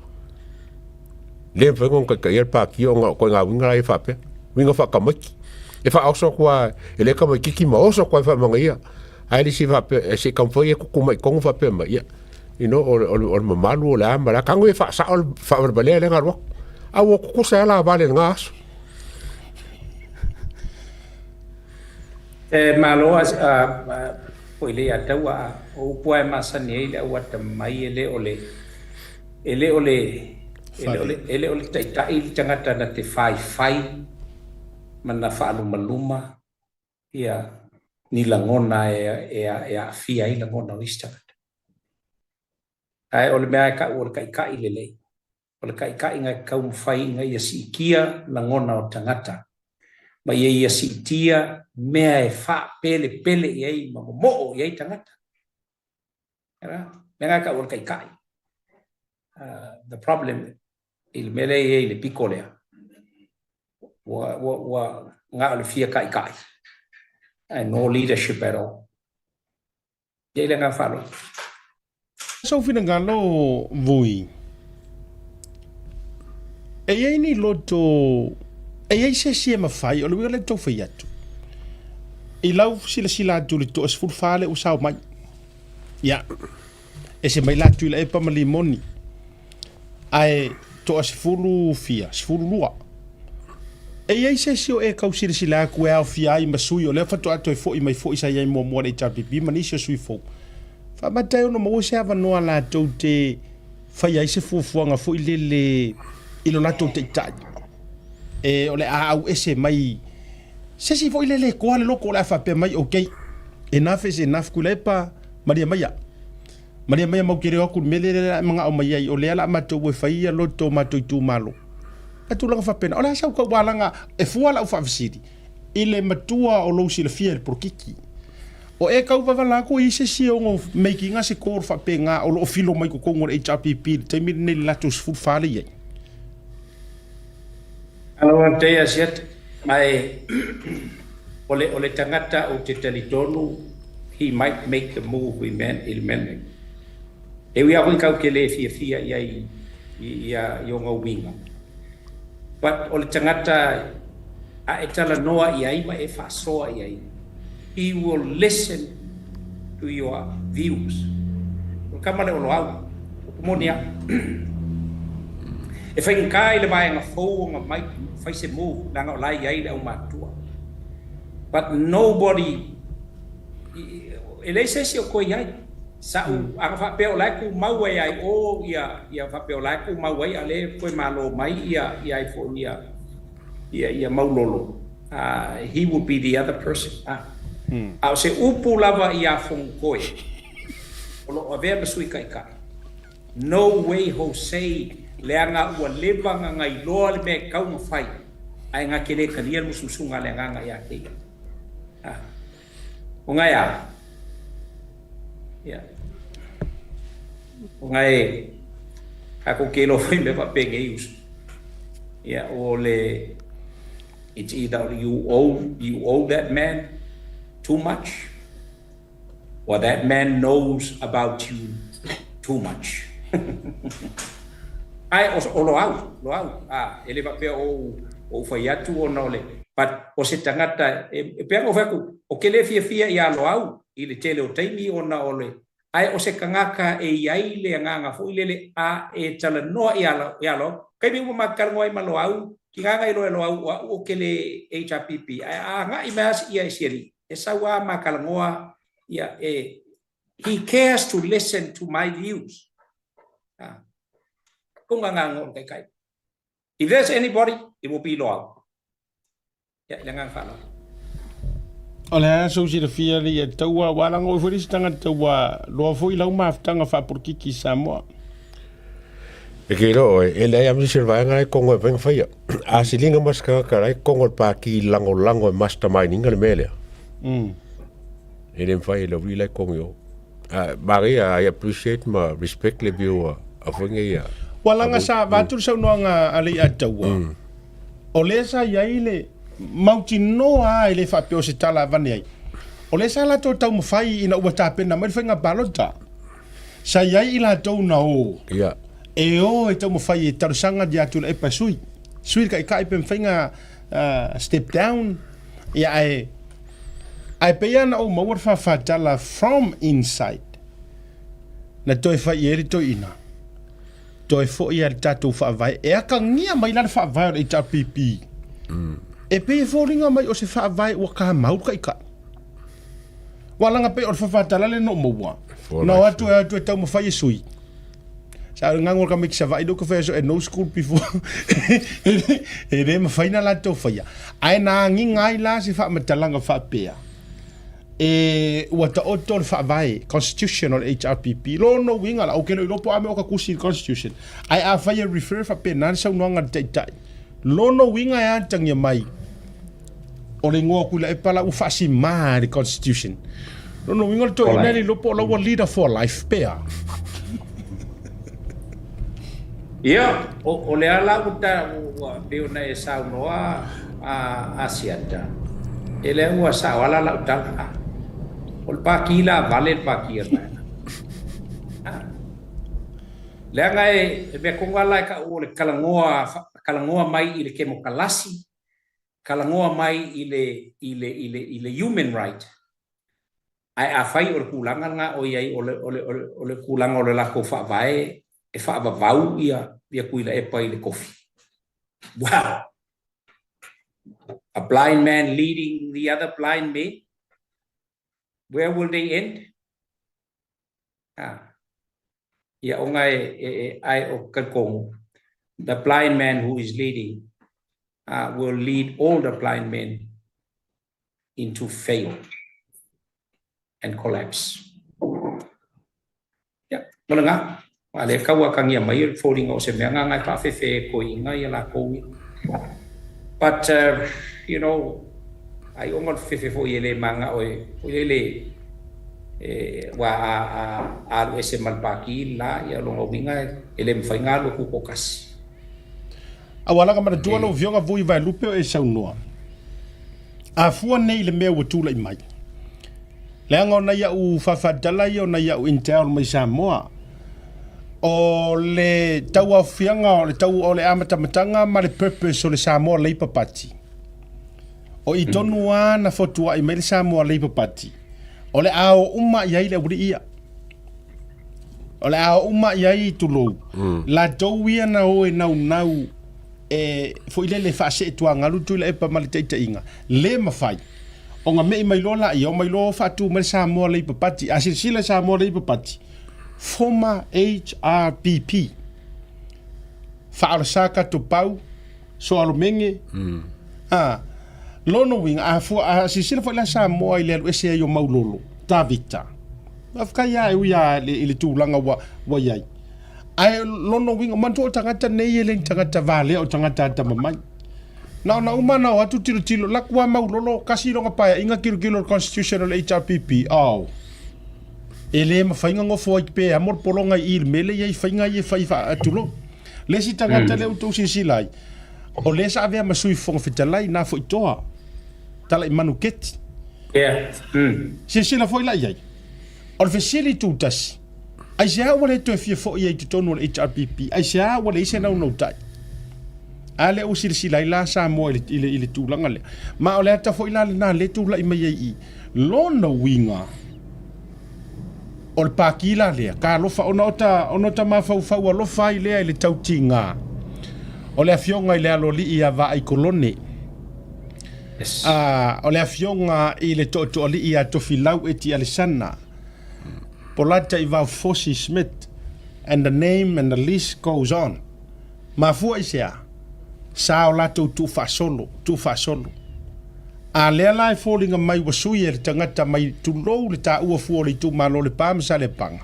Le mawhai ngong kai kai pa ki o nga ko nga winga la ia whapea. Winga whakamai. E wha oso kua, e le kamai kiki ma oso kua wha manga ia. Ai le si whapea, e se kamfai e kuku mai kongu whapea mai ia. You know, o, o, o le mamalu o le a ma le a kango e whaasao le whaavalevalea le ngalua. A ua kukusa e la vale le ngā aso. E malo a foi le ia taua a o upu a e masani ai le au atamai e le o le e le o le e le o le e le o le taitai le tagata na te faifai ma na faalumaluma ia ni lagona e e e aafia ai lagona o isi tagata. Ae o le mea e taʻu o le taʻitaʻi lelei. O le taʻitaʻiga e taumafai ina ia siitia lagona o tagata, ma ia ia siitia mea e faapelepele i ai ma momoo i ai tagata. Mea lena e taʻu o le taʻitaʻi. The problem i le mea lea e i ai i le piko lea, ua, ua, ua na o le fia taʻitaʻi, and no leadership at all. Ia i le agaga faaaloalo. Sou finagalo Vui, e i ai ni loto, e i ai se isi e mafai, o le uiga lea tou fai atu, i lau silasila atu i le toa-14 lea ua sao mai, ia, ese mai la Tuilaepa ma Limoni, Ae toa sefulu fia, 12. E i ai se isi o e kau silasila atu e aofia ai ma sui o lea faatoa toe foi mai foi sa i ai muamua le HRPP ma nisi o sui fou. Faamata e ono maua se avanoa latou te faia ai se fuafuaga foi lele i lo latou taitai e o le a au ese mai se isi foi lele e koa le loko o le a faapea mai okay enough is enough Tuilaepa malia maia. Malia mai a mau te reo aku le mea lea la e manao mai ai, o lea la a matou e fai ia loto o matou itumalo. A tulaga faapena, o le a sau taualaga e fua lau faafesili i le matua o lou silafia i le polokiki. O e kau vava la ko i se isi e ono make ina se call faapena o lo o filo mai totonu o le HRPP i le taimi lenei i le latou 14 lea e i ai. Malo faafetai Asiata. Ma e o le o le tagata ou te talitonu he might make the move i mea i le mea lenei. E ui lava foi kau te le fiafia i ai i ia i ona uiga but o le tagata a e talanoa i ai ma e faasoa i ai he will listen to your views. O le tama lea o Loau, upu moni lava. E faigata i le vaega fou ona mai fai se move leaga o la e i ai le aumatutua. But nobody, e leai se isi o toe i ai. Sa'u ana faapea o la e tumau ai ai o ia ia faapea o la e tumau ai a o lea e toe malo mai ia ia ai foi ia ia ia Maulolo he would be the other person a a o se upu lava iā Fonotoe o lo o avea ma Sui Taitai no way Jose leaga ua leva ona gailoa le mea e tatau ona fai ae na te le talia le musumusuga a le agaga ia te ia a O nga e a? Ia. O nga e a ko ke iloa foi mea faapenei uso. Ia, o le it's either you owe you owe that man too much or that man knows about you too much. Ae o, o Loau, Loau, a, e le faapea o ou fai atu ona o le, but o se tagata, e, e pei ona ou fai atu, ou te le fiafia iā Loau i le tele o taimi ona o le, ae o se tagata e i ai le agaga foi lele a e talanoa iā, iā Loau. Taimi uma ma te talanoa ai ma Loau, ki gaga iloa e Loau o a'u ou te le HRPP, ae a agai mai lava ia i si alii, e sau lava ma talanoa ia e, he cares to listen to my views. A, ko nga agaga o le taitai. If there's anybody, it will be Loau. Ia, i le agaga faaaloalo. O le a sou silafia le ia taua, ua alaga oe foi le isi tagata ua loa foi lau mafutaga faapolokiki i Samoa. E ke iloa oe, e leai a ma se isi o le vaega la e kongo e mafai ona faia. A siliga ma se tagata la e kongo i le pati lagolago e mastermind ina le mea lea. E le mafai e le aualii la e kongo i o. A manaia, I appreciate ma respect le view a a foi nei a Ua laga sa avatu le saunoaga a Leiataua, o lea sa i ai le mautinoa lava e le faapea o se tala avane ai, o lea sa latou taumafai ina ua tapena mai le faiga palota, sa i ai i latou na o, e o e taumafai e talosaga ia Tuilaepa e sui, sui le taitai pe mafai ona step down, ia ae Ae pei lava na ou maua le faafatala from inside na toe fai i ai le toeaina, toe foi lava i le tatou faavae, e akagia mai la le faavae o le HRPP. E pei e foliga mai o se faavae ua kamau le taitai. Ua laga pei o le faafatala lea na ou maua, na o atu e o atu e taumafai e sui. Sa o le gago o le tamaiti Savaii lea ou te fai aso e no school before e le mafai na latou faia. Ae na agiga ai la se faamatalaga faapea, e ua taoto le faavae, constitution o le HRPP. Lona uiga la, ou te le o iloa po o a mea o ka tusi i le constitution, ae afai e refer faapena le saunoaga a le Taitai, lona uiga e atagia mai, O le igoa o Tuilaepa la ua faasima e le constitution. Lona uiga o le toeaina e le iloa po o la ua leader for life pe a. Ia, o le a la ua ta, ua pei ona e saunoa a Asiata, e lea ua sao ala lau tala, a. O le pākī la vale le pākī a le vaega. A. Leaga e, e mea tonu lava la e ta'u o le talanoa, talanoa mai i le kemokalasi, talanoa mai i le, i le, i le, i le human right, ae afai o le tulaga lena o i ai o le, o le, o le, o le tulaga o le latou faavae e faavavau ia, ia Tuilaepa i le tofi. Wow! A blind man leading the other blind men? Where will they end? Ah. Ia ona e, e, e, ae o talitonu, the blind man who is leading uh, will lead all the blind men into fail and collapse. Ia, mo lena, a lea kau akagia mai o le foliga o se mea nga e faafefe e toeaiina ia latou ia. But, uh, you know, ai ona o le fefe foi e le mana'o e, foi lele, E, aua a, a, a alu ese ma le Pākī le la, ia o lona uiga e le mafai ona alu atu toatasi. Aua laga manatua lau Afioga Vui Vaelupe o e saunoa, a fua nei i le mea ua tulai mai, leaga o nai au faafaatala ia o nai au intel mai Samoa, o le tauaofiaga o le tau o le amatamataga ma le purpose o le Samoa Labour Party, o i tonu lava na fotuai mai le Samoa Labour Party, o le a o uma i ai le aualii ia. O le a o uma i ai tulou, latou ia na o e naunau e foi lele faaseetuagalu Tuilaepa ma le taitaiga, le mafai ona me'i mai loa laia, omai loa faatu mai le Samoa Labour Party. A silasila Samoa Labour Party, former HRPP, faaolasa Katopau, Soalomenge, a, lona uiga, a fua, a silasila foi la Samoa i le alu ese ai o Maulolo, Tavita, faafetai lava e ui lava i le tulaga ua, ua i ai. Ae lona uiga, manatua o tagata nei e le ni tagata valea o tagata atamamai. Na ona uma na o atu tilotilo, laku lava Maulolo, kasi lona paeaiga tilotilo i le constitution o le HRPP, oh. E le mafai ona nofo ai pe amo le pologa i i le mea lea e i ai faiga ia e fai faa, tulou. Le isi tagata lea ua outou silasila ai, o lea sa avea ma Sui Fofoga Fetalai, na foi toa, Talaimanu Keti. Silasila foi la i ai. O le fesili tutasi, aisea ua le toe fia foi ai i totonu o le HRPP? Aisea ua leai se naunautai? A lea ua silasila ai la Samoa i le, i le, i le tulaga lea. Ma o le ata foi la lena lea e tulai mai ai i i. Lona uiga, O le pākī la lea, ka alofa, ona o ta, ona o ta mafaufau alofa ai lea i le tautiga o le afioga i le aloalii ia Vaaikolone, Yes. a, o le afioga i le tootooalii ia Tofilau Eti Alesana, Polata Ivao Fosi Smith, and the name and the list goes on. Mafua i se a? Sa o latou tuufaasolo, tuufaasolo. A lea la e foliga mai ua sui e le tagata mai tulou le taua fua o le itumalo o Lepa ma Saleapaga.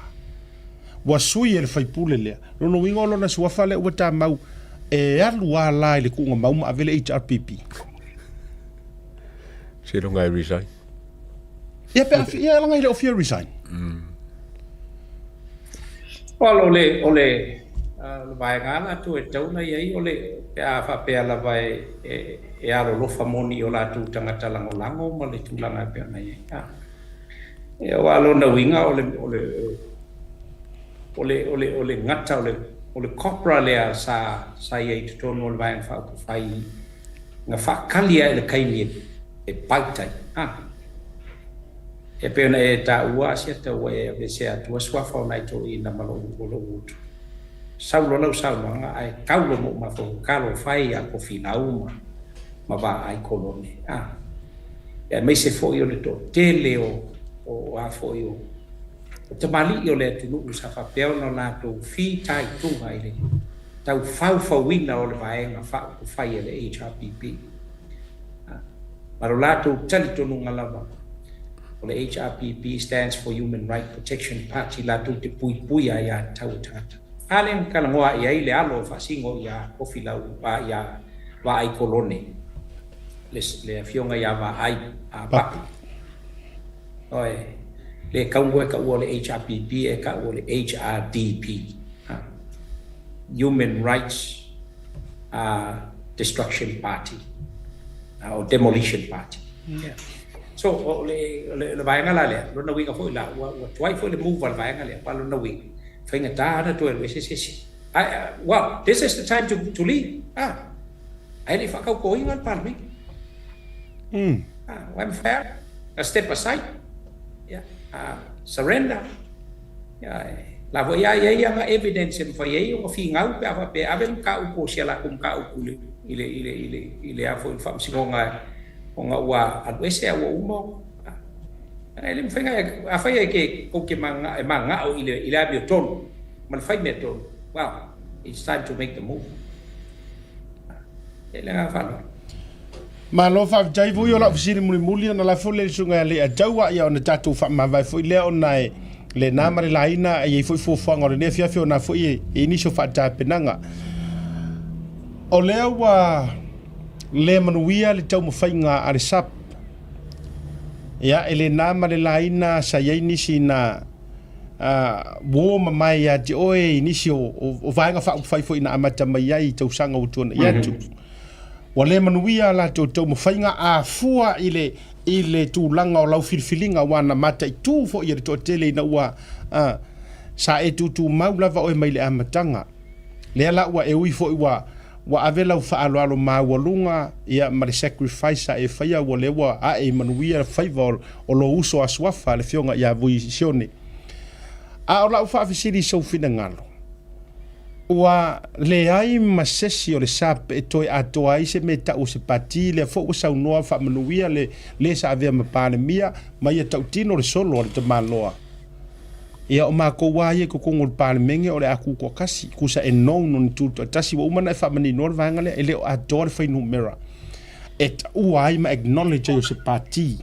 Ua sui e le faipule lea. Lona uiga o lona suafa lea ua tamau e alu a la i le kuuga mau ma ave le HRPP. Seiloga e resign. Ia pe a ia laga i le o fia resign. Well, o le, o le, uh, le vaega a latou e tatau ona i ai, o le, pe a faapea lava e, e, e alolofa moni i o latou tagata lagolago ma le tulaga e pei ona i ai. Ah. E, aua lona uiga o le, o le, o le, o le, o le gata, o le, o le cobra lea sa, sa i ai i totonu o le Vaega Faaupufai na faakali ai i le taimi e bite ai. Ah. E pei ona e taua Asiata ua e aveesea atu a suafa o nai toeaiina ma lou o lou utu. Sau loa lau saunoaga ae tau loa mou mafaufau talofa e ia Tofilau ma ma Vaai Kolone a. Aemaise foi o le toatele o o a foi o o tamalii o le atunuu sa faapea ona latou fitaituga i le tau faufauina o le vaega faaupufai a le HRPP. Ma lo latou talitonuga lava, o le HRPP stands for Human Right Protection Party latou te puipuia aiatatau a tagata. A lea na talanoa i ai le alo e faasino ia Tofilau, a ia Vaai Kolone, le, le afioga ia Vaai a Papi. Oe, le kaua e taua o le HRPP e taua o le HRDP. Human Rights Destruction Party or Demolition Party. Yeah. So, o le, o le, o le vaega la lea, lona uiga foi la, ua, ua tuai foi le move a le vaega lea, aua lona uiga, faigata ona toe alu ese se isi. I, well, this is the time to, to leave. Ah, ae le i faatautoina le Palemene. Ah, ua e mafai lava na step aside. Yeah. Ah, surrender. La foi a i ai ana evidence e mafai ai ona finau pe a faapea e ave le mataupu o si a latou mataupu i le, i le, i le, i le a foi le faamasinoga ona ua alu ese a ua uma ona, e le mafai ona, afai e ke, tou te mananao, e mananao i le, i le amiotonu ma le fai mea tonu, well, it's time to make the move. E le agaga faaaloalo. Malo faafetai foi o lau fesili mulimuli ona lafo lea i le susuga ia Lea Taua ia ona tatou faamavae foi lea ona e lena ma le laina e i ai foi fuafuaga o lenei afiafi ona foi e i ai nisi o faatapenaga. O lea ua le manuia le taumafaiga a le SAP. Ia, e le na ma le laina sa i ai nisi na uo mamae ia te oe i nisi o vaega faaupufai foi na amata mai ai i tausaga ua tuanai atu. Ua le manuia a latou taumafaiga afua i le i le tulaga o lau filifiliga aua na mataitu foi e le toatele ina ua sa e tutumau lava oe mai le amataga. Lea la ua e ui foi ua ua ave lau faaaloalo maualuga ia ma le sacrifice sa e faia ua lea ua ae i manuia faiva o lou uso a suafa le afioga ia Vui Sione. A o lau faafesili i sou finagalo, ua leai ma sesi o le SAP e toe atoa ai se mea e tau o se pati, lea foi ua saunoa faamanuia le le sa avea ma Palemia ma ia tautino le solo a le tamaloa. Ia o makou lava ia i totonu o le Palemene o le a tutoatasi, tusa e known o ni tutoatasi, ua uma ona e faamaninoa le vaega lea, e le o atoa le fuainumera e taua ai ma acknowledge ai o se pati.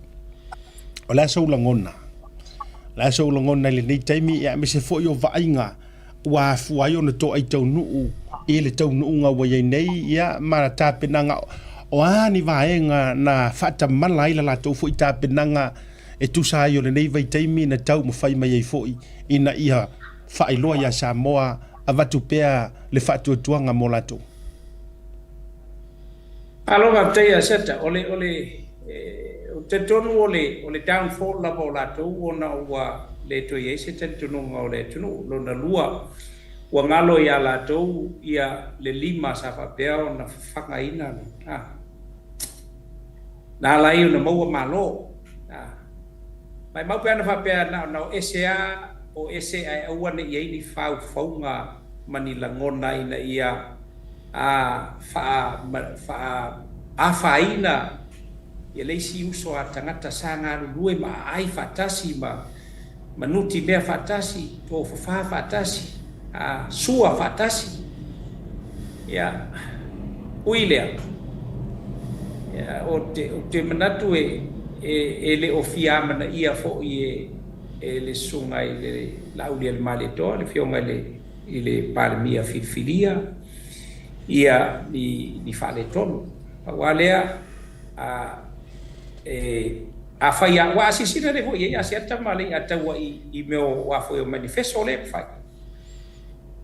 O le a sou lagona? O le a sou lagona i lenei taimi, ia aemaise foi o vaaiga ua afua ai ona toai taunuu i le taunuuga ua i ai nei, ia, ma tapenaga, o a ni vaega na faatamala ai la latou foi tapenaga e tusa ai o lenei vaitaimi na taumafai mai ai foi ina ia faailoa iā Samoa avatu pea le faatuatuaga mo latou. Malo faafetai ia Seta. O le, o le, ou te talitonu o le, o le downfall lava o latou ona ua le toe i ai se talitonuga o le atunuu. Lona lua, ua galo ia latou ia le lima sa faapea ona fafagaina le, a, na ala ai ona maua malo. A, maimau pe ana faapea na ona o ese a, o ese ae aua ne i i ai ni faufauga ma ni lagona ina ia a faa, faa afaina ia le isi uso a tagata sa galulue ma aai faatasi ma ma nuti mea faatasi, tofafa faatasi, a sua faatasi. Ia, ui lea, ia, ou te, ou te manatu e, e, e le o fia amanaia foi e, e le susuga i le Laaulialemalietoa, le Afioga i le i le Palemia filifilia ia ni, ni faaletonu. Pau lava lea, a, e, afai a, aua a silasila nei foi i ai Asiata ma Leiataua i, i mea o a foi o manifesto lea e fai.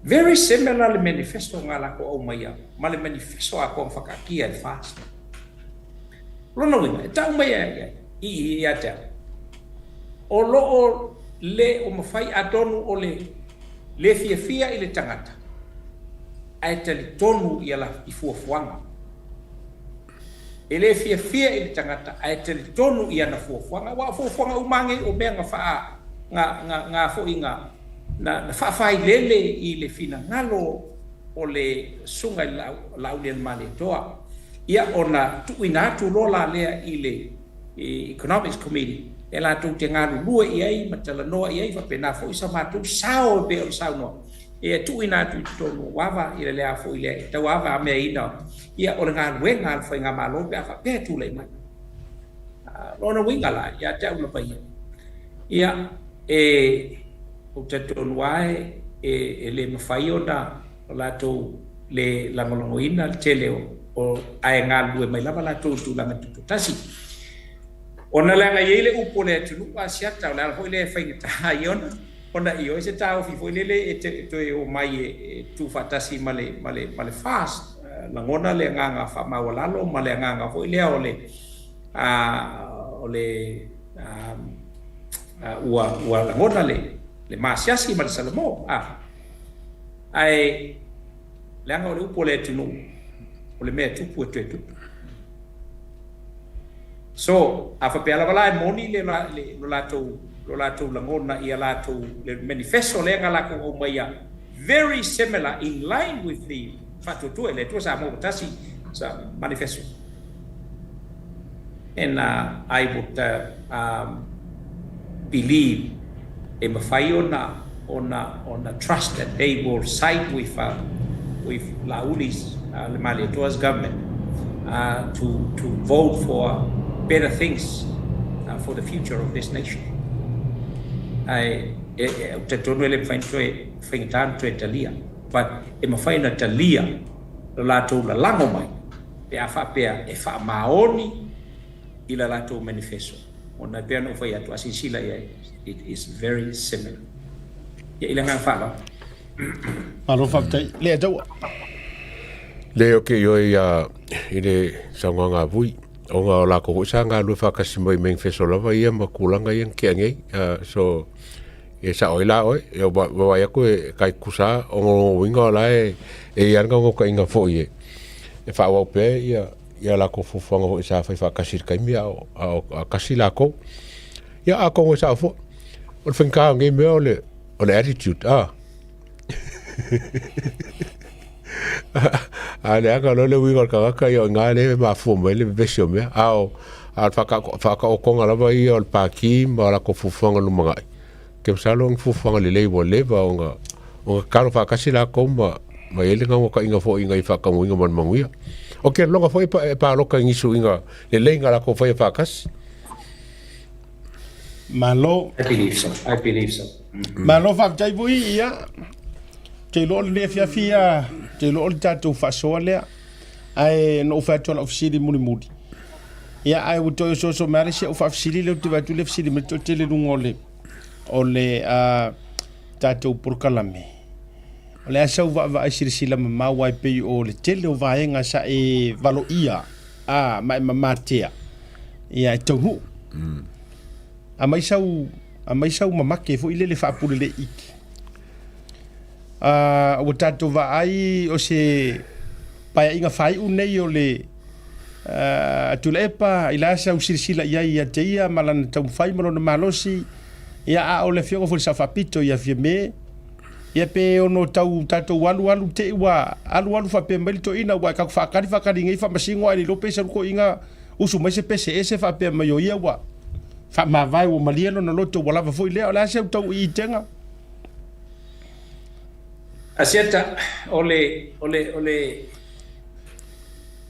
Very similar le manifesto nga lakou aumaia ma le manifesto atoa na whakaatia e le FAST. Lona uiga, e tau mai ai i, i, ia te au, o lo o le o mawhai atonu o le le fiafia i le tagata, ae talitonu ia la i fuafuaga. E le fiafia i le tagata ae talitonu i ana fuafuaga, aua o fuafuaga uma nei o mea na faa, na, na, na foi na, na, na faafailele i le finagalo o le susuga i le Laaulialemalietoa, ia ona tuuina atu loa la lea i le Economics Committee e latou te galulue i ai ma talanoa i ai, faapena foi sa matou sao e pei ona saunoa e tuuina atu i totonu o ava i le lea foi lea e tauavameaina ia o le galuega a le faigamalo pe a faapea e tulai mai. Lona uiga la ia te au lava ia, ia e ou talitonu lava e le mafai ona latou le lagolagoina le tele o ae galulue mai lava latou i tulaga tutoatasi. Ona leaga e i ai le upu o le atunuu Asiata, o le ala foi lea e faigata ai ona ona ioe se taofi foi lele e toe omai e tuufaatasi ma le ma le ma le FAST. Lagona le agaga faamaualalo ma le agaga foi lea o le o le ua ua lagona le le masiasi ma le salamo. Ae leaga o le upu o le atunuu, o le mea e tupu e toe tupu. So, a faapea lava la e moni le, le, lo latou, lo latou lagona ia latou, le manifesto lea na latou aumaia, very similar, in line with the Faatuatua i le Atua Samoa ua tasi sa manifesto. And I would believe e mafai ona ona ona trust that they will side with with Laauli Lemalietoa's government to to vote for better things for the future of this nation. Ae ou te talitonu e le mafai ona toe faigata ona toe talia but e mafai ona talia lo latou lalago mai pe a faapea e faamaoni i la latou manifesto. Ona e pei ona ou fai atu, a silasila i ai, it is very similar. Ia, i le agaga faaaloalo. Malo faafetai. Lea taua. Le o ke ioe ia i le saunoaga a Vui, ona o lakou foi sa galulue faatasi mai Manifesto lava ia ma tulaga ia na tea nei. So e sao ai la oe, e vaavaai atu e tai tutusa lava, ona o lona uiga o la e i ai lava le naunautaiga foi e faaauau pea ia ia latou fuafuaga foi sa fai faatasi i le taimi a o, a o tasi latou. Ia atonu e sao foi, o le faigata o nei mea o le, o le attitude, a. A leaga loa le uiga o le tagata, ia o i ina lea e mafua mai ai le vevesi o mea. A o, a o le faataotoga lava ia o le Pati ma latou fuafuaga lumanai, ou te masalo o ni fuafuaga lelei ua leva ona, ona tatalo faatasi latou ma, ma i ai le naunautaiga foi ina ia faataunuuina ma le manuia. Ou te lagona foi e palota i ni suiga lelei na latou faia faatasi. Malo. I believe so. I believe so. Malo faafetai foi ia. Ou te iloa o lenei afiafi ia, ou te iloa o le tatou faasoa lea. Ae na ou fai atu o lau fesili mulimuli. Ia ae ua toe osooso mai lava le isi au faafesili lea ou te vaai atu lea fesili mai le toatele i luga o le o le tatou polokalame. O le a sau vaavaai silasila mamao aua e pei o le tele o vaega sa e valoia a ma e mamatea ia e taunuu. Aumai sau aumai sau mamake foi lele faapulelei iki. Ua tatou vaai o se paeaiga faaiu nei o le Tuilaepa i le a sau silasila i ai ia te ia ma lana taumafai ma lona malosi, ia a o le afioga foi i le Sao Faapito ia Fiame, ia pe ono tau tatou alu alu te i ua alu alu faapea mai le toeaina ua e tatou faatali faatali nei faamasino ae le iloa pe sau le toeaina usu mai se pese ese faapea mai o ia ua faamavae ua malie lona loto ua lava foi lea. O le a se tau iitega? Asiata, o le, o le, o le,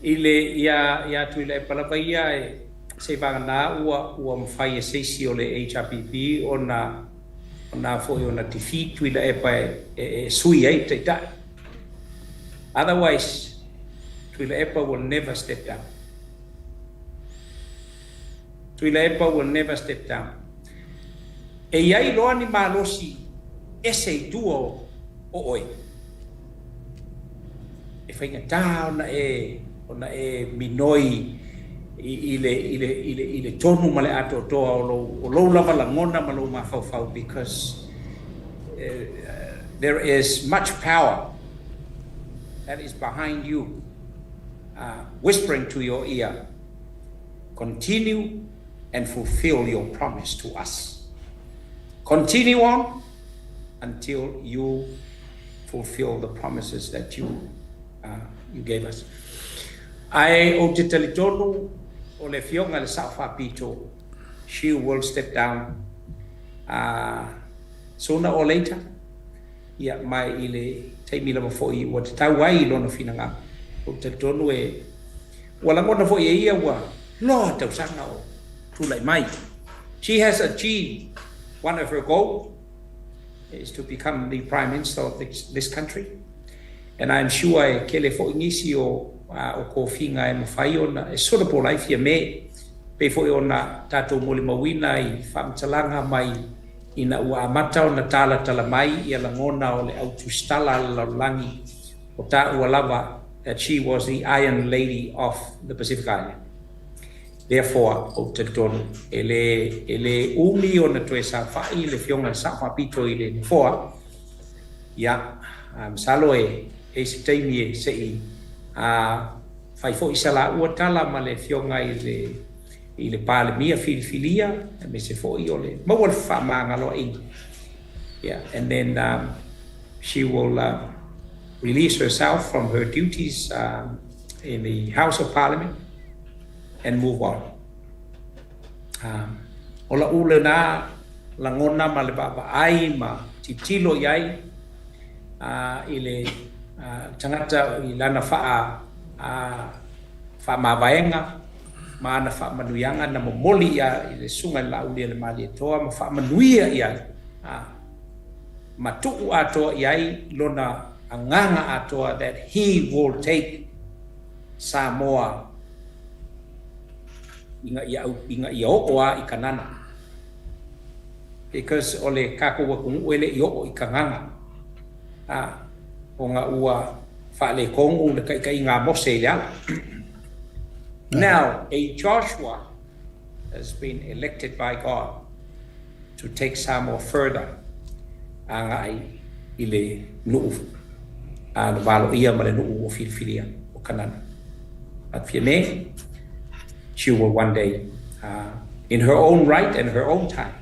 i le, ia, ia Tuilaepa lava ia e, seivagana ua, ua mafai e se isi o le HRPP ona, ona foi ona defeat Tuilaepa e, e, e sui ai le Taitai. Otherwise, Tuilaepa will never step down. Tuilaepa will never step down. E i ai loa ni malosi ese i tua o oe, e faigata ona e ona e minoi i le i le i le i le tonu ma le atoatoa o lou o lou lava lagona ma lou mafaufau because there is much power that is behind you whispering to your ear continue and fulfill your promise to us. Continue on until you fulfill the promises that you, uh, you gave us. Ae ou te talitonu o le afioga i le Sao Faapito, she will step down uh, sooner or later. Ia, ma i le taimi lava foi ua tatau ai i lona finagalo. Ou te talitonu e Ua lagona foi e ia ua loa tausaga o tulai mai. She has achieved one of her goal is to become the Prime Minister of this, this country. And I am sure e kele foi nisi o, o kofiga e mawhai ona, e suitable ai Fiame, pei foi ona tatou molimauina i faamatalaga mai ina ua amata ona talatala mai ia lagona o le au tusitala a le lalolagi o taua lava that she was the Iron Lady of the Pacific Island. Therefore, ou te talitonu, e le, e le umi ona toe saofai le Afioga i le Sao Faapito i le nofoa, ia, masalo e i ai se taimi e se i fai foi sa laua tala ma le Afioga i le, i le Palemia filifilia, aemaise foi o le maua le fefaamagaloaiga. Yeah, and then um, she will uh, release herself from her duties um, in the House of Parliament and move on. Um, o la'u lena lagona ma le vaavaai ma tilotilo i ai uh, i le uh, tagata i lana faa, uh, faamavaega ma ana faamanuiaga na momoli ia i le Susuga i le Laaulialemalietoa ma faamanuia i ai, ā, ma tuu atoa i ai lona agaga atoa that he will take Samoa. Ina ia au, ina ia oo lava i Kanana. Because o le tatou atunuu e le i oo i Kanana, a, ona ua faaletonu le taitaiga a Mose i le ala. Now, a Joshua has been elected by God to take Samoa further agai i le nuu a na valoia ma le nuu ua filifilia o Kanana. But Fiame, she will one day, in her own right and her own time,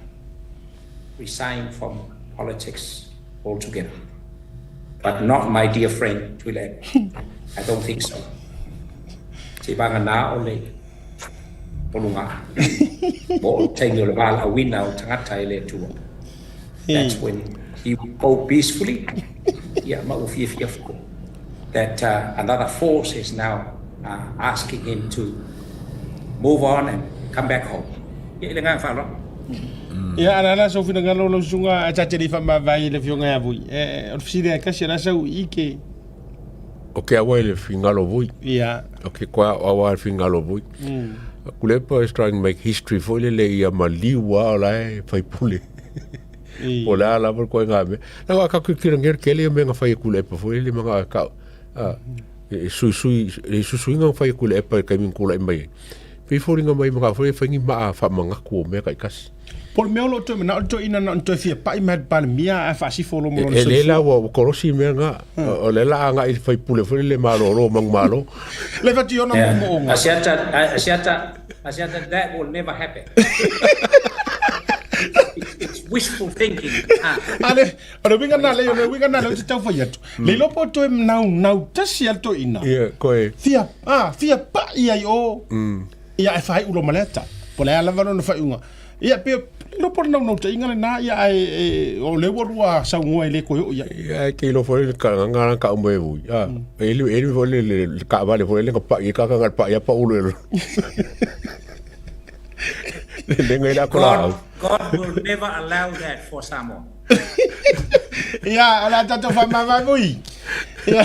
resign from politics altogether. But not my dear friend Tuilaepa. I don't think so. Seivagana o le poluga mo o le taimi o le valaauina o tagata e le Atua. That's when he will go peacefully. Ia, ma ua fiafia foi that another force is now asking him to move on and come back home. Ia, i le agaga faaaloalo. Ia, ana la sou finagalo lau susuga ae ta te le i faamavae i le Afioga ia Vui. O le fesili lava e tasi, o le a sau i ke. O ke awa i le fingalo vui. Ia. O ke koa awa i le fingalo vui. Kulepa is trying to make history foi lele ia maliu a o la e faipule. Po o le a lava le koe ngā mea. Na ka ka kira ngere kele ia mea nga whai e Kulepa foi lele ma nga ka a e sui sui e susui nga whai e Kulepa e kaimi kula i mai. Pei fōringa mai ma nga foi e whaingi maa wha mangaku o mea kai kasi. Po o le mea o lo o toe manao le toeaina na ona toe fia pai mai le Palemia ae faasifo loa ma lona E le la soifua. ua kolosi mea nga. O le la agai i le faipule foi lele malōlō manumalo. Le fatu i ona Yeah. moomooga. Asiata, Asiata, Asiata, that will never happen. It's wishful thinking. Ah. Ale, o le uiga na lea, o le uiga na lea ou te tau fai atu. Le iloa po o toe naunau tasi a le toeaina. Ia, koe. Fia, ah, fia pai ai o. Ia, ae faaiu loa ma lea tala. Po o le a lava lona faaiuga. Ia, pe, iloa po o le naunautaiga lena, ia, ae, e, o lea ua lua saunoa e le toe oo i ai. Ia, e te iloa foi le ka nganga na ka ume ui. Ah, e le, e le foi le, le, le kaavale foi le ka pa'i, ka ka ka pa'i a pa ulu e lo. Le le ngai la ko la au. God, God will never allow that for Samoa. Ia, o le a tatou faamavae foi. Ia.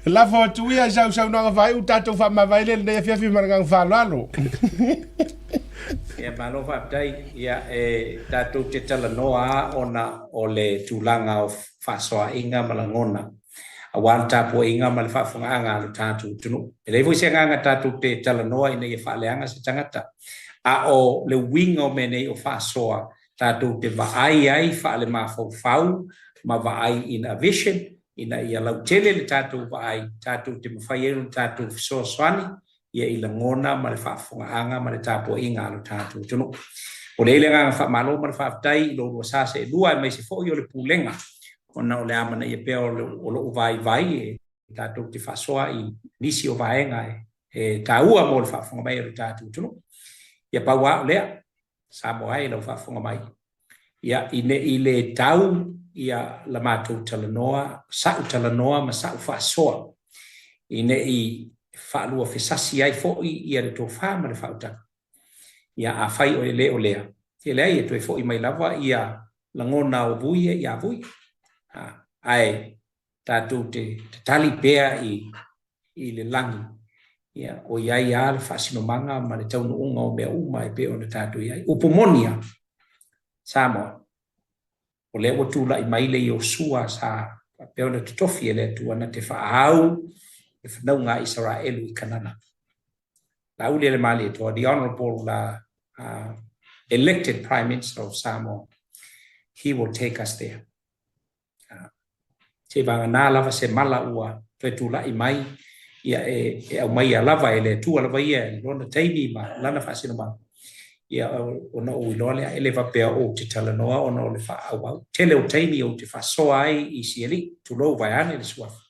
Lafo atu ia i sau saunoaga faaiu tatou faamavae lea i lenei afiafi ma le agaga faaaloalo. Ia, malo faafetai. Ia, e tatou te talanoa lava ona o le tulaga o faasoaaiga ma lagona aua le tapuaiga ma le faafofogaaga a lo tatou atunuu. E leai foi se agaga tatou te talanoa ina ia faaleaga se tagata, a o le uiga o mea nei o faasoa tatou te vaai ai faalemafaufau ma vaai in a vision ina ia lautele le tatou vaai tatou te mafai ai ona tatou fesoasoani ia i lagona ma le faafofogaaga ma le tapuaiga a lo tatou atunuu. O lea i le agaga faamalo ma le faafetai i lo lua sa seelua aemaise foi o le Pulega ona o le amanaia pea o lou vaivai e tatou te faasoa i nisi o vaega e taua mo le faafofoga mai a lo tatou atunuu. Ia pau lava o lea, Samoa e i lau faafofoga mai, ia, i ne i le tau ia la matou talanoa, sa'u talanoa ma sa'u faasoa, i ne i faaluafesasi ai foi ia le tofa ma le faautaga. Ia, afai o e le o lea, e leai, e toe foi mai lava ia lagona o Vui e ia Vui. Ae tatou te tatali pea i i le lagi, ia, o i ai lava le faasinomaga ma le taunuuga o mea uma e pei ona tatou i ai. Upu moni lava, Samoa, o lea ua tulai mai le Iosua sa faapea ona totofi e le Atua na te faaau le fanauga a Isaraelu i Kanana. Laaulialemalietoa, the Honourable elected Prime Minister of Samoa, he will take us there. Seivaganā lava se mala ua toe tulai mai, ia e, e aumaia lava e le Atua lava ia i lona taimi ma lana faasinomaga. Ia ona ou iloa lea, e le faapea ou te talanoa ona o le faaauau. Tele o taimi ou te faasoa ai i si alii, tulou vaeane le suafa,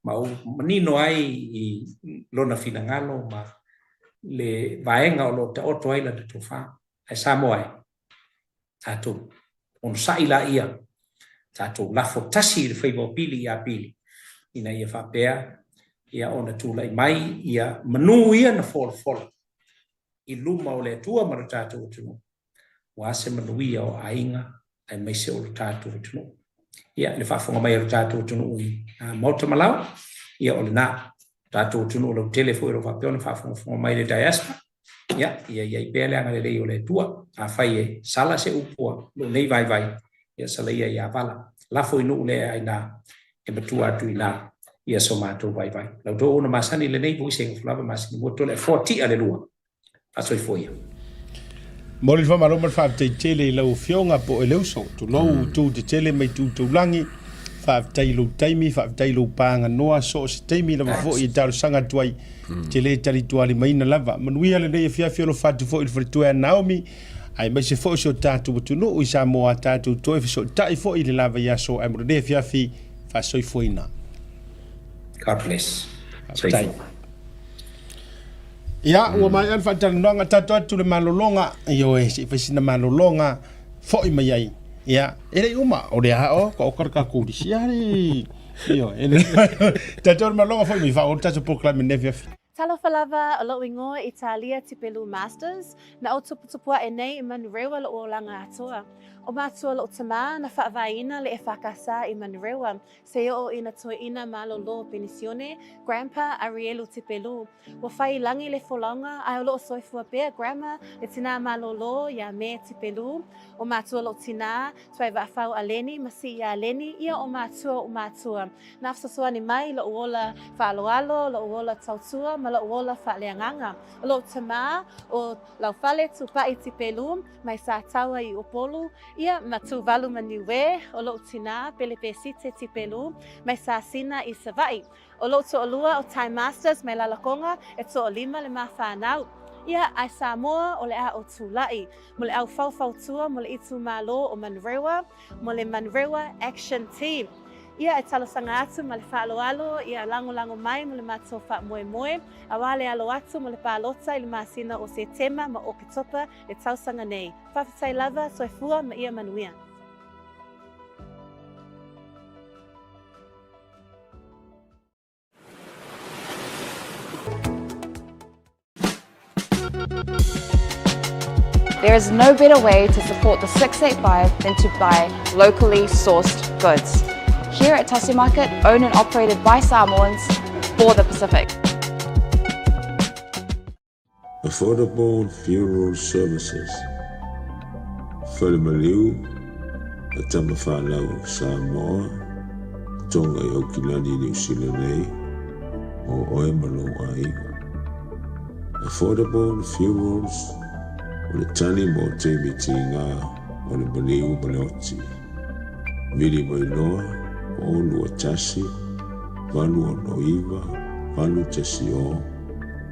ma ou manino ai i lona finagalo ma le vaega o lo o taoto ai lana tofa. Ae Samoa e, tatou onosai laia, tatou lafo tasi i le faiva o Pili ia Pili, ina ia faapea ia ona tulai mai ia manu ia na folafola i luma o le Atua ma lo tatou atunuu, aua se manuia o aiga aemaise o lo tatou atunuu. Ia, le faafofoga mai a lo tatou atunuu i Maota ma Laoa. Ia, o lena. Tatou atunuu lautele foi o lo o faapea ona faafogafoga mai le diaspora, ia, ia i ai pea le agalelei o le Atua. Afai e sala se upu a lou nei vaivai, ia salaia ia vala. Lafo i nuu le aina e matua atu i ina ia so matou vaivai. La outou ona masani i lenei foi sega fulava masini mua tole foa tia le lua. Faasoifua ia. Momoli le faamalo ma le faafetai tele i lau Afioga po o Eleuso, tulou tu tetele mai tu taulagi, faafetai i lou taimi, faafetai i lou paganoa, so o se taimi lava foi e talosaga atu ai, e te le talitualimaina lava. Manuia lenei afiafi, alofa atu foi i le faletua ia Naomi, aemaise foi o si o tatou atunuu i Samoa, tatou toe fesootai foi i le la vaiaso, ae mo lenei afiafi, faasoifuaina. God bless. Faafetai. Soifua. Ia, ua maea le faatalanoaga, tatou atu le malologa, ioe, se i fai sina malologa, foi mai ai. Ia, e le i uma, o le a o, ka oka le tatou lisi ari. Ioe, e le tatou le malologa foi mai faaauau le tatou polokalame i lenei afiafi. Talofa lava, o lou ingoa Italia Tipelu Masters, na ou tuputupu ae nei i Manurewa lou olaga atoa. O matua lou tamā na faavaeina le EFKS i Manurewa, se oo ina toeina malolo penisione, Grandpa Arielu Tipelu. Ua fai i lagi le folauga, ae o loo soifua pea Grandma le tinā malolo iā Me Tipelu. O matua lou tinā, Tuaivaafau a Leni ma Sii a Leni, ia o matua o matua. Na fesoasoani mai i lou ola faaaloalo, lou ola tautua ma lou ola faaleagaga. O lou tamā, o Laufale Tupai Tipelu, mai Sataua i Upolu, ia ma Tuvalu ma Niue, o lou tinā, Pelepesite Tipelu, mai Sasina i Savaii. O lou toalua o Time Masters mai Lalakoga, e toalima le ma whanau. Ia, ae Samoa, o le a o Tula'i, mo le au faufautua mo le itumalo o Manurewa, mo le Manurewa Action Team. Ia, e talosaga atu ma le faaaloalo, ia lagolago mai mo le matou faamoemoe, auā le alo atu mo le palota i le masina o Setema ma Oketopa le tausaga nei. Faafetai lava, soifua ma ia manuia. There is no better way to support the 685 than to buy locally sourced goods. Here at Tasi Market, owned and operated by Samoans for the Pacific. Affordable Funeral Services, Falemaliu a Tamafanau Samoa, Tonga i Aukilani Niu Sila nei, mo oe ma lou aiga. Affordable Funerals o le tali mo taimi tiga o le maliu ma le oti. Vili mai loa, 0 2 1 8 6 9 8 1 0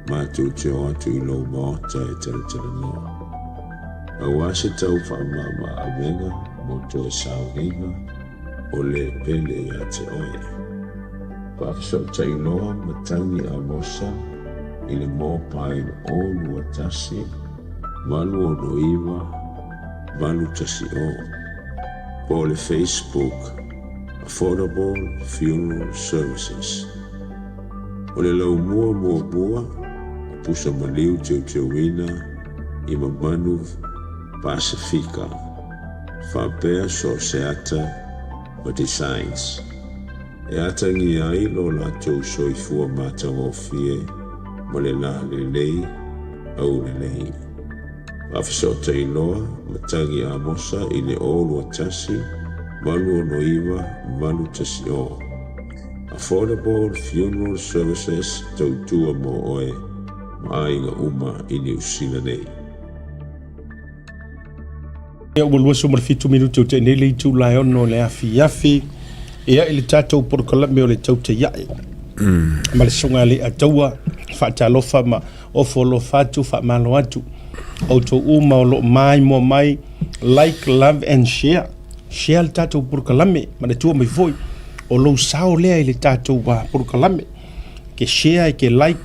Matou te o atu i lou maota e talatalanoa. Aua se tau faamama avega mo toe sauniga o le pele ia te oe. Faafesootai loa matagi Amosa i le mobile 021 869 810 po o le Facebook Affordable Funeral Services. O le laumua muamua o pusa maliu teuteuina i mamanu Pasefika faapea so o se ata ma designs e atagia ai lo latou soifua matagofie ma le la lelei aulelei. Faafesootai loa matagi Amosa i le 021 869 810. Affordable Funeral Services tautua mo oe ma aiga uma i Niu Sila nei. Ia ua 27 minute o tea nei le itula e 6 o le afiafi. Ia i le tatou polokalame o le Tautaiae ma le Susuga ia Leiataua, faatalofa ma ofo alofa atu, faamalo atu outou uma o lo o maimoa mai, like, love and share. Share le tatou polokalame, manatua mai foi o lou sao lea i le tatou polokalame. Ke share, ke like,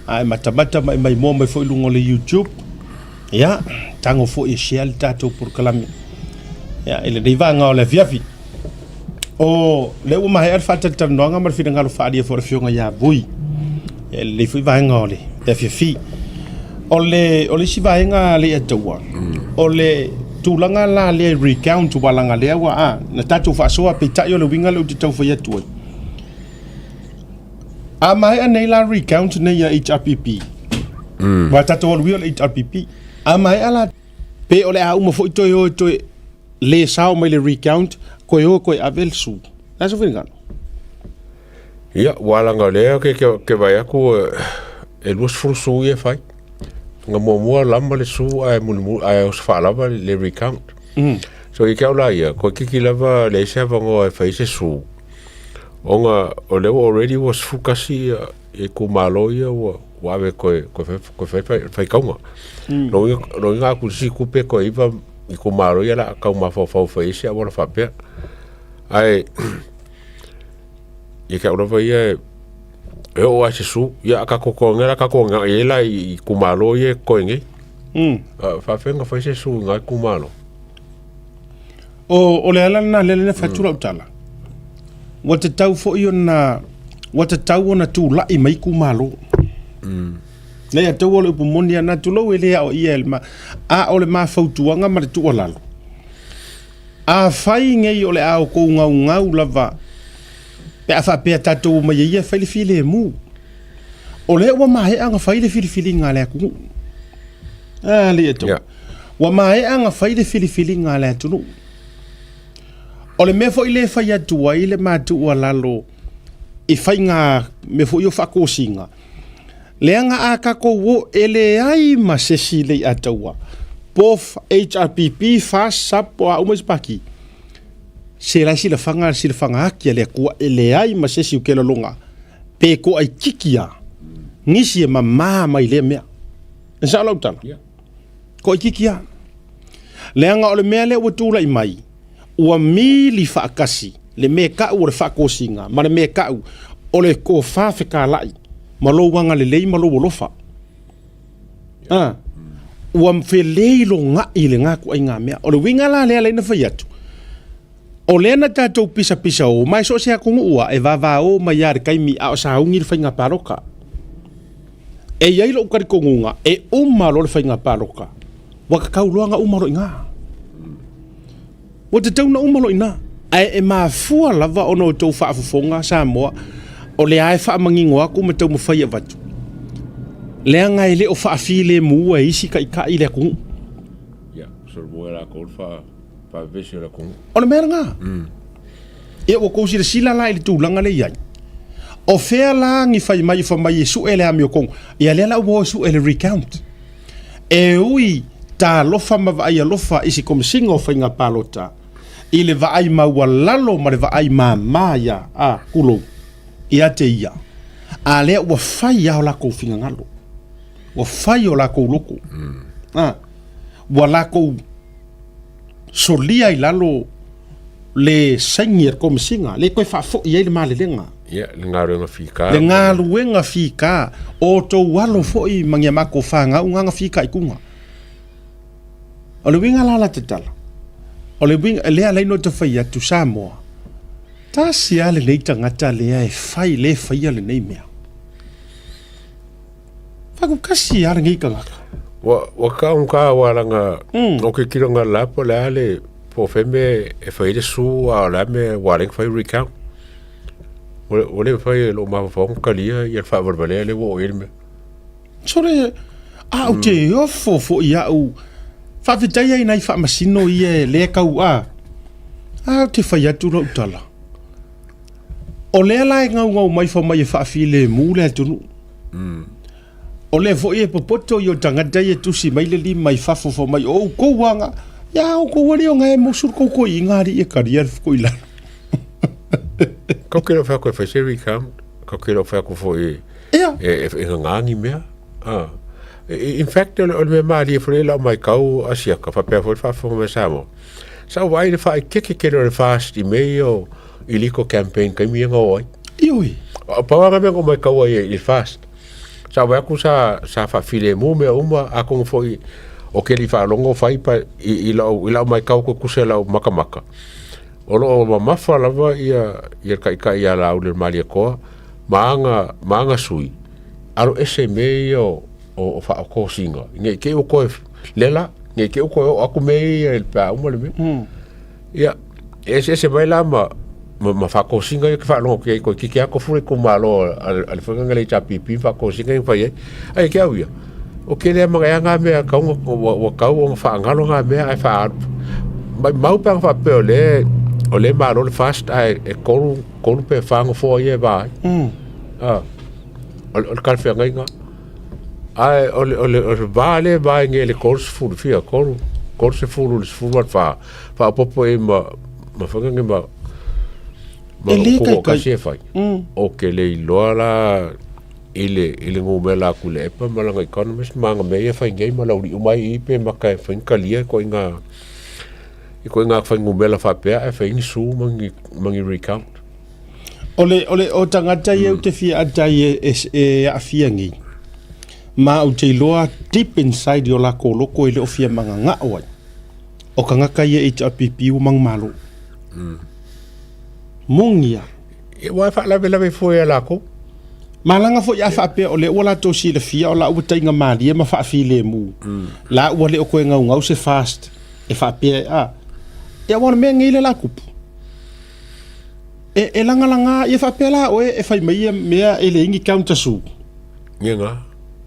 a e matamata ma e maimoa mai foi i luga o le YouTube. Ia, tago foi e share le tatou polokalame. Ia, i lenei vaega o le afiafi. O lea ua maea le faatalatalanoaga ma le finagalo faaalia foi o le Afioga ia Vui. Ia, i lenei foi vaega o le afiafi. O le, o le isi vaega Leiataua, o le tulaga la lea i recount aua leaga lea ua, a, na tatou faasoa peitai o le uiga lea ou te tau fai atu ai. A maea nei la recount nei a HRPP. Mm. Wa tatou alu ia o le HRPP. A maea la pe o le a uma foi toe o e toe le sao mai le recount koe o koe ave le su. La so finagalo. Ia, ua laga o lea ke, ke, ke vai aku e 20 su ia fai. Nga muamua lama le su ae mulimu ae oso faalava le recount. Mm. So i ke au la ia, koe kiki lava le ese avanoa e fai se su. Ona o lea ua already ua 11 ia itumalo ia ua ua ave koe koe fai koe fai fai faitauga. Mm. Lo inga lo inga aku si kupe koe iva itumalo ia la kau mafaufau fai ese auala faapea. Ae ia ke au lava ia e e oo ai se su ia ka koko ngela ka ko nga e la i itumalo ia koe nei. Mm. Uh, faafenga fai se su ngai itumalo. O, o le ala lena lea lena fai atu lau tala. Ua tatau foi ona, ua tatau ona tula'i mai itumalo. Mm. Nei a tau o le upu moni ana tulou e le ao ia e le ma, a o le mafautuaga ma le tuualalo. A fai nei o le a outou gaugau lava pe a faapea tatou omai ai ia e fai le filemu. O lea ua maea ona fai le filifiliga a le atunuu. A le tau. Yeah. Ua maea ona fai le filifiliga a le atunuu. O le mea foi lea e fai atu ai le ma tuualalo i faiga mea foi o faatosina, leaga a tatou o e leai ma se isi Leiataua, POF, HRPP, FAS, SUP, o a uma isi pati, se la e silafaga le silafaga ati a le Atua e leai ma se isi o ke laloga pe toaititi a nisi e mama mai lea mea. E sao lau tala? Yeah. Toaititi a. Leaga o le mea lea ua tulai mai, ua mili faatasi le mea tau o le faatosina ma le mea tau o le tofa fetalai ma lou agalelei ma lou alofa. A, ua feleilogai lena ituaiga mea. O le uiga la lea lea na fai atu, o lea na tatou pisapisa o mai so o se atunuu a e vavao mai lava i le taimi a o sauni le faiga palota. E i ai lou talitonuga, e uma loa le faiga palota, ua tatau loa ona uma loa i ina. Ua tatau ona uma loa i ina. Ae e mafua lava ona outou faafofoga Samoa, o lea e faamanino atu ma taumafai e avatu, leaga e le o faafilemu e isi taitai le atunuu. Ia, solomua e latou le faavevesi o le atunuu. O le mea lena. Ia ua tou silasila la i le tulaga lea e i ai. O fea la ni fai mai fai mai e sue le amiotonu? Ia lea la ua o e sue le recount. E ui talofa ma vaai alofa i se Komesina o Faiga Palota i le vaai maualalo ma le vaai māmā ia a tulou ia te ia, a lea ua fai lava o lakou finagalo, ua fai o lakou loko, a, ua lakou solia i lalo le saini a le Komesina, le toe faafoi ai le malelega. Ia, le galuega fika. Le galuega fika, o tou alo foi ma ni a matou fanau na na fikaituga. O le uiga la la te tala, o le uiga, lea alai no te fai atu Samoa, tasi a lenei tagata lea e fai, le faia lenei mea. Fakukasi a lenei tagata. Ua, ua kaunga ka ua langa, mm. o ke kilo nga la po le ale, po fe me e fai le su a o le a me ua le fai recount. Ua, ua le fai e lo mafaufau kalia ia le faavalevalea le ua o i le mea. Sole, a ou te ofo foi au, faafetai ai nai faamasino ia e le kau a, a ou te fai atu lau tala. O lea la e gaugau mai fa mai e faafilemu le atunuu. Mm. O lea foi e popoto i o tagata ia tusi mai le lima i fafo fa mai o outou anga. Ia outou ali o ngae mosu le koukou i ngā ali e karia le fuko i lalo. Kau ke leo whako e whai se recount, kau ke leo whako foi Ia. e, e, e ngā ni mea. Ah. In fact, o le mea mālie fo le lau mai kau asiaka, whapea fo le whaafonga me Samoa. Sa o ai le whaai keke kele o le fast i mea ia o iliko campaign kai mia ngā oi. Ioi. O pawa ngā mea ngā mai kau ai i fast. Sa o aku sa, sa whaafile mō mea uma a kongo foi o ke li whaalongo whai pa i, i lau, i lau mai kau ko kuse lau makamaka. O lo o mamafa lava ia, ia kai kai ia lau le malia koa, ma anga, ma anga sui. Alo ese me ia o, o, o whaakōsinga. Nge ke o koe lela, nge ke o koe o aku me ia i le pā uma le mea. Mm. Ia, ese ese mai la ma, ma, ma faakosina ia ke faalogo atu i ai toeitiiti lava tofu le itumalo a, a le faiga le HRPP ma faatosina ia na fai ai. Ae ia te au ia, o tele lava ma ea na mea e tatau ona, ua, ua tatau ona faagalo na mea ae faaalu. Maumau pe ana faapea o lea, o lea e malo le FAST ae e tolu, tolu pe fa nofoa ia e va ai. Ah, o, le- o le talafeagaiga. Ae o le, o le, o le va lea e va ai nei i le 30, fia, 3, 30 i le 14, faaopoopo i ai ma, ma faiga nei ma, ma E le upu taitai. toatasi e fai. Ou te le iloa la i le, i le numera a Tuilaepa ma lana economist ma ana mea ia e fai nei ma laulii uma ai i i pe mata e fai ni talia i ituaiga, ituaiga fuainumera faapea ae fai ni sue ma ni, ma ni recount. O le, o le, o tagata ia ou te fia ata ai e, e, e aafia nei, ma ou te iloa deep inside i o lakou loko e le o fia magagao ai. O tagata ia HRPP ua manumalo. Moni a. Ia, ua e faalavelave fua ia lakou. Malaga foi a faapea o lea ua latou silafia o la ua taiga malie ma faafilemu. La ua le o toe gaugau se fast e faapea e a. Ia aua o le mea nei lea la tupu. E, e lagalaga ia faapea la oe e fai mai ia mea e leai ni counter su. Ia na.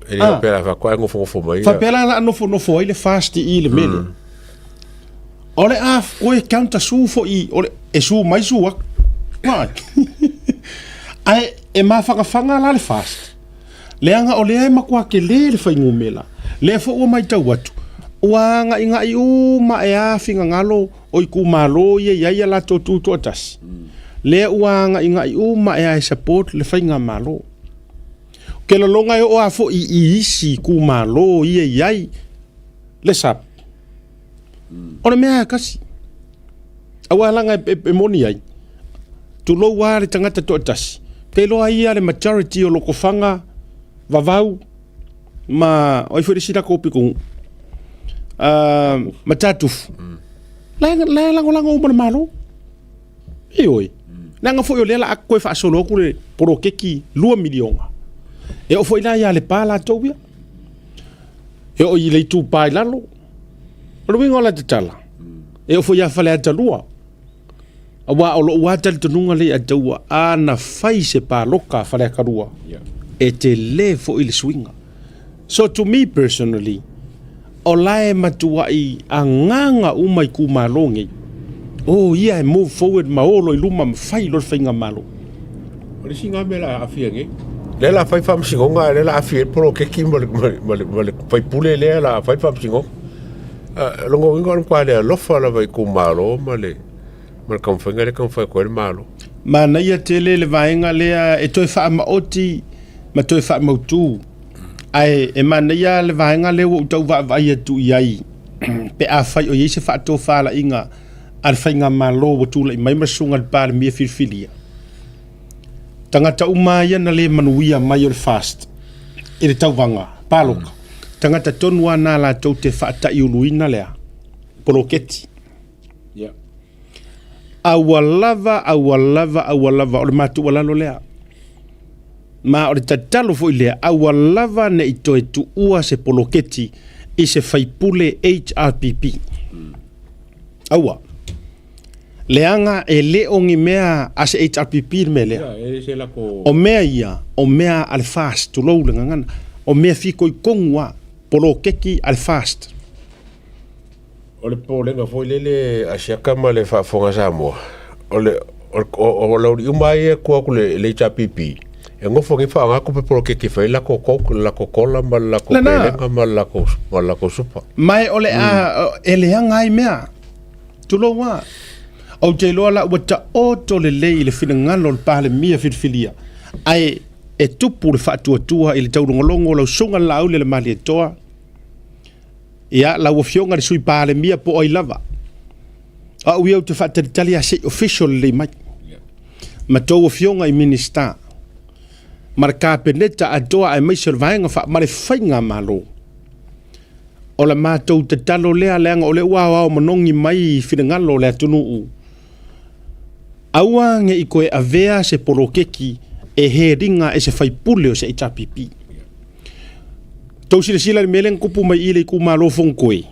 E le faapea la faatoa e nofonofo mai. Faapea la la nofonofo ai le fast i le mele. O le a koe counter su foi o le e su mai su atu. Ae e mafagafaga la le fast. Leaga o lea e matua tele le fuainumera. Lea foi ua matau atu, ua agaigai uma e a finagalo o itumalo ia e i ai a latou tutoatasi. Lea ua agaigai uma e a e support le faigamalo. Ou te lagona e oo lava foi i isi itumalo ia e i ai le sub. O le mea lava e tasi. Aua leaga e moni ai, tulou lava le tagata toatasi, te iloa ai ia le majority o Lotofaga, Vavau ma o ai foi le isi latou pitonuu, Matatufu, la e lagolago uma le Malo. Ioe. Leaga foi o lea o le a toe faasolo atu le poloketi $2 miliona. E oo foi la ia Lepa latou ia. E oo i le Itupa i lalo. O le uiga o la tatala, e oo foi ia Faleata 2. Aua o lou lava talitonuga lea ia te au, a na fai se paloka a Faleata 2, e tele foi le suiga. So to me personally, o la e matuai agaga uma itumalo nei, o ia e move forward ma o loa i luma ma fai loa le faigamalo. O le isi lena mea o le a aafia nei, lea o le a fai faamasinoga a o lea o le a aafia ai le poloketi ma le, ma le, ma le, ma le faipule lea o le a fai le faamasinoga. O lona uiga o le matua le alofa lava i itumalo ma le, ma le taumafaiga lea e taumafai atu ai le Malo. Manaia tele le vaega lea e toe faamaoti ma toe faamautu. Ae e manaia le vaega lea ua ou tau vaavaai atu i ai pe afai o i ai se faatofalaiga a le faigamalo ua tulai mai ma le susuga i le Palemia filifilia. Tagata uma lava ia na le manuia mai o le FAST i le tauvaga palota, tagata tonu lava na latou te faataiuluina lea poloketi. Aua lava, aua lava, aua lava, o le matou tuualalo lea. Ma o le tatalo foi lea, aua lava ne i toe tuua se poloketi i se faipule HRPP. Aua. Leaga e le o ni mea a se HRPP le mea lea. O mea ia, o mea a le FAST, tulou le gagana, o mea fitoitonu lava, poloketi a le FAST. O le popolega foi lele a Siaka ma le faafofoga a Samoa, o le o lauli uma lava ia e tua atu i le HRPP, e nofo nei faaaoga tupe poloketi e fai ai le latou coke, le latou cola ma le latou pelega ma le latou ma le latou supa. Ma o le a e leaga ai mea. Tulou lava. Ou te iloa la ua taoto lelei i le finagalo o le Palemia filifilia, ae e tupu le faatuatua i le taulogologo o lau Susuga Laauli le Malietoa, Ia, lau Afioga i le Sui Palemia po o ai lava, o au ia ou te faatalitali lava se i official lelei mai. Ma tou Afioga i Minisita, ma le Kapeneta atoa aemaise o le Vaega Faa, ma le Faigamalo. O le matou tatalo lea, leaga o lea ua aoao manogi mai finagalo o le atunuu, aua ne i toe avea se poloketi e heriga e se faipule o se HRPP. Tou silasila i le mea lea na tupu mai i le itumalo o Fonotoe.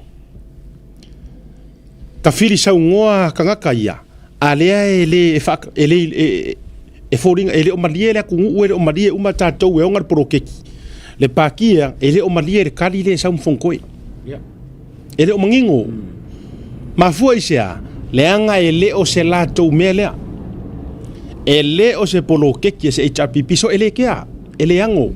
Tafili saunoa tagata ia, A lea e le e faa, e le e, e foliga e le o malie le atunuu e le o malie uma tatou e ona le poloketi. Le pati ea e le o malie le kali lea e sau ma Fonotoe. E le o manino. Mafua i se a? Leaga e le o se latou mea lea. E le o se poloketi a se HRPP so e le kea, e le ano.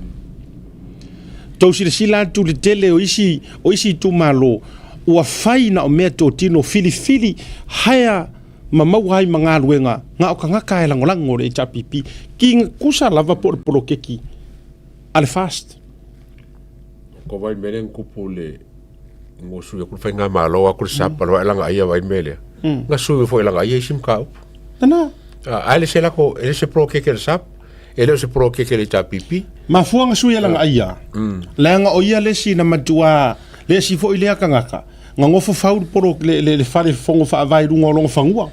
Tou silasila atu i le tele o isi, o isi itumalo ua fai na o mea totino filifili hire ma maua ai ma galuega na o tagata e lagolago le HRPP ki kusa lava po o le poloketi a le FAST. Ko vai mele kupu le ngo sui aku whainga malo aku le sapa lo langa ia vai mele. Nga sui fo langa ia sim ka upu. Tana. A le se lako ele se pro ke ke le sap ele se pro ke ke le HRPP. Mafua nga sui langa ia. Leaga o ia le isi na matua le isi foi lea kangaka nga ngofo fau le polo le le, le fale fongo faavae i luga o lona fanua.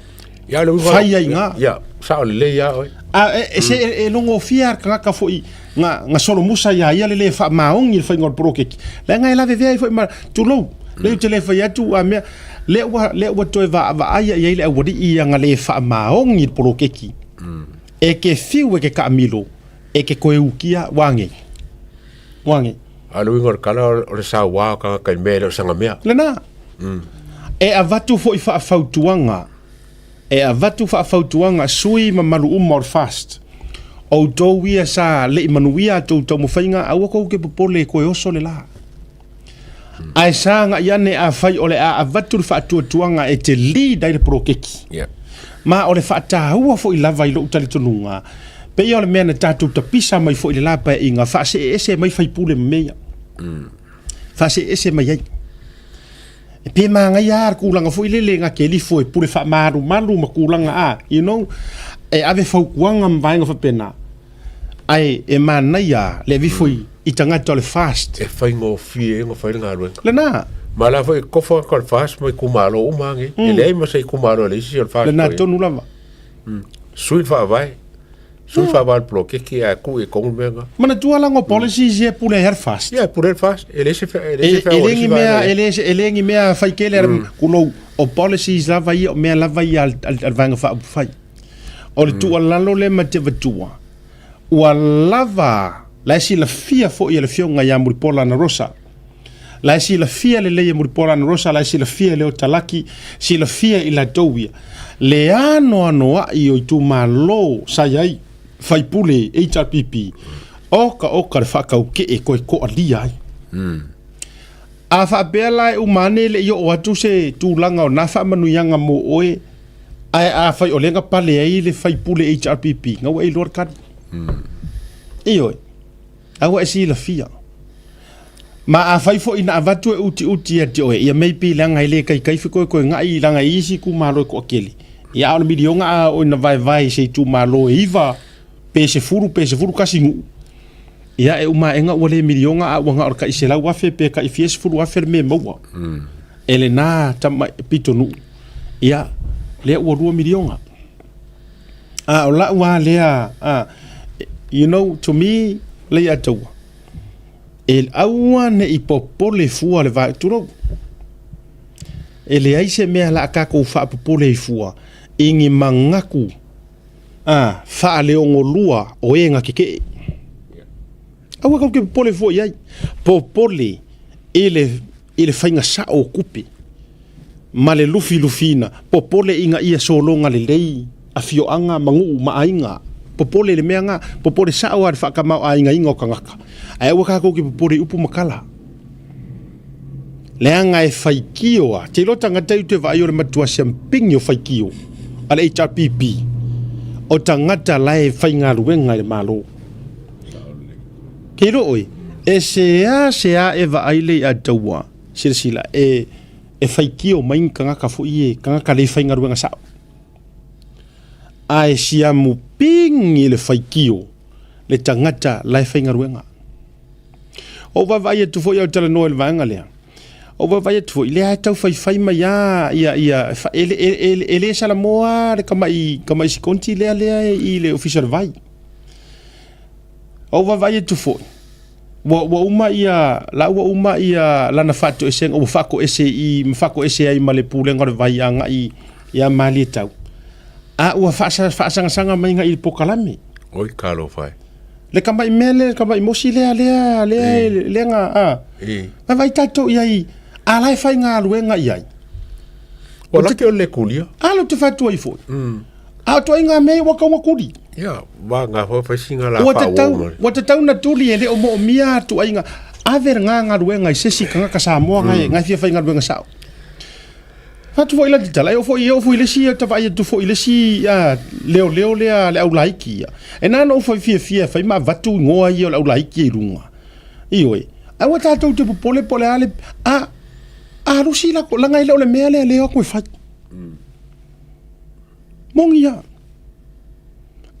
Ia le Fai ai nga. Ia sao lelei ia oe. A e, e, se e, e logofia le kangaka foi nga nga solomusa ia ia le le faamaogi le faiga o le poloketi. Leaga e lavevea ai foi ma tulou. Le ou te le fai atu a mea le ua le ua toe vaavaai i ai le aualii ia nga le faamaogi le poloketi. E ke fiu e ke kaamilo e ke koe ukia ua agei. Ua agei. A o le uiga o le tala o le sauā o tagata i le mea e le o sana mea. Lena. E avatu foi faafautuaga, e avatu faafautuaga sui mamalu uma o le FAST, outou ia sa le i manuia a tou taumafaiga, aua kou ke popole e koe oso le la. Ae sa agai ane afai o le a avatu le faatuatuaga e te lead ai le poloketi. Yeah. Ma o le faataua foi lava i lou talitonuga, pei o le mea na tatou tapisa mai foi i le la paeaiga, faaseeese mai faipule ma mea ia. Faaseeese mai ai. E pe manaia lava le tulaga foi lele na te lifo e pule faamalumalu ma tulaga a, you know, e ave fautuaga ma vaega faapena. Ae e manaia le avifo i, i tagata o le FAST. E faigofie ai ona fai le galuega. Lena. Ma la foi kofa atu le FAST ma itumalo uma age. E leai ma se itumalo e leai se isi o le FAST. Lena tonu lava. Sui le faavae. Sui le faavae o le poloketi ae tuu i totonu le mea lena. Manatua la ngo policies ia e pule ai le FAST. Ia e pule ai le FAST. E leai se e leai se E le ni mea e le e le ni mea fai tele a kulou o policies lava ia o mea lava ia a le Vaega Faaupufai. O le tuualalo lea ma te avatua, ua lava la e silafia foi e le Afioga ia Mulipola Anarosa, la e silafia lelei e Mulipola Anarosa, la e silafia e Leo Talaki, silafia e i latou ia, le anoanoai o itumalo sa i ai faipule HRPP, oka oka le faataukee toe toalia ai. A faapea la e uma ane e le i oo atu se tulaga o na faamanuiaga mo oe, ae afai o lea na pale ai le faipule HRPP, na ua e iloa le tali. Ioe, a ua e silafia. Ma afai foi na avatu e utiuti ia te oe, ia maybe leaga e le taitai fekoekoega'i leaga e i isi itumalo e toatele. Ia a o le miliona a oo ina vaevae i se itumalo e 9 pe 10 pe 11 nuu, Ia e uma aega ua le miliona a ua na o le tai 100,000 pe tai fia 10,000 le mea e maua e lena tama pitonuu. Ia lea ua 2 miliona. A o lau lava lea a, you know to me Leiataua, e aua ne i popole fua le va, tulou, e leai se mea o le a tatou faapopole ai fua i ni manatu A, faaleogolua o e na kekeʻe. Aua kou te popole fua i ai. Popole i le, i le faiga sao o tupe ma le lufilufiina. Popole ina ia sologa lelei afioaga ma nuu ma aiga. Popole i le mea na. Popole sao lava i le faatamaoaigaina o tagata. Ae aua tatou te popole i upu ma tala. Leaga e faitio a. Te iloa tagata ia ou te vaai o le matua siampini o faitio a le HRPP o tagata la e faigaluega i le Malo. Ke iloa oe, e seasea e vaai le ia taua, silasila, e, e faitio mai ni tagata foi e tagata le faigaluega sao. Ae siamu pigi le faitio le tagata la e faigaluega. Ou vaavaai atu foi au talanoa i le vaega lea. Ou vaavaai atu foi, lea e tau faifai mai a ia ia e, e, e, e le salamoa le kamai kamai sikonti lea lea i le ofisa o le vai. Ou vaavaai atu foi, ua, ua uma ia la ua uma ia lana faatoesega ua faatoese i ma faatoese ai ma le pulega o le vai agai ia Malietau. A ua faasaga mai i le polokalame. Oi, talofa e. Le tamai mea lea, le tamai mosi lea, lea, lea, lea na, a. Vaavaai tatou i ai, a la e faigaluega i ai. Ua laki o le kulia. A lea ou te fai atu ai foi. A o ituaiga mea ia ua tatau ona tuli. Ia, wa nga foi fai singa la fa wo. Ua tatau ona tuli e le o moomia ituaiga. Ave lena galuega i se isi tagata Samoa mm. ngai fia faigaluega sao. Fatu foi la tala, e oo foi e oo foi le isi ta vaai atu foi le isi leoleo lea le aulaiki ia. E na ona ou fai fiafia e fai ma avatu igoa ia o le aulaiki i luga. Ioe. Aua tatou te popole po o le a le a a lusi la leaga e le o le mea lea lea o atu e fai. Moni lava.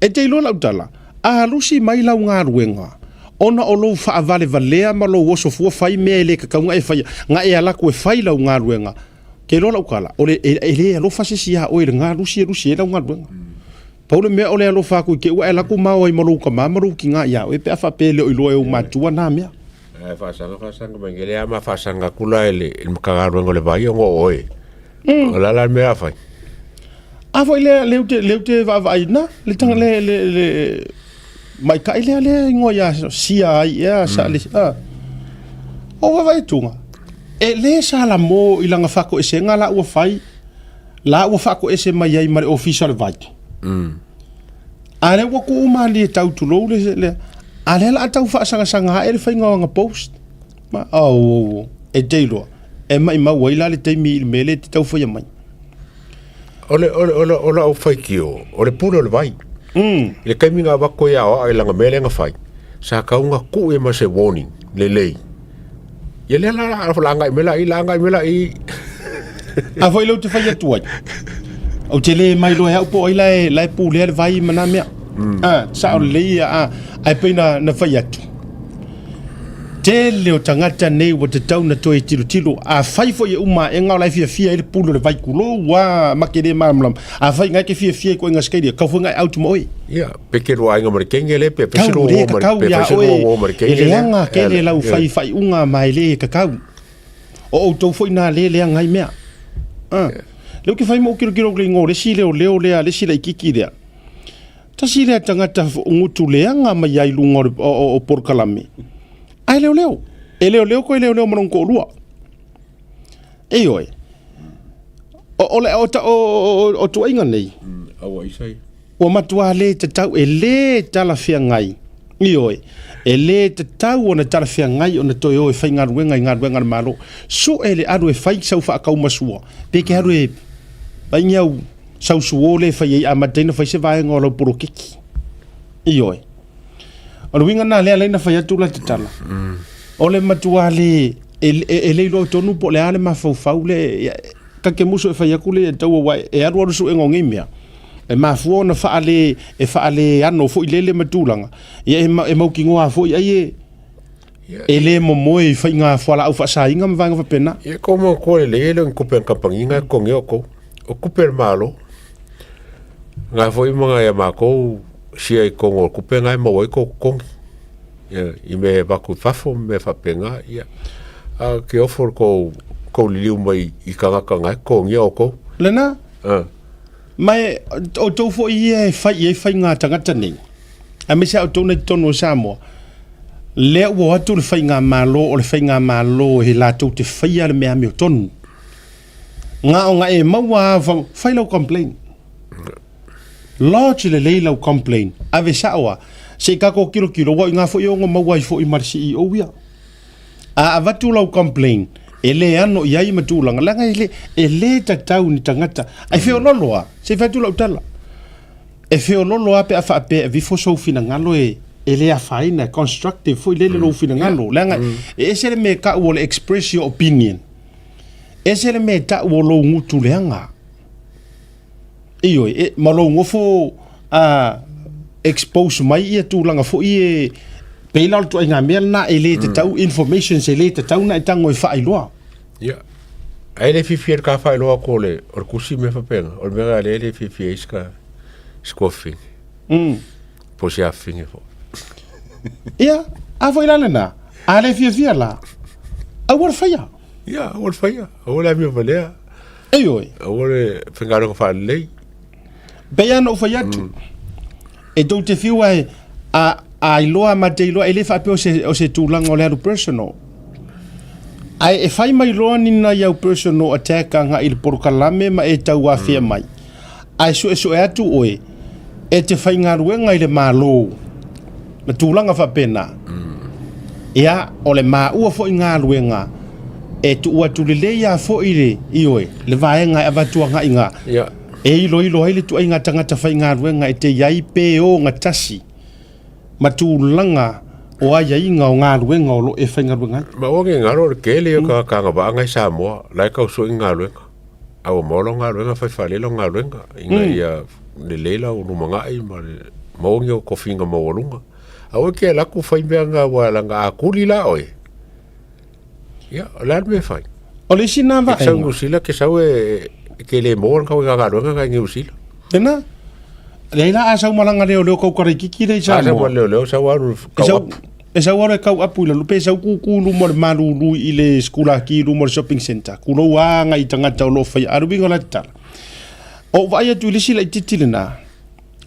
E te iloa lau tala, a lusi mai lau galuega, ona o lou faavalevalea ma lou oso fua fai mea e le tatau ona e faia, na e alu atu e fai lau galuega, te iloa lau tala, o le, e, e le alofa se isi iā oe i lena lusi e lusi ai lau galuega. Pau le mea o le alofa atu i te i ua e alu atu ma o ai ma lou tama ma lou tinā iā oe pe a faapea e le o iloa e ou matua na mea. Ae faasaga faasaga mai le a ma faasaga atu la i le Matagaluega o le Vai ona o oe. O le a la le mea a fai? A foi lea lea ou te lea ou te vaavaai na le tanga le le le maikai lea lea ingoa ia sia ai ea sa le a. O vaavaai atuga e le salamo i lana faatoesega la ua fai la ua faatoese mai ai ma le ofisa o le vai. A lea ua tuu malie tau tulou le le a lea la a tau faasagasaga ae le faiga o ana post. Ma au au e te iloa e maimau ai la le taimi i le mea lea e te tau faia mai. O le o le o le o lau faitio, o le pule o le vai. I le taimi na avatu ai aoao i lana mea lea na fai, sa tau na tuu ia ma se warning lelei. Ia lea la la la agai mai la i, la agai mai la i. A foi lea ou te fai atu ai. Ou te le mailoa e au po o ai la e, la e pulea le vai ma nā mea. Ah, sao lelei ia, ah, ae pei na, na fai atu. Tele o tagata nei ua tatau na toe tilotilo, afai foi e uma aega o la e fiafia ai le pule o le vai tulou a ma ke le malamalama. Afai ngai ke fiafia i koinga skelia, kau foi ngai out ma oe. Ia, pe ke lua aiga ma le kenge le, pe fai se lua uo ma le, pe fai se lua uo ma le kenge le. E leaga kele lau fai faaiuga ma e le kakau. O outou foi nā le leaga ai mea. Ah. Lea ou te fai ma ou tilotilo i le igoa o le isi leoleo lea, le isi laitiiti lea. Tasi lea tagata gutu leaga mai ai luga o, o, o polokalame. Ae leoleo. E leoleo koe leoleo ma lona toalua. Ioe. O, o, le, o, o, o, o tuaiga nei. Aua isa ia. Ua matua le tatau, e le talafeagai. Ioe. E le tatau ona talafeagai ona toe o e faigaluega i galuega a le Malo. Sue le alu e fai sau faataumasua, pe ke alu e fai ni au sau suo lea e fai ai amata ai ona fai se vaega o lau poloketi. Ioe. O le uiga lena lea alai na fai atu la tatala. O le matua le e, e, e le iloa tonu po o le a le mafaufau le ta te musu e fai atu le tau aua e alu alu suega o nei mea. E mafua ona faale e faaleano foi lele ma tulaga. Ia e, e mautinoa foi ai e E le momoe i faiga fualaau faasaina ma vaega faapena. Ia kou manatua lelei e le o ni tupe a ni kamupani na e totogia outou. O tupe a le Malo. Na foi ma nai a matou share i totonu o le tupe na e maua ai tou totogi. Ia, i mea e avatu i fafo ma mea faapena, ia. A ke ofo le tou, tou liliu mai i tagata na e totogia outou. Lena? Ah. Ma e, outou foi ia e fai i ai faiga tagata nei. Aemaise a outou nei totonu o Samoa, lea ua o atu le faigamalo o le faigamalo e latou te faia le mea amiotonu. Na ona e maua lava, fai lau complaint. Lodge lelei lau complaint, ave sao lava, se i tatou tilotilo, aua o i ina foi e ono maua ai foi ma le CEO ia. A avatu lau complaint, e le ano i ai ma tulaga, leaga e le, e le tatau ni tagata, ae feololo lava, se i fai atu lau tala. E feololo lava pe a faapea e aveifo sou finagalo e e le afaina, e constructive foi lele lou finagalo. Leaga e ese le mea e tau o le express your opinion, ese le mea e tau o lou gutu leaga. Ioe, e, ma lou nofo a expose mai ia tulaga foi e pei la o le ituaiga mea lena e le tatau informations e le tatau ona e tago e faailoa. Ia. Ae le fiafia i le ka faailoa atu o le, o le kusi mea faapena. O le mea lena lea e le fiafia ai si ka, si tuafafine. Po o si afafine foi. Ia, a foi la lena, a le fiafia la, aua le faia. Ia, aua le faia. Aua le amio valea. Ioe. Aua le faigaluega faalelei. Pei lava ona ou fai atu, e tou te fiu e a, a iloa ma te iloa, e le faapea o se, o se tulaga o le alu personal. Ae e fai mai loa ni nai au personal attack agai i le polokalame ma e tauafea mai. Ae suesue atu oe e te faigaluega i le Malo ma tulaga faapena. Ia, o le maua foi galuega e tuu atu lelei lava foi le, ioe, le vaega e avatu agai i ina e iloilo ai le ituaiga tagata faigaluega e te i ai pe ogatasi ma tulaga o aiaiga o galuega o lo o e faigaluega ai. Ma ua ke galo le kele o ka ka ngavaanga i Samoa, la e kau sui galuega. A ua maua lau galuega fai faalele lau galuega ina ia lelei lau lumanai ma le maua ni ou tofiga maualuga. Aua e te alu atu fai mea na aua leaga a tuli la oe, ia o le a le mea e fai? O le isi na vaega. E te sau i Niu Sila, e te sau e te le maua le galuega na i Niu Sila. Lena. Leai la a sau malaga leoleo kau karaikiki lea i Samoa. A sau malaga leoleo sau alu kau apu. E sau alu e kau apu i lalo pe sau kuku i luma o le malulu i le sikulaki i luma o le shopping centre. Kulou a ngai tagata o lo o faia. A o le uiga o la tatala. O ou vaai atu i le isi laitiiti lena,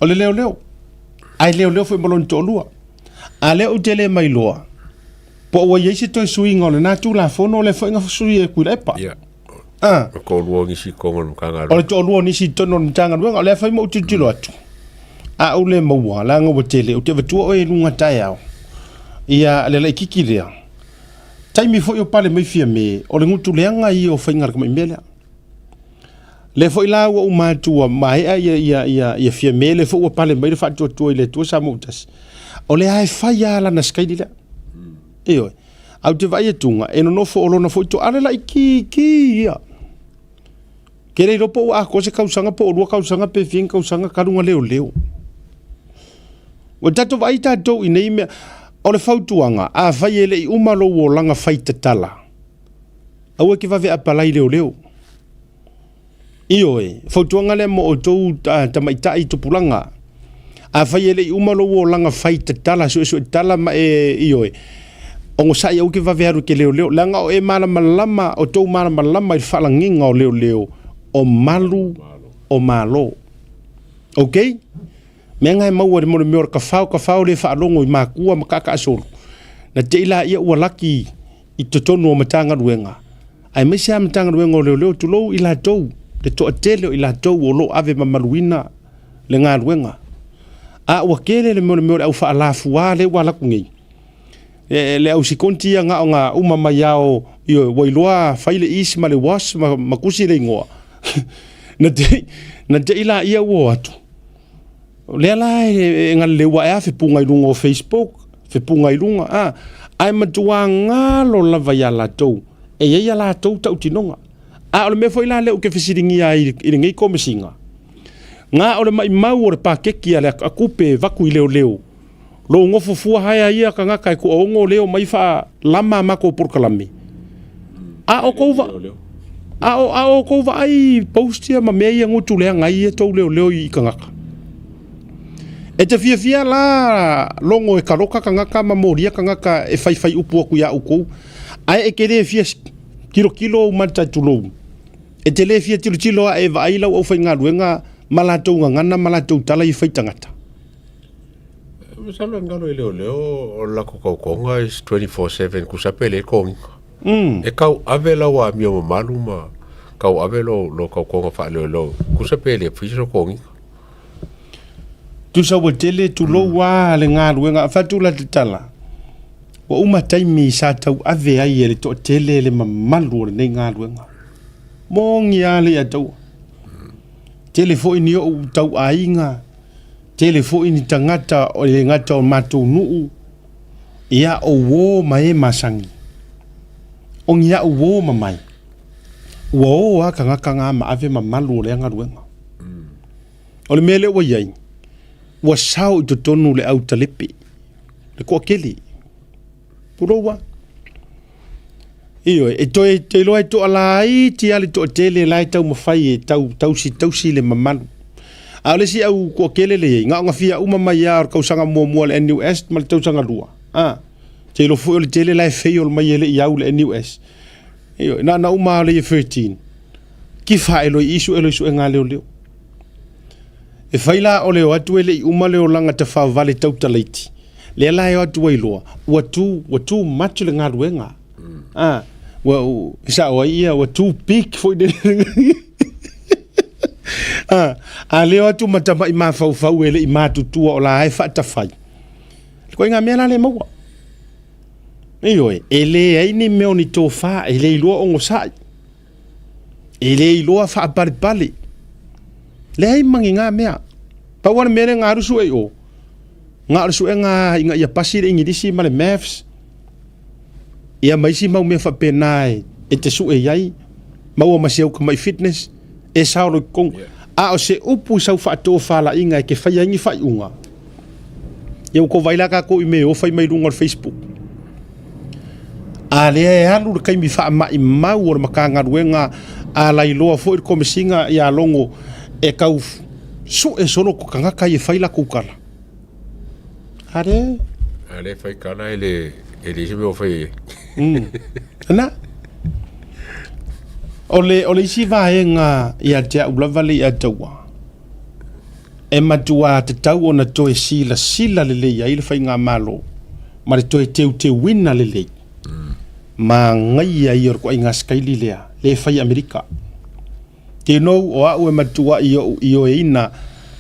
o le leoleo. Ae leoleo foi ma lona toalua. A lea ou te le mailoa, po ua i ai se toe suiga o lena Tulafono lea foi na sui e Tuilaepa. Ia. Ah. O le toalua o nisi i totonu o le Matagaluega. O le toalua o nisi i totonu o le Matagaluega. O lea foi ma ou tilotilo atu, a ou le maua, leaga ua tele, ou te avatua oe i luga taeao, ia le laitiiti lea. Taimi foi o pale mai Fiame, o le gutu leaga ia o faiga a le tamai mea lea. Lea foi la ua uma atu ua maea ia, ia, ia, ia Fiame, lea foi ua pale mai le faatuatua i le Atua Samoa ua tasi. O lea e fai lava lana sikaili lea. Ioe. Ae ou te vaai atuga, e nonofo o lona foi toale laitiiti ia. Ke le iloa po ua atoa se tausaga po o lua tausaga pe fia ni tausaga talu ona leoleo. Ua tatou vaai tatou i nei mea. O le fautuaga, afai e le i uma lou olaga fai tatala, aua e te vave apalai leoleo. Ioe, fautuaga lea mo outou tamaitai tupulaga. Afai e le i uma lou olaga fai tatala, suesue tala ma e, ioe, onosai aua e te vave alu e te leoleo, leaga o e malamalama, o tou malamalama i le faalagiga o leoleo, o malu o Malo. Ok? Mea na e maua i le mo le mea o le kafao, kafao le faalogo i makua ma kaakaasolo, na te i laia ua laki i totonu o Matagaluega, aemaise lava Matagaluega o Leoleo, tulou i latou, le toatele o i latou o lo o ave mamaluina le galuega. A ua tele le mea o le mea o le au faalafua lea ua alu atu nei, le au sikonti ia na ona uma mai lava o, ioe, ua iloa fai le is ma le was ma tusi le igoa, na te i laia ua o atu. O lea la e galuleu ae a fepuga i luga o Facebook, fepuga i luga, a, ae matua galo lava ia latou, e i ai a latou tautinoga. A o le mea foi la lea ou te fesiligia ai i lenei komesiga, na o le maimau o le paketi a le a tupe e avatu i leoleo, lou nofo fua haea ia tagata e toaono lea e omai faalama a matou polokalame. A o tou va a o a o tou vaai i post ia ma mea ia gutu leaga ai ia tou leoleo i tagata. E te fiafia la logo e kaloka tagata ma molia tagata e faifai upu atu ia outou, ae e te le fia tilotilo ou mata tulou. E te le fia tilotilo ae e vaai lau aufaigaluega ma latou gagana ma latou tala i fai tagata. Masalo e galo i leoleo o le latou tautoga is 24/7 tusa pe le togiga. E tau ave lau amio mamalu ma tau ave lou lou tautoga faaleoleo tusa pe le fai se togiga. Tusa ua tele tulou a le galuega fatu la tatala. Ua uma taimi sa tau ave ai e le toatele le mamalu o lenei galuega. Mogi a le ia taua. Tele foi ni ou tau aiga Tele foi ni tagata e le gata o matou nuu, ia o uo ma e masani. O ni a'u uo ma mai, ua o a tagata na ma ave mamalu o lea galuega. O le mea lea ua i ai, ua sao i totonu le au talepe, le toatele. Pulou a. Ioe, e toe te iloa e toalaiti lava le toatele la e taumafai e tau tausi tausi le mamalu. A o le isi au toatele le i ai, na ona fia uma mai lava o le tausaga muamua o le NUS ma le tausaga lua. A, te iloa foi o le tele la e fail mai e le i au le NUS. Ioe, na ona uma lava o le Year 13, kifa ae loa i i sue loa i suega a leoleo. E fai la o le o atu e le i uma le olaga tafaovale tautalaiti, lea la e o atu ai loa, ua too, ua too much le galuega. Ah, ua, e sao ai ia, ua too big foi lele. Ah, a le o atu ma tamai mafaufau e le i matutua o la e faatafai. Le koiga mea la le maua. Ioe, e leai ni mea o ni tofa, e le iloa ogosa'i. E le iloa faapalepale. Leai ma ni na mea. Pau lava le mea lea na alu sue i o, na o le suega ina ia pasi le Igilisi ma le Maths, ia ma isi mau mea faapena e te sue i ai, maua ma si au tamai fitness, e sao loa i totonu. A o se upu i sau faatofalaiga e te faia ai ni faaiuga, ia ua tou vaai la tatou i mea e o fai mai luga o le Facebook. A lea e alu le taimi faamaimau o le Matagaluega a lailoa foi le Komesina ia Logo e tau sue solo ko tagata ia e fai latou tala. A lea. A lea e fai tala e le e leai se mea o fai ai. Na. O le, o le isi vaega ia te au lava le ia taua, e matua tatau ona toe silasila lelei ai le faigamalo ma le toe teuteuina lelei manaia ia o le ituaiga sikaili lea le fai i Amerika. Tenou o au e matua i ou ioeina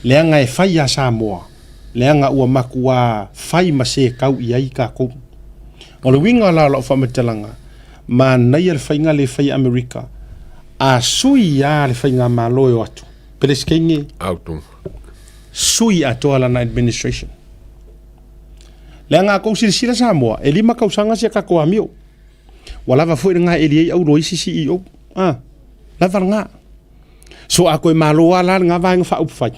leaga e fai iā Samoa, leaga ua matua fai ma sekau i ai tatou. O le uiga la o lau faamatalaga, manaia le faiga le fai i Amerika, a sui lava le faigamalo e o atu, Peresetene, sui atoa lana administration. Leaga a tou silasila Samoa, e lima tausaga si a tatou amio. Ua lava foi lena e eli ai au loa isi CEO. Ah, lava lena. So a toe malo lava la lena vaega faaupufai,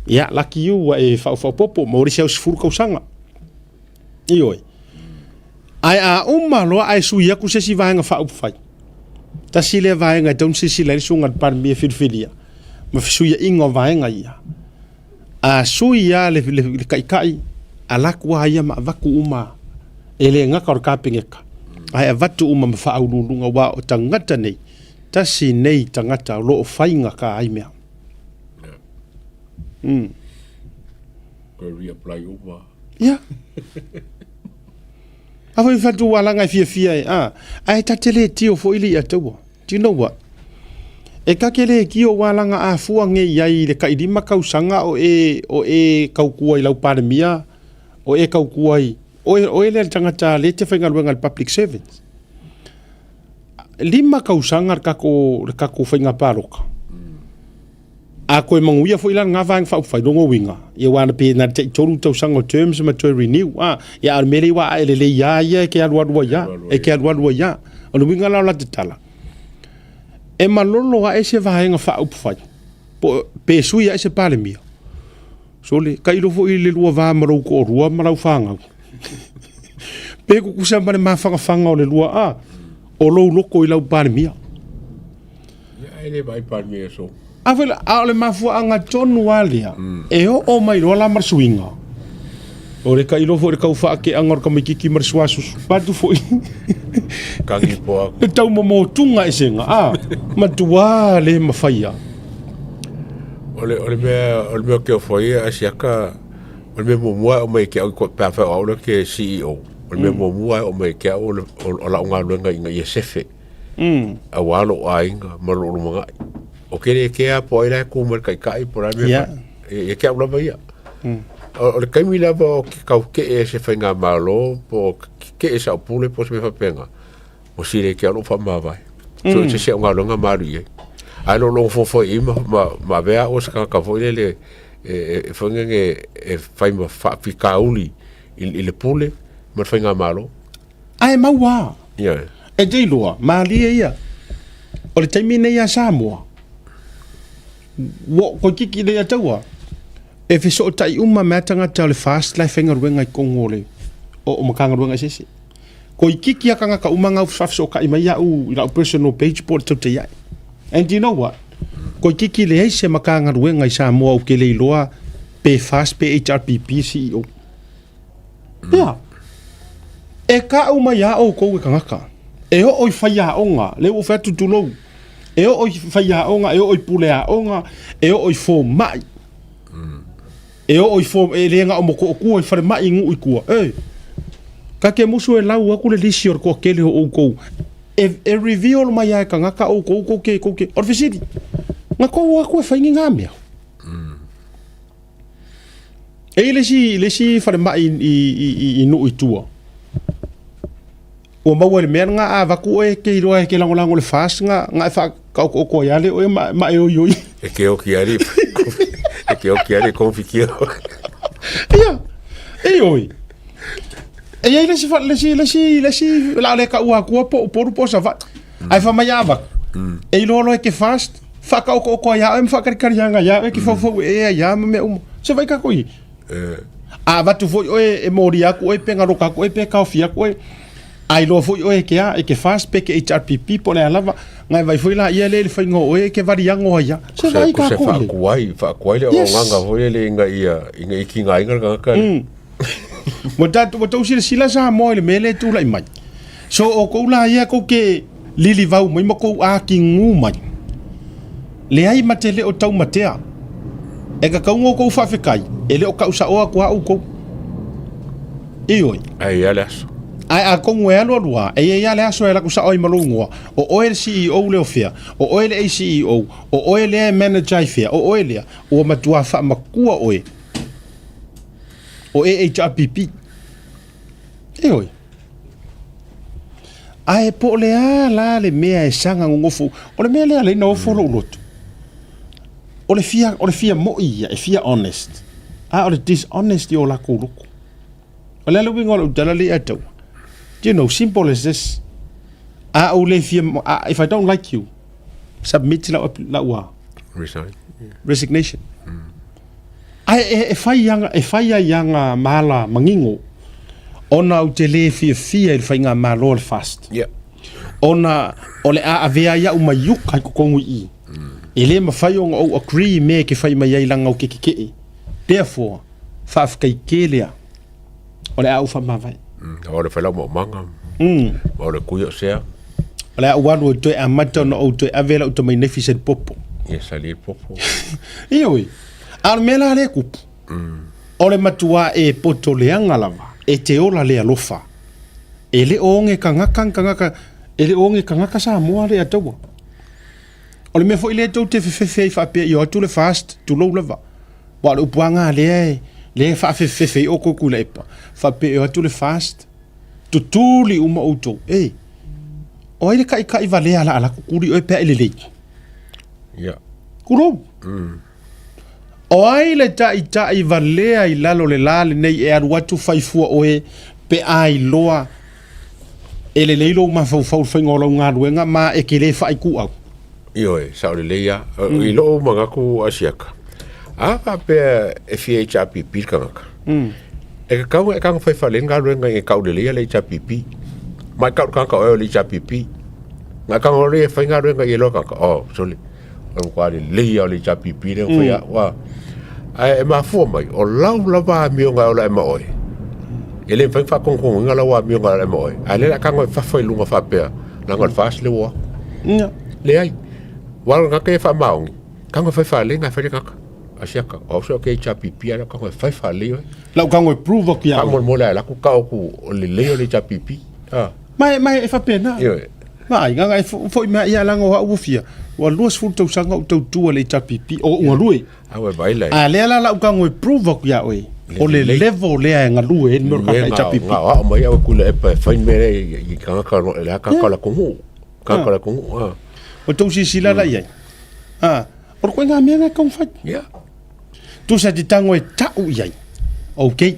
ia, lucky you, ua e faaofaopopo, maua le isi au 10 tausaga. Ioe. Ae a uma loa ae sui atu se isi vaega faaupufai, tasi lea vaega e tatau ona silasila ai le susuga i le Palemia filifilia ma fesuiaiga o vaega ia. A sui lava le, le, le taitai, alu atu lava ia ma avatu uma, e le gata o le Kapeneta, ae avatu uma ma faauluuluga, aua o tagata nei, tasi nei tagata o lo o faigata ai mea. Toe reapply uma. Ia. A foi fatu alaga e fiafia e, a, ae ta te le tio foi le ia taua. Do you know what? E ka ke le kio wa langa a fua nge iai i le kai lima kausaga o e, o e kaukua i lau Palemia, o e kaukua i, o e, o e lea le tagata le te faigaluega i le public servants. Lima kausaga le kako, le kako faiga paloka. A koe manuia foi la lena vaega faaupufai, lona uiga, ia aua na pe na o le taitolu tausaga o terms ma toe renew, a, ia a o le mea lea ua ae lelei lava ia e ke alualu ai lava, e ke alualu ai lava. O le uiga la o lata tala, e malolo ae se vaega faaupufai, po, pe sui ae se Palemia, Sole, tailo foi i le lua va ma lou toalua ma lau fanau. Pe tutusa ma le mafanafana o le lua a, o lou loto i lau Palemia. Ia, e le vaai Palemia e so. A foi la, a o le mafuaaga tonu lava lea, e oo mai loa la ma le suiga. O le tailo foi i le tau faateaga o le tamaitiiti ma le suasusu, patu foi. Kagi po aku. Le tau momotuga esega, a, matua le mafai lava. O le, o le mea, o le mea o ke ofo ia Asiaka, o le mea muamua e oo mai ke au pe afai o au lea ke CEO. O le mea muamua e oo mai ke au o le, o, o lau galuega ina ia sefe. Auā lou aiga ma lou lumanai. O ke le kea po o ai la e kū mai le taitai po o le a le mea e fai. Ia ke au lava ia. O, o le taimi lava o ke kau keʻe e se faigamalo po o ke keʻe sa o pule po o se mea faapena, ua sili ai ke au lou faamavae. So se isi au galuega ma alu i ai. Ae lo logo fofoa i ma, ma, ma avea au o se tagata foi lele e, e, e foi ngenge e fai ma faafitauli i, i le pule ma le faigamalo. Ae maua. Ioe. E te iloa, malie ia. O le taimi nei a Samoa, ua toeitiiti lea taua, e fesootai uma mai lava tagata o le FAST la e faigaluega i totonu o le o Matagaluega eseese. Toeitiiti lava tagata uma na faafesootai mai au i lau personal page po o le tautai ae. And do you know what? Toeitiiti leai se Matagaluega i Samoa ou te le iloa pe FAST pe HRPP CEO. Ia. E kau mai a oukou e tagata. E oo i faiaoga, lea ua ou fai atu tulou. E oo i faiaoga, e oo i puleaoga, e oo i fomai. E oo i fo, e le gao mo toatua i falemai i nuu i tua. E, ta te musu e lau atu le lisi o le toatele o outou. E, e reveal mai lava e tagata outou tou te, tou te, o le fesili, na tou o atu e fai ni na mea? E i ai le isi, le isi falemai i, i, i, i nuu i tua, ua maua i le mea lena a avatu oe e te iloa e te lagolago i le FAST na, na e faataotooto ai lava lea oe ma, ma e oioi. E ke oki ai e ke oki ai le kofi kia. Ia, e oi. E i ai le isi, le isi, le isi, le isi, o le a le taua atua po o Upolu po o Savaii. Ae fai mai a avatu, e iloa loa e te FAST, faataotooto ai lava oe ma faatalikaliaga ia oe e te faufau ee ai lava ma mea uma. Se vaai tatou i ai. A avatu foi oe e molia atu oe pe galoka atu oe pe taofi atu oe, a iloa foi oe e ke a, e ke FAST pe ke HRPP po o le a lava, na e vaai foi laia lea i le faiga o oe e ke valiago ai lava. Se vaai Ko se tatou i ai. faakuai, faakuai le Yes. auaunaga foi lele ina ia, ina ia tigaina le tagata lea. Ua tatou, ua tou silasila Samoa i le mea lea e tulai mai. So outou la ia tou te lilivau mai ma tou atigu mai, leai ma te le o taumatea. E tatau ona outou faafetai, e le o tau sao atu lava outou. Ioe. Ae i ai le aso. Ae atonu e alu alu lava, e i ai lava le aso e alu atu sao ai ma lou igoa, o oe le CEO lea o fea, o oe le ACEO, o oe lea e manager ai fea, o oe lea, ua matua faamatua oe o AHRPP. Ioe. Ae po o le a la le mea e saga nonofo, o le mea lea lea na ofo lou loto. O le fia, o le fia moi ia, e fia honest. A o le dishonest i o lakou loko. O le a le uiga o lau tala lea ia te au? You know, simple as this. A ou le fia, if I don't like you, submit lau, lau a? Resign. Resignation. Ae e, e whai anga, e whai ai anga mala mangingo, ona ou te le fiafia i le faigamalo a le FAST. Yeah. Ona o le a avea ai au mai uka i totonu i i. E le mafai ona ou agree i mea e ke fai mai ai leaga ou te keke'e. Therefore, faafetai tele a o le a ou faamavae. O le whai lau maumaga. Ma o le kui o sea. O le a ou alu e toe amata ona ou toe ave lau tamainefi sa i le popo. Ia sa li popo. Ioe. A o le mea la lea e kupu, o le matua e poto leaga lava, e te ola le alofa. E le o oge tagata ni tagata, e le o oge tagata Samoa le ataua. O le mea foi lea tou te fefefe ai faapea i o atu le FAST, tulou lava. Aua o le upu lava lea e, lea e faafefefe ai outou Tuilaepa, faapea e o atu le FAST, tutuli uma outou. E, o ai le taitai valea la ala tutuli oe pe a e lelei? Ia. Tulou. O ai le taitai valea i lalo le la lenei e alu atu fai fua oe pe a iloa e lelei lou mafaufau i le faiga o lau galuega ma e te le faaituau? Ioe, sao lelei lava. I lou manatu Asiata, a faapea e fia HRPP le tagata, e tatau ona e tago fai faalelei le galuega ina ia tau lelei le HRPP. Ma e tau i le tagata o oe o le HRPP. Na e tago loa lea e fai galuega i ai loa le tagata, oh sole, o le matua lelei lava o le HRPP lea na fai au a. Ae e mafua mai, o lau lava amioga e ola ae ma oe, e le mafai ona faatogotogoina lau amioga e ola ae ma oe, a o lea o le a tago e fafa i luga faapea, leaga o le FAST lea ua o atu. Ia. Leai. Aua o le tagata ia e faamaoni, tago e fai faalelei na e fai le tagata. Asiata, o au se o ke HRPP a lau tago e fai faalelei oe. Lau tago e prove atu ia oe. Faamolemole a e alu atu tau atu o le lelei o le HRPP. Ah. Ma e, ma e faapena. Ioe. Vaai, gaga e foi mai ia leaga o au ua fia, ua 20 tausaga ou tautua i le HRPP, o ou galue. A ua vaai la. A lea la lau tago e prove atu ia oe, o le level lea e galue ai le mea o le kaka HRPP. Nga o mai au e Tuilaepa e fai mea lea i tagata o le a tagata o le atunuu. Tagata o le atunuu. Ah. O tou silasila la i ai. Ah, o le koiga mea na e taumafai. Yeah. Tusa te tango e tau i ai. Okay.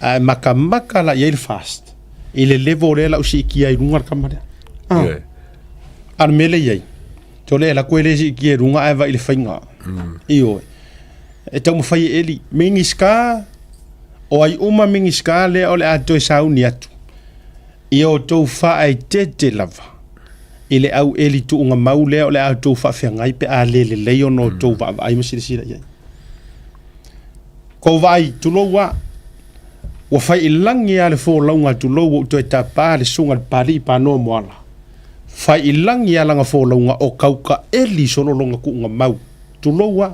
Ae makamaka la i ai le fast. I le level lea lau siitia ai i luga le tama lea. Ah. Yeah. A o le mea lea i ai, tole e lako e le siitia i luga ae vaai i le faiga. Ioe. E taumafai e eli. Minisita, o ai uma Minisita lea o le a toe sauni atu. Ia outou faaeteete lava i le au eli tuuga mau lea o le a outou faafeagai pe a le lelei ona outou vaavaai ma silasila i ai. Kou vaai, tulou a, ua fai i lagi a le folauga tulou ua ou toe tapa le susuga i le Papalii Panoa Moala. Fai i lagi a lana folauga o kauka eli solo lona tuuga mau. Tulou a.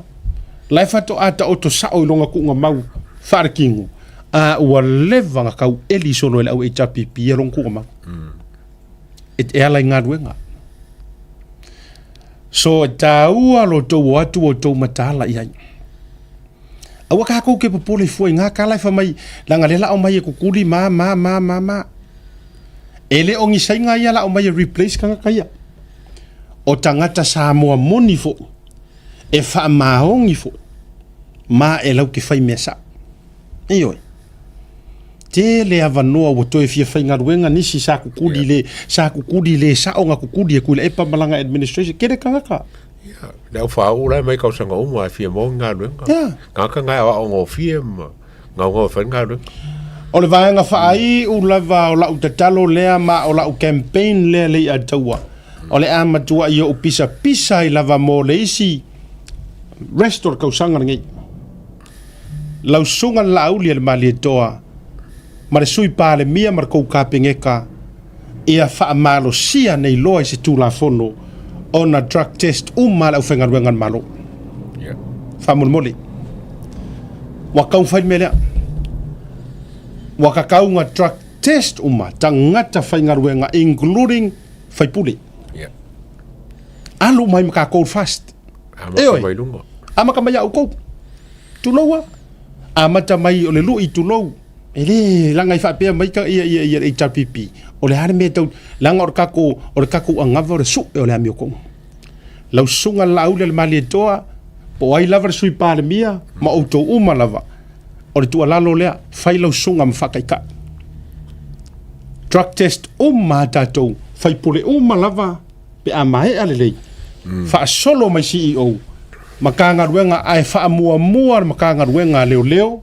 La e faatoa taoto sao i lona tuuga mau faaletino, a ua leva na taueli solo e le au HRPP ia lona tuuga mau. E, e ala i galuega. So e tāua lo tou o atu o tou mataala i ai. Aua kākou ke popole fua i ngā kala e wha mai, langa le lao mai e kukuli ma, ma, ma, ma, ma. E le o ni sainga ia lao mai e replace kangaka ia. O tangata Samoa moni fo'i, e whaamaongi fo'i, ma e lau ke whai mea sa. Ioe. Tele avanoa ua toe fia faigaluega nisi sa kukuli le sa kukuli le sao na kukuli e Tuilaepa ma lana administration. Kele tagata. Ia, le au whaau la mai kausaga uma e fia maua ni galuega. Yeah. Tagata ngai o ao gofie ma gaugau e fai ni galuega. O le vaega faaiu lava o lau tatalo lea ma o lau campaign lea lei ataua. O le a matuai ou pisapisa ai lava mo le isi rest o le kausaga lenei. Lau Susuga le Laauli a le Malietoa ma le Sui Palemia ma le kou Kapeneta ia faamalosia nei loa i se Tulafono ona drug test uma a le aufaigaluega a le Malo. Yeah. Faamolemole. Ua tau fai le mea lea. Ua kakau nga drug test uma tagata faigaluega including faipule. Yeah. Alu mai ma kakou fast. Amata mai luga. Amata mai au kou. Tulou a. Amata mai o le lui tulou. E le langa i faapea mai ka ia ia ia HRPP. O le a le mea tau langa o le kako o le kako angava o le su e o le amio kou. Lau susuga le Laauli a le Malietoa po o ai lava le Sui Palemia ma outou uma lava. O le tuualalo lea, fai lau susuga ma faataitai. Drug test uma a tatou, faipule uma lava pe a maea lelei, faasolo mai CEO, Matagaluega ae faamuamua le Matagaluega a Leoleo,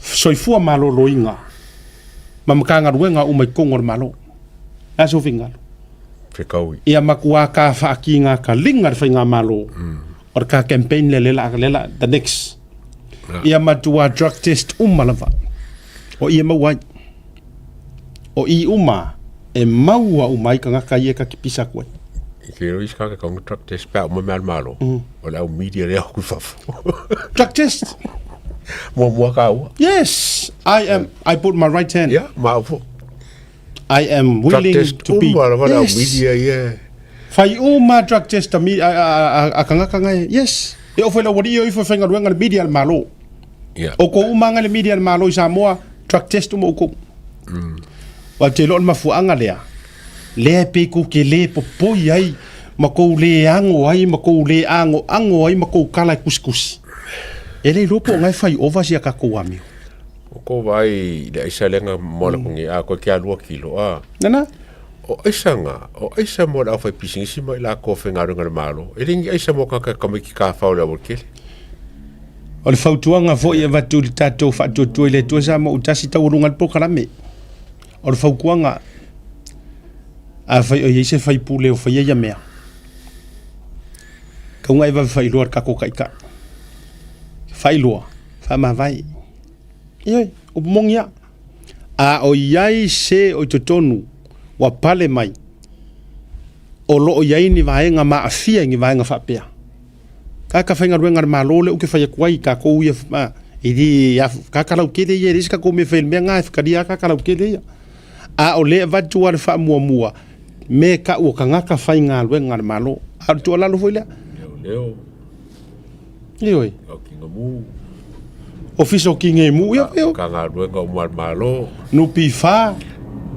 Soifua Maloloina ma Matagaluega uma i totonu o le Malo. O le a sou finagalo? Fetaui. Ia matua ka faakiga kaliga le faigamalo o le ka campaign lea lea la lea la the next. Ia matua drug test uma lava. O i e maua ai. O i uma e maua uma ai tagata ia e ta te pisa atu ai. I te iro isi kaka kaunga drug test pe a uma mea a le Malo. O le au media lea o ku i fafo. Drug test? Muamua kāua. Yes, I am, I put my right hand. Yeah, ma au fo. I am willing drug test to be. Uma lava le au media ia. Fai uma drug test a, mi, a, a, a, a kangaka ngai. Yes. E o fai lau alii o ifo e faigaluega le media a le Malo. Yeah. O ko uma ngai le media a le Malo i Samoa, drug test uma outou. Ou te iloa o le mafuaaga lea, lea e pei kou te lē popoi ai ma kou lē ago ai ma kou lē agoago ai ma kou kala e kusikusi. E le iloa po o na e fai ova sia kakou amio. O kou vaai i le aisa lea na moana ku nei, a koe ke a lua kilo, a. Nana? O aisa nga, o aisa mo le aufaipisinisi ma i lakou faigaluega a le Malo, e le ni aisa mo tagata tamaiti tafao i le aualatele. O le fautuaga foi e avatu i le tatou faatuatua i le Atua Samoa tasi taualuga ai le polokalame. O le fautuaga, afai o i ai se faipule o faia ia mea, tauga e vave faailoa i le tatou taitai. Faailoa, faamavae. Ioe, upu moni lava. A o i ai se o i totonu ua pale mai, o lo o i ai ni vaega maafia i ni vaega faapea, Kaka faigaluega a le Malo lea ou te fai atu ai i tatou ia, e le, kaka lautele ia, e leai se tatou mea e fai i le mea lena, e talia lava kaka lautele ia. A o lea e avatu lava le faamuamua, mea e tau o tagata faigaluega a le Malo. A o le tuualalo foi lea. Leoleo. Ioe. O Kingamu. Ofisa o Kingemu, ia, ia. Matagaluega uma a le Malo. NPF.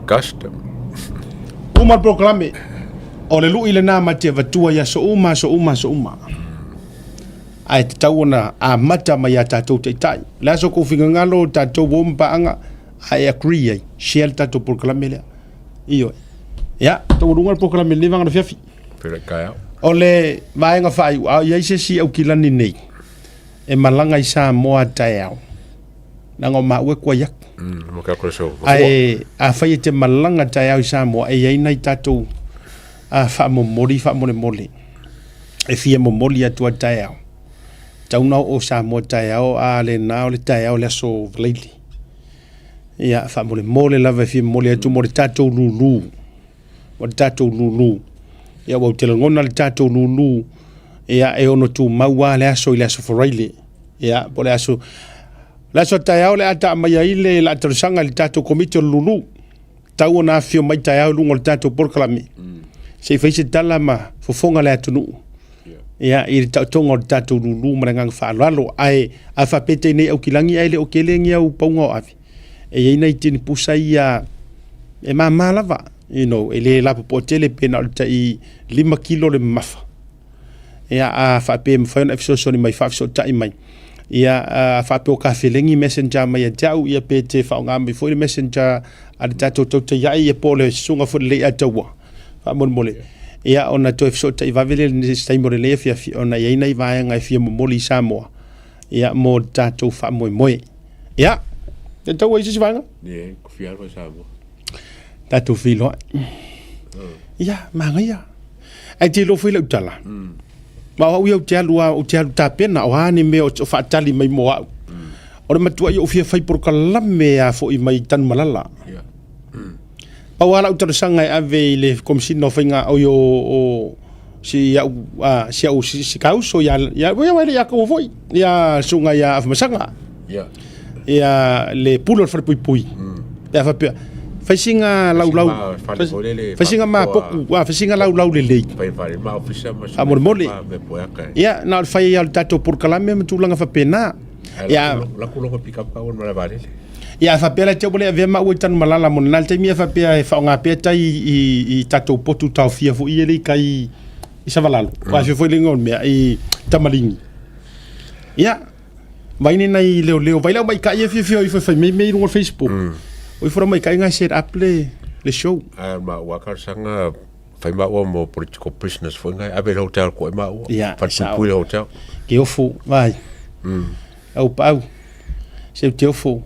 Custom. Uma le polokalame. O le lui lena ma te avatua i aso uma, aso uma, aso uma. Ae tatau ona amata mai ia tatou taitai. O le a so kou finagalo, tatou o ma paaga, ae agree ai, share le tatou polokalame lea. Ioe. Ia, taualuga le polokalame i lenei vaega afiafi. Pera i taeao. O le vaega faaiu, a o i ai se isi aukilani nei e malaga i Samoa taeao, leaga o maua e kuai atu. Ae afai e te malaga taeao i Samoa, e i ai nai tatou faamomoli faamolemole e fia momoli atu a taeao. Tau na oo Samoa taeao, a lena o le taeao le aso Valaili. Ia, faamolemole lava e fia momoli atu mo le tatou lulu. O le tatou lulu. Ia, ua ou te lagona le tatou lulu. Ia, e ono tumau lava le aso i le aso Faraile. Ia, po o le aso, le aso a taeao le a taa mai ai le laa talosaga i le tatou Komiti o le Lulu. Tau ona afifio mai taeao i luga o le tatou polokalame. Se i fai se tala ma fofoga le atunuu. Ia, i le taotoga o le tatou lulu ma le agaga faaaloalo. Ae a faapea te nei Aukilagi ae le o tele ni au pauga o ave, e i ai nai tini pusa ia e mama lava, you know, e le lapopoa tele pe na o le tai 5 kilo le mamafa. Ia, a faapea e mafai ona e fesoasoani mai, faafesootai mai. Ia, a faapea o Kafelegi messenger mai ia te au, ia pe te faaaoga mai foi le messenger a le tatou Tautaiai, ia po o le susuga foi i le Leiataua, faamolemole. Ia, ona toe fesootai vave lea i se taimi o lenei afiafi, ona e i ai nai vaega e fia momoli i Samoa, ia, mo le tatou faamoemoe. Ia, e tau ai se isi vaega? Ia, ko fia alu ai Samoa. Tatou feiloai. Ia, manaia. Ae te iloa foi lau tala. Ma o au ia ou te alu lava, ou te alu tapena, o a ni mea o faatali mai mo au. O le matuai ou fia fai polokalame a foi mai Tanumalala. Pau lava lau talosaga e ave i le Komesina o Faiga, oi o si au, si au, si ka uso ia, ia, ia, ia, ia kaua foi, ia susuga ia Afamasaga. Ia le pule o le falepuipui. Pe a faapea, fai singa laulau, fai singa mapoku, fai singa laulau lelei. Faamolemole. Ia, na o le fai ai o le tatou polokalame ma tulaga faapena. Ia, Ia, a faapea la te ua le avea maua i Tanumalala mo lena le taimi a faapea e faaaoga pea tai i tatou potu taofia foi ia lea i tai i Savalalo. Mm. Aua foi le igoa o le mea i Tamaligi. Ia, vai ni nai leoleo, vai lau maikai e fiafia ifo e fai mei mei i luga o le Facebook. O ifo la maikai ngai set up le, le show. Ae ma ua talosaga fai maua mo political prisoners foi ngai ave le hotel ko e maua. Ia, Falepuipui le hotel. Ke ofu, vai. Au paau. Se te ofo.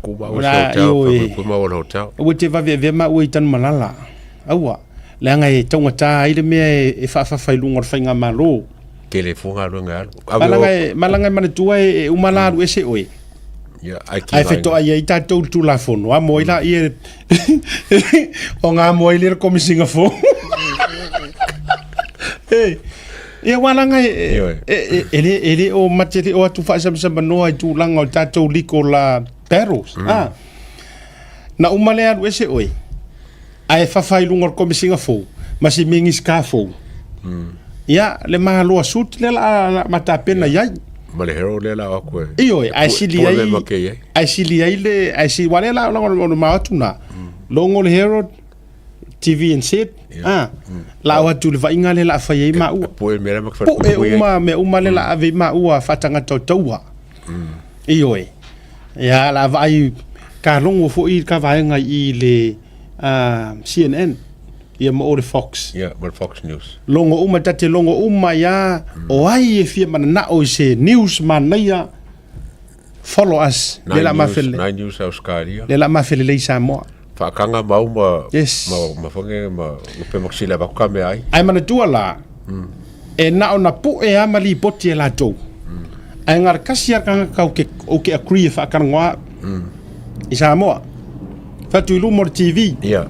Ku maua se hotel, falepuipui maua le hotel. Aua te vave avea maua i Tanumalala. Aua. Leaga e taugata ai le mea e faafafa i luga o le faigamalo. Tele fua galuega e alu. Malaga e, malaga e manatua e, e uma la alu ese oe. Yeah, Ae fetoai ai tatou le Tulafono, amo ai laia o ngā amo ai le Komisinga fou. Hey. Ia aua leaga e, e, e, e, le, e le o mate le o atu faasamsamanoa i tulaga o tatou legal battles. Ah. Na uma le alu ese oe. Ae fafa i luga o le Komesiga fou ma se Minisita fou. Ia, le Malo a Suit lea la a ma tapena i ai. Ma le Herald lea la o atu e. Ioe, ae sili ai, ae sili ai le, ae sili, aua lea la o le ma o atu na. Logo le Herald, TVNZ, a, la o atu i le vaaiga lea la a fai ai maua. Pue mea la Pue uma mea uma lea la a ave ai maua faatagata o taua. Ioe. Ia, la vaai ka logo foi ka vaega i le CNN ia ma o le Fox. Ia, ma le Fox News. Logo uma, ta te logo uma ia, o ai e fia mananao i se news manaia, follow us. Le la mafele. Nine News Australia. Le la mafele lei Samoa. Faakanga mau ma, yes. ma, ma whange, ma upe maksila bako ka mea ai. Ai manatua la, e na o na pu'e a ma lipoti e latou. Ae na o le tasi lava le tagata ou te, ou te agree e faatalagoa au i Samoa. Fai atu i luma o le TV. Ia.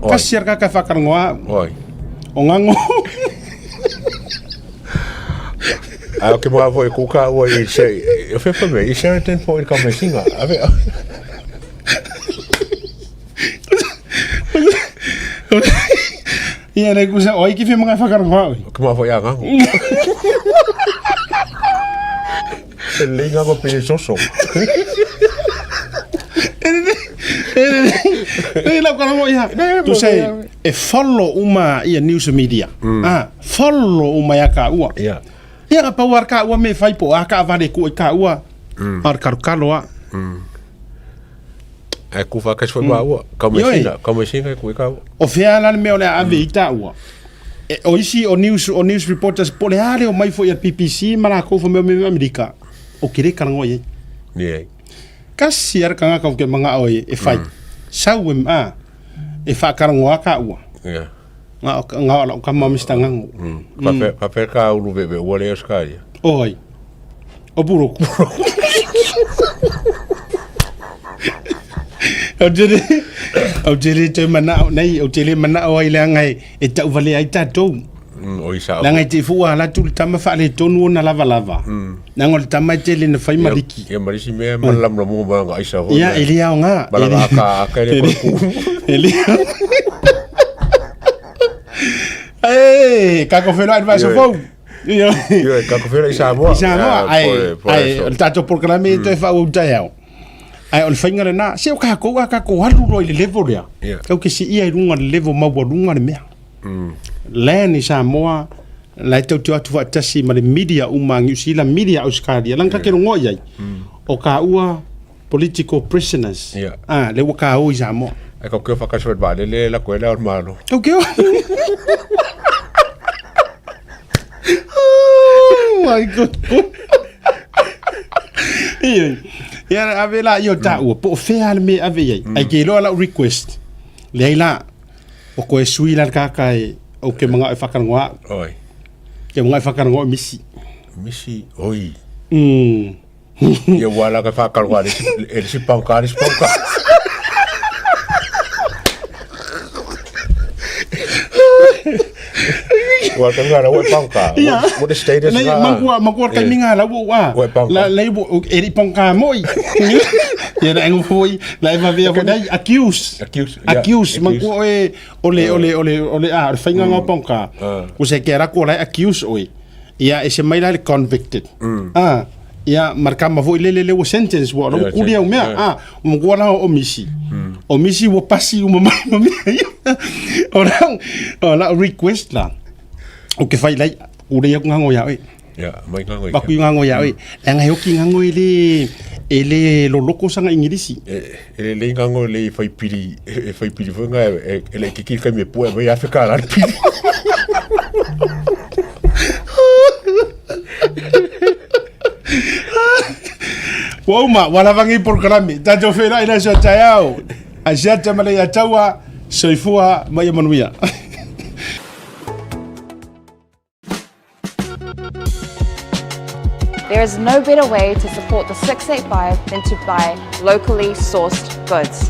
Oi. Tasi lava le tagata e faatalagoa au. Oi. O Gago. Ae o ke mga foi ku ka ua i se o fe me i Sheraton po i ka mesinga. Ave. Ia nei kusa oi ki whima ngai whakarongo au. Ko mā whai a ngango. E lei ngango pe e soso. Nei lau karango ia. Tu sei, e follow uma ia news media. Ah, follow uma ia ka ua. Ia. Ia ka pau ar ka ua me whai po a ka vare ku i ka ua. Ar karukalo a. Ae ku whakasi whai maua. Ka Ioe. mesina, ka mesina e ku i ka ua. O fea la le mea o le a ave i tāua. E, o isi o news, o news reporters, po le a le o mai foi a BBC ma lakou fo mea o mea Amerika. O ke le kalangoa i ai. Ni ai. Kasi ara kangaka o ke mangao e, e whai. Sau e, a, e whakarangoa ka ua. Yeah. Nga, nga o lau kama Mr. Ngango. Ka ka fe ka ulu veve ua le Australia. Oi. O Puroku. Ou te le, ou te le toe manao nei, ou te le manao ai leaga e, e tauvalea ai tatou. Oi sao. Leaga e te i foi ua alu atu le tama faaletonu ona lavalava. Leaga o le tama e tele ina fai ma liki. Ia ma le isi mea ma le lamulamuga mai o lana aisa foi. Ia, e le aoga. Ma lana aka aka e le koe ku. E le Ae, kako feiloai i le vaiaso fou. Ioe. Ioe, kako feiloai i Samoa. I Samoa, ae, ae, o le tatou polokalame e toe faaauau taeao. Ae o le faiga lena, se o kakou a kakou alu loa i le level lea, Yeah. tatou te siia i luga o le level maualuga le mea. Land i Samoa, la e tatou te o atu faatasi ma le media uma a Niu Sila, media a Ausetalia, leaga ta te logoa i ai, o kaua political prisoners, Yeah. ah, lea ua kao i Samoa. Ae kau keo whakasua i le vaalele e lako ai le ao o le Malo. Kau keo. Oh my God. Ioe. Ia ave la i o taua, po o fea le mea e ave i ai. Ai ke iloa lau request. Leai la, o koe sui la le kaka e o ke mangao e whakarongo au. Oi. Ke mangao e whakarongo au misi. Misi, oi. Mm. Ia ua la ka whakarongo a le e le si pauka, le si pauka. Ua ka ngara ua pauka. Ia. What the status Nei, nga. mangua, mangua kai minga la ua ua. Ua pauka. La lei ua e ri pauka moi. Ia na engu foi, la e vavea foi nei accuse. Accuse, yeah, Accuse, accuse. mangua oe ole ole ole ole a, o le whainga ngā pauka. O se ke rako la accuse oe. Ia e se mai la le convicted. Ah, ia markama foi le le le ua sentence ua lo Yeah, kuli au mea. yeah. Ah, mangua la o misi. O misi ua pasi uma mai ma mea ia. O la o la request la. O ke whai lai, u lei aku ngango ia oe. Ia, mai ngango i. Paku i ngango ia oe. Leaga he oki ngango e le, e le loloko sanga Ingilisi. E, e le lei ngango le i whai piri, e whai piri foi nga, e, e le kiki kai me pua e mai Afrika la piri. Ua uma, ua lava nei polokalame. Tatou feiloai i le aso a taeao. Asiata ma le ia taua, soifua ma ia manuia. There is no better way to support the 685 than to buy locally sourced goods.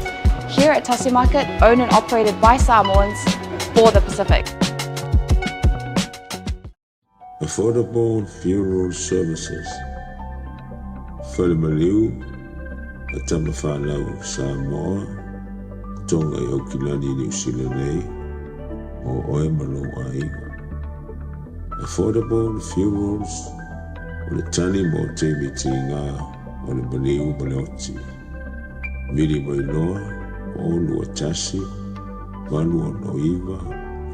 Here at Tasi Market, owned and operated by Samoans for the Pacific. Affordable Funeral Services, Falemaliu, a Tamafanau Samoa, Tonga i Aukilani i Niu Sila nei, mo oe ma lou aiga. Affordable Funerals, o le tali mo taimi tiga o le maliu ma le oti. Vili mai loa, 0 2 1 8 6 9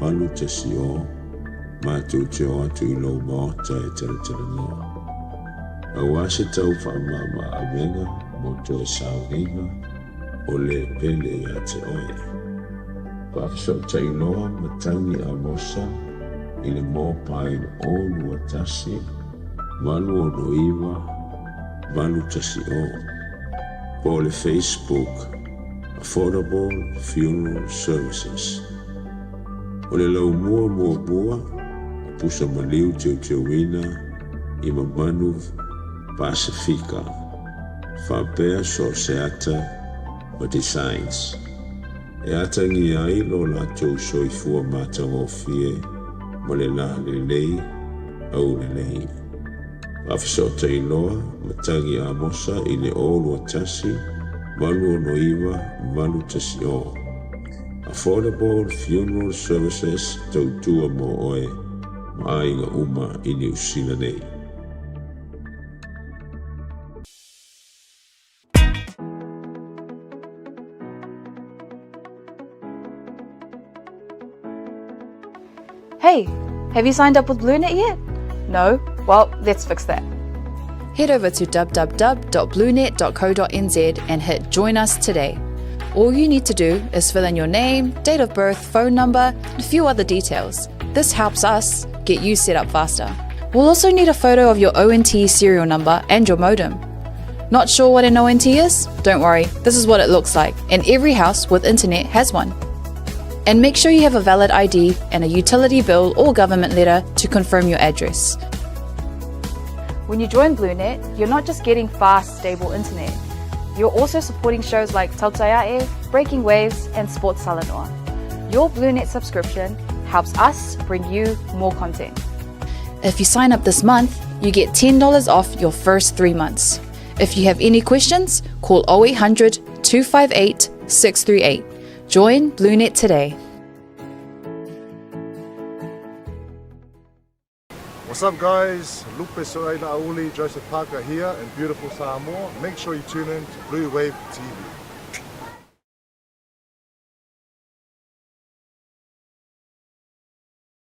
8 1 0, matou te o atu i lou maota e talatalanoa. Aua se tau faamama avega mo toe sauniga o le pele ia te oe. Faafesootai loa Matagi Amosa i le mobile 0 2 1 8 6 9 8 1 0 po o le Facebook Affordable Funeral Services. O le laumua muamua o pusa maliu teuteuina i mamalu Pasifika faapea so o se ata ma designs e atagia ai lo latou soifua matagofie ma le lalelei aulelei. Faafesootai loa Matagi Amosa i le 0 2 1 8 6 9 8 1 0. Affordable Funeral Services tautua mo oe ma aiga uma i Niu Sila nei. Hey, have you signed up with BlueNet yet? No? Well, let's fix that. Head over to www.bluenet.co.nz and hit Join Us Today. All you need to do is fill in your name, date of birth, phone number, and a few other details. This helps us get you set up faster. We'll also need a photo of your ONT serial number and your modem. Not sure what an ONT is? Don't worry, this is what it looks like, and every house with internet has one. And make sure you have a valid ID and a utility bill or government letter to confirm your address. When you join BlueNet, you're not just getting fast, stable internet. You're also supporting shows like Tautai A'e, Breaking Waves, and Sports Talanoa. Your BlueNet subscription Helps us bring you more content. If you sign up this month, you get $10 off your first three months. If you have any questions, call 0800 258 638. Join BlueNet today. What's up guys? Lupe Soaila Auli, Joseph Parker here in beautiful Samoa. Make sure you tune in to Blue Wave TV.